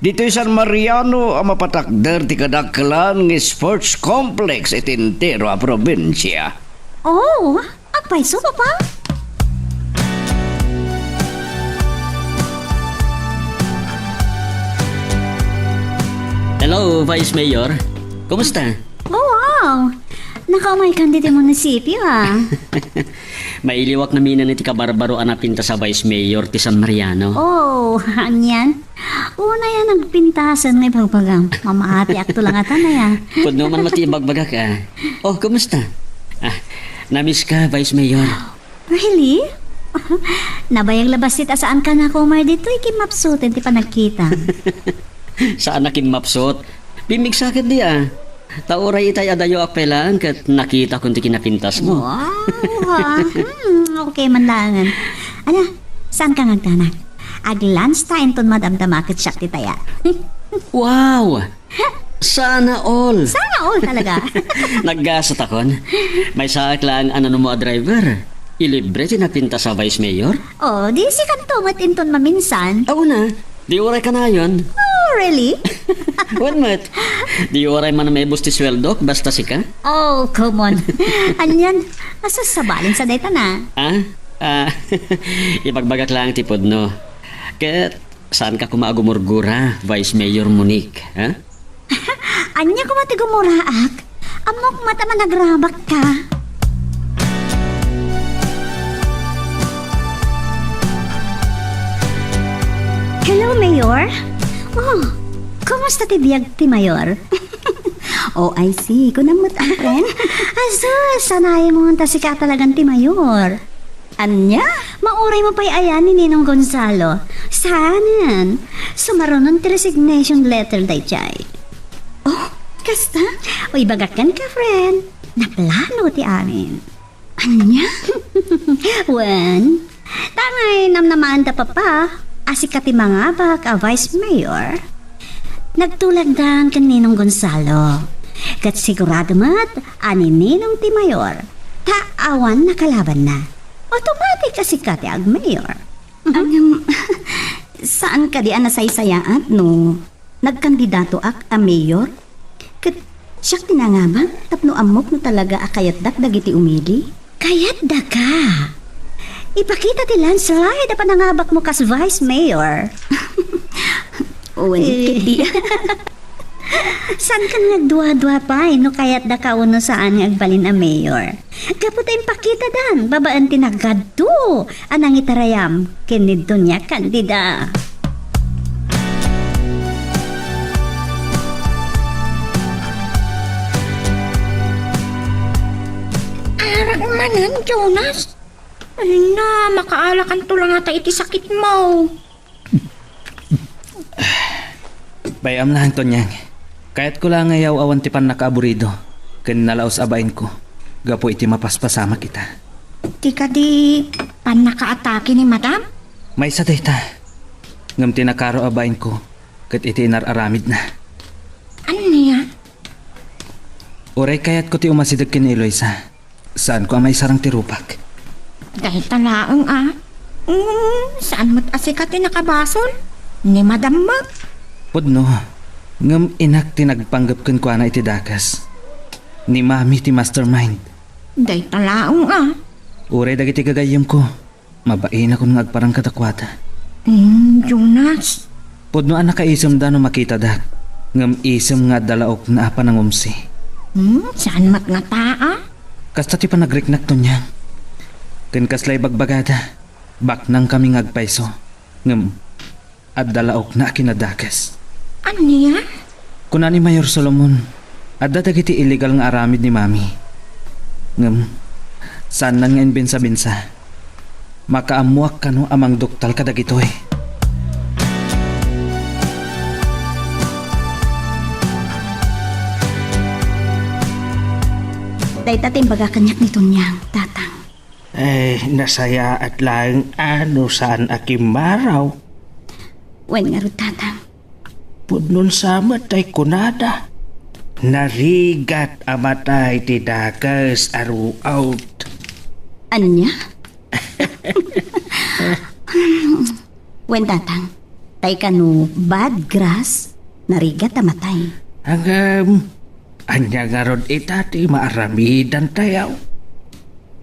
Ditoy San Mariano a mapatakder ti kadakkelan nga sports complex iti entero a probinsia. Oh, agpayso, Papa? Hello, Vice Mayor. Kumusta? Oh, wow! Nakaumaykan ditoy munisipio, ah. Mailiwak naminen iti kabarbaro a napintas a Vice Mayor ti San Mariano. Oh, anian? Unay a nagpintasen nga ibagbagam. Mamaatiakto la ngatan aya. Pudno man met ti ibagbagak, ah. Oh, kumusta? Ah, namiss ka, Vice Mayor. Really? Nabayag la bassit a saanka nakumar ditoy, kimmapsuten ti panagkita. Saan a kimmapsut. Bimmigsa ketdi a. Ta uray itay adayo a pelan ket nakitakon ti kinapintasmo. Wow! Ah, hmm, okay man laengen. Ala, saanka nga agdanag? Ag-lunch ta inton madamdama ket siak ti taya. Wow! Sana all! Sana all talaga. Naggasat akon. Maysaak laeng a nanumo a driver. Ilibre ti napintas a Vice Mayor? Oh, di sikanto met inton maminsan. Awan a, di uray kanayon. Oh, really? Wen met, di uray man maibus ti sueldok, basta sika? Oh, come on. Anian, asasabalin sa dayta na. Ah? Ah, ibagbagak laeng ti pudno. Ket, saanka koma a gumurgura, Vice Mayor Monique, ha? Ania koma ti gumuraak? Ammok met a managrabak ka. Hello, Mayor. Oh, kumusta ti biag ti Mayor? Oh, I see. Kunam met, a friend. Asus, sanayem ta sika talagan ti Mayor. Ania? Mauray mo pay aya ni Ninong Gonzalo. Saanen. Sumarunon ti resignation letter daydiay. Oh, kasta? O, ibagak kenka, friend. Naplano ti amin. Ania? Wen, tangay namnamaanda, Papa, a sika ti mangabak a Vice Mayor. Nagtulagdan ken Ninong Gonzalo. Ket sigurado met a ni Ninong ti mayor. Ta awan nakalabanna. Automatic a sika ti agmayor. Ngem, saan kadi a nasaysayaat no nagkandidatoak a mayor? Ket Siak ti nangabak tapno ammok no talaga a kayatdak dagiti umili. Kayatdaka. Ipakita ti landslide a panangabakmo kas vice mayor. Wen, Eh. Ketdi. Saankan nga agduadua pay no kayatdaka wenno saan nga agbalin a mayor? Gapu ta impakitadan babaen ti nagadto a nangitarayam ken ni Doña Candida. Arak manen, Jonas. Ay na, makaalakanto la ngata iti sakitmo. Bay-am laeng, Tonyang. Kayatko la nga iyaw-awan ti pannakaaburido ken nalaus a bainko gapu iti mapaspasamak ita. Ti kadi pannakaatake ni Madam? Maysa dayta. Ngem ti nakaro a bainko ket iti inar-aramidna. Ania? Uray kayatko ti umasideg ken ni Eloisa, saanko a maisarang ti rupak. Dayta laeng a. Mm, saan met a sika ti nakabasol? Ni Madam met? Pudno, ngem inak ti nagpanggep kenkuana iti dakes. Ni Mami ti mastermind. Dayta laeng a. Uray dagiti gagayyemko, mabainakon nga agparang kadakuada. Hmm, Jonas. Pudno a nakaisemda no makitada, ngem isem nga adda laokna a panangumsi. Hmm, saan met ngata a? Kasta ti panagriknak, Tonyang. Ken kasla ibagbagada, baknangkami nga agpayso. Ngem, adda laokna a kinadakes. Ania? Kuna ni Mayor Solomon, adda dagiti illegal nga aramid ni Mami. Ngem, saannan nga imbinsa-binsa. Makaammoak kano a mangduktal kadagitoy. Dayta ti imbaga kaniak ni Tonyang, Tatang. Eh, nasayaat laeng a no saan a kimmaraw. Wen ngarud, Tatang. Pudnon sa met tay kunada. Narigat a matay ti dakes a ruot. Ania? Wen, Tatang. Tay kano bad grass, narigat a matay. Ngem, ania ngarud ita ti maaramidantayo?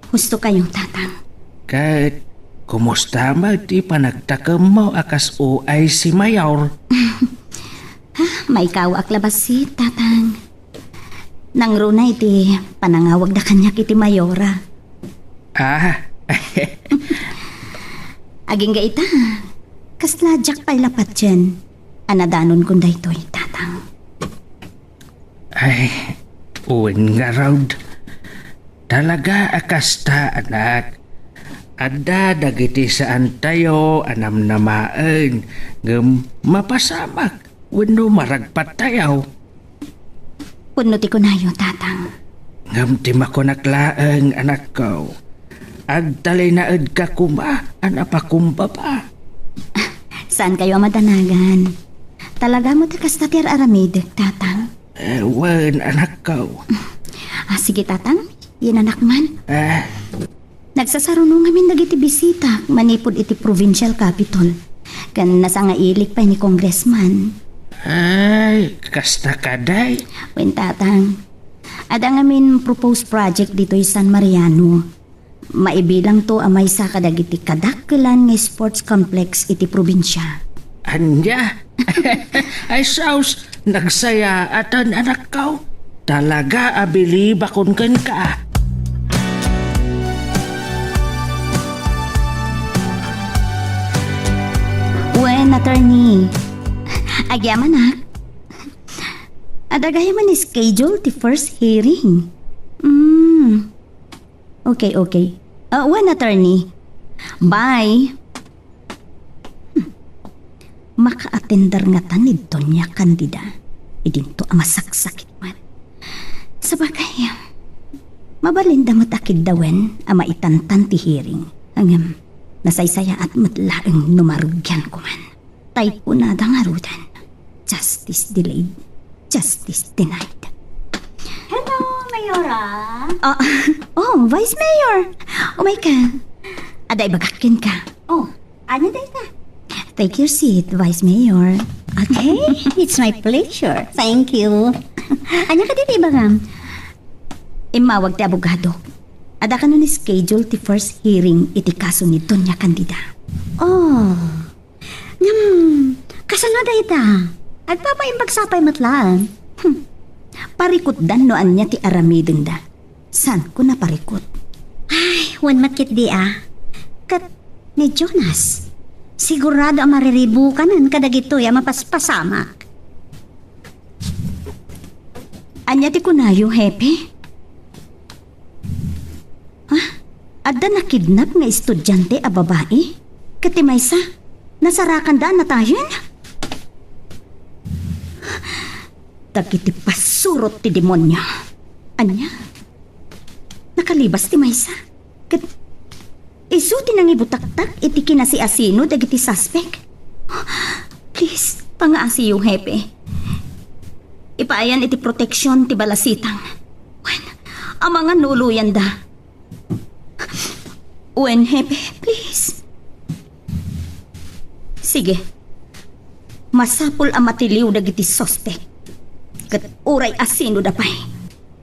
Husto kayo, Tatang. Ket, kumusta met ti panagtakemmo a kas O I C Mayor? Ah, maikawaak la bassit, Tatang. Nangruna iti panangawagda kaniak iti Mayora. Ah. Agingga ita, kasla diak pay la patien a nadanon kun daytoy, Tatang. Ay, wen ngarud. Talaga a kasta, anak. Adda dagiti saantayo a namnamaen, ngem mapasamak wenno maragpattayo. Pudno ti kunayo, Tatang. Ngem ti makunak laeng, anakko, agtalinaedka koma a napakumbaba. Saan kayo a madanagan? Talaga met a kasta ti ar-aramidek, Tatang? Eh, wen, anakko. Ah, sige, Tatang. Yan, anak man. Eh? Nagsasaruno ngamin dagiti bisita manipud iti provincial capitol. Ken nasangailik pay ni Congressman. Ay, kasta kadi? Wen, Tatang. Adda ngamin proposed project ditoy San Mariano. Maibilangto a maysa kadagiti kadakkelan nga sports complex iti probinsya. Ania? Ay, sus, nagsayaatan, anakko. Talaga a bilibakon kenka. Wen, attorney. Agyamanak. Adda gayam a schedule ti first hearing. Mm. Okay, okay. Ah, wen, attorney. Bye. Hmm. Makaatender ngata ni Doña Candida. Idinto a masaksakit man. Sabagay, mabalinda met a kiddawen a maitantan ti hearing. Ngem, nasaysayaat met laeng no marugianko man. Tay kunada ngaruden, "Justice delayed, justice denied." Hello, Mayora. Ah, oh, Vice Mayor. Umay ka. Adda ibagak kenka. Oh, ania dayta? Take your seat, Vice Mayor. Hey, it's my pleasure. Thank you. Ania kadi ti ibagam? Immawag ti abogado. Adda kano ni-schedule ti first hearing iti kaso ni Doña Candida. Oh. Ngem, kasano dayta? Agpapaimbag sapay met laeng. Hmm. Parikutdan no ania ti aramidenda. Saanko naparikut? Ay, wen met ketdi a. Ket ni Jonas, sigurado a mariribukanen kadagitoy a mapaspasamak. Ania ti kunayo, Hepe? Ha? Adda nakidnap nga estudiante a babai? Ket ti maysa, nasarakanda a natayen? Dagiti pasurot ti demonio. Ania? Nakalibas ti maysa? Ket isu ti nangibutaktak iti kinasiasino dagiti suspek? Please, pangaasiyo, Hepe. Ipaayan iti proteksion ti balasitang. Wen, amangan no uloyanda. Wen, Hepe, please. Sige. Masapul a matiliw dagiti suspek. Ket uray asinoda pay,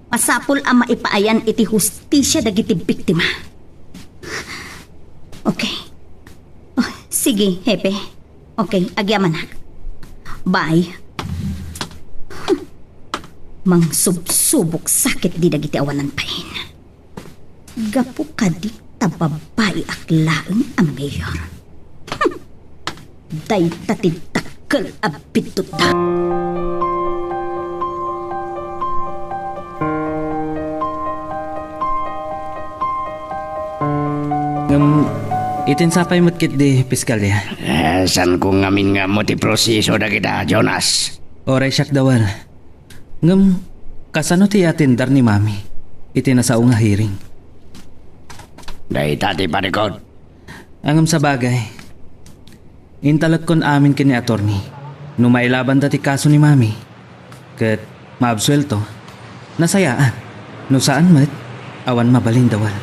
masapul a maipaayan iti hustisia dagiti biktima. Okay. Oh, sige, Hepe. Okay, agyamanak. Bye. Mangsubsubok sakit di dagiti awanan pain. Gapu kadi ta babai ak laeng a mayor. Hmm. Dayta ti dakkel a biddutda. Ngem, itin sapay met ketdi, Piskalya. Eh, saanko ngamin nga ammo ti proseso dagita, Jonas? Uray siak dawal. Ngem, kasano ti atender ni Mami iti nasao nga hearing? Dayta ti parikut. Ngem sabagay, intalekkon amin ken ni attorney no mailabanda ti kaso ni Mami ket maabsuelto, nasayaan. No saan met, awan mabalin dawal.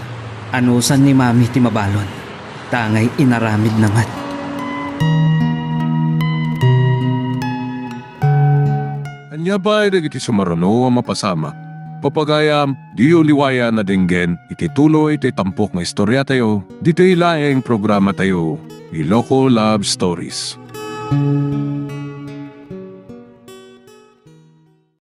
Anusan ni Mami ti mabalon, tangay inaramidna met. Ania pay dagiti sumaruno a mapasamak? Papagayam, diyo liwayan a denggen iti tuloy ti tampok nga istoriatayo, ditoy laeng programatayo, Iloko Love Stories.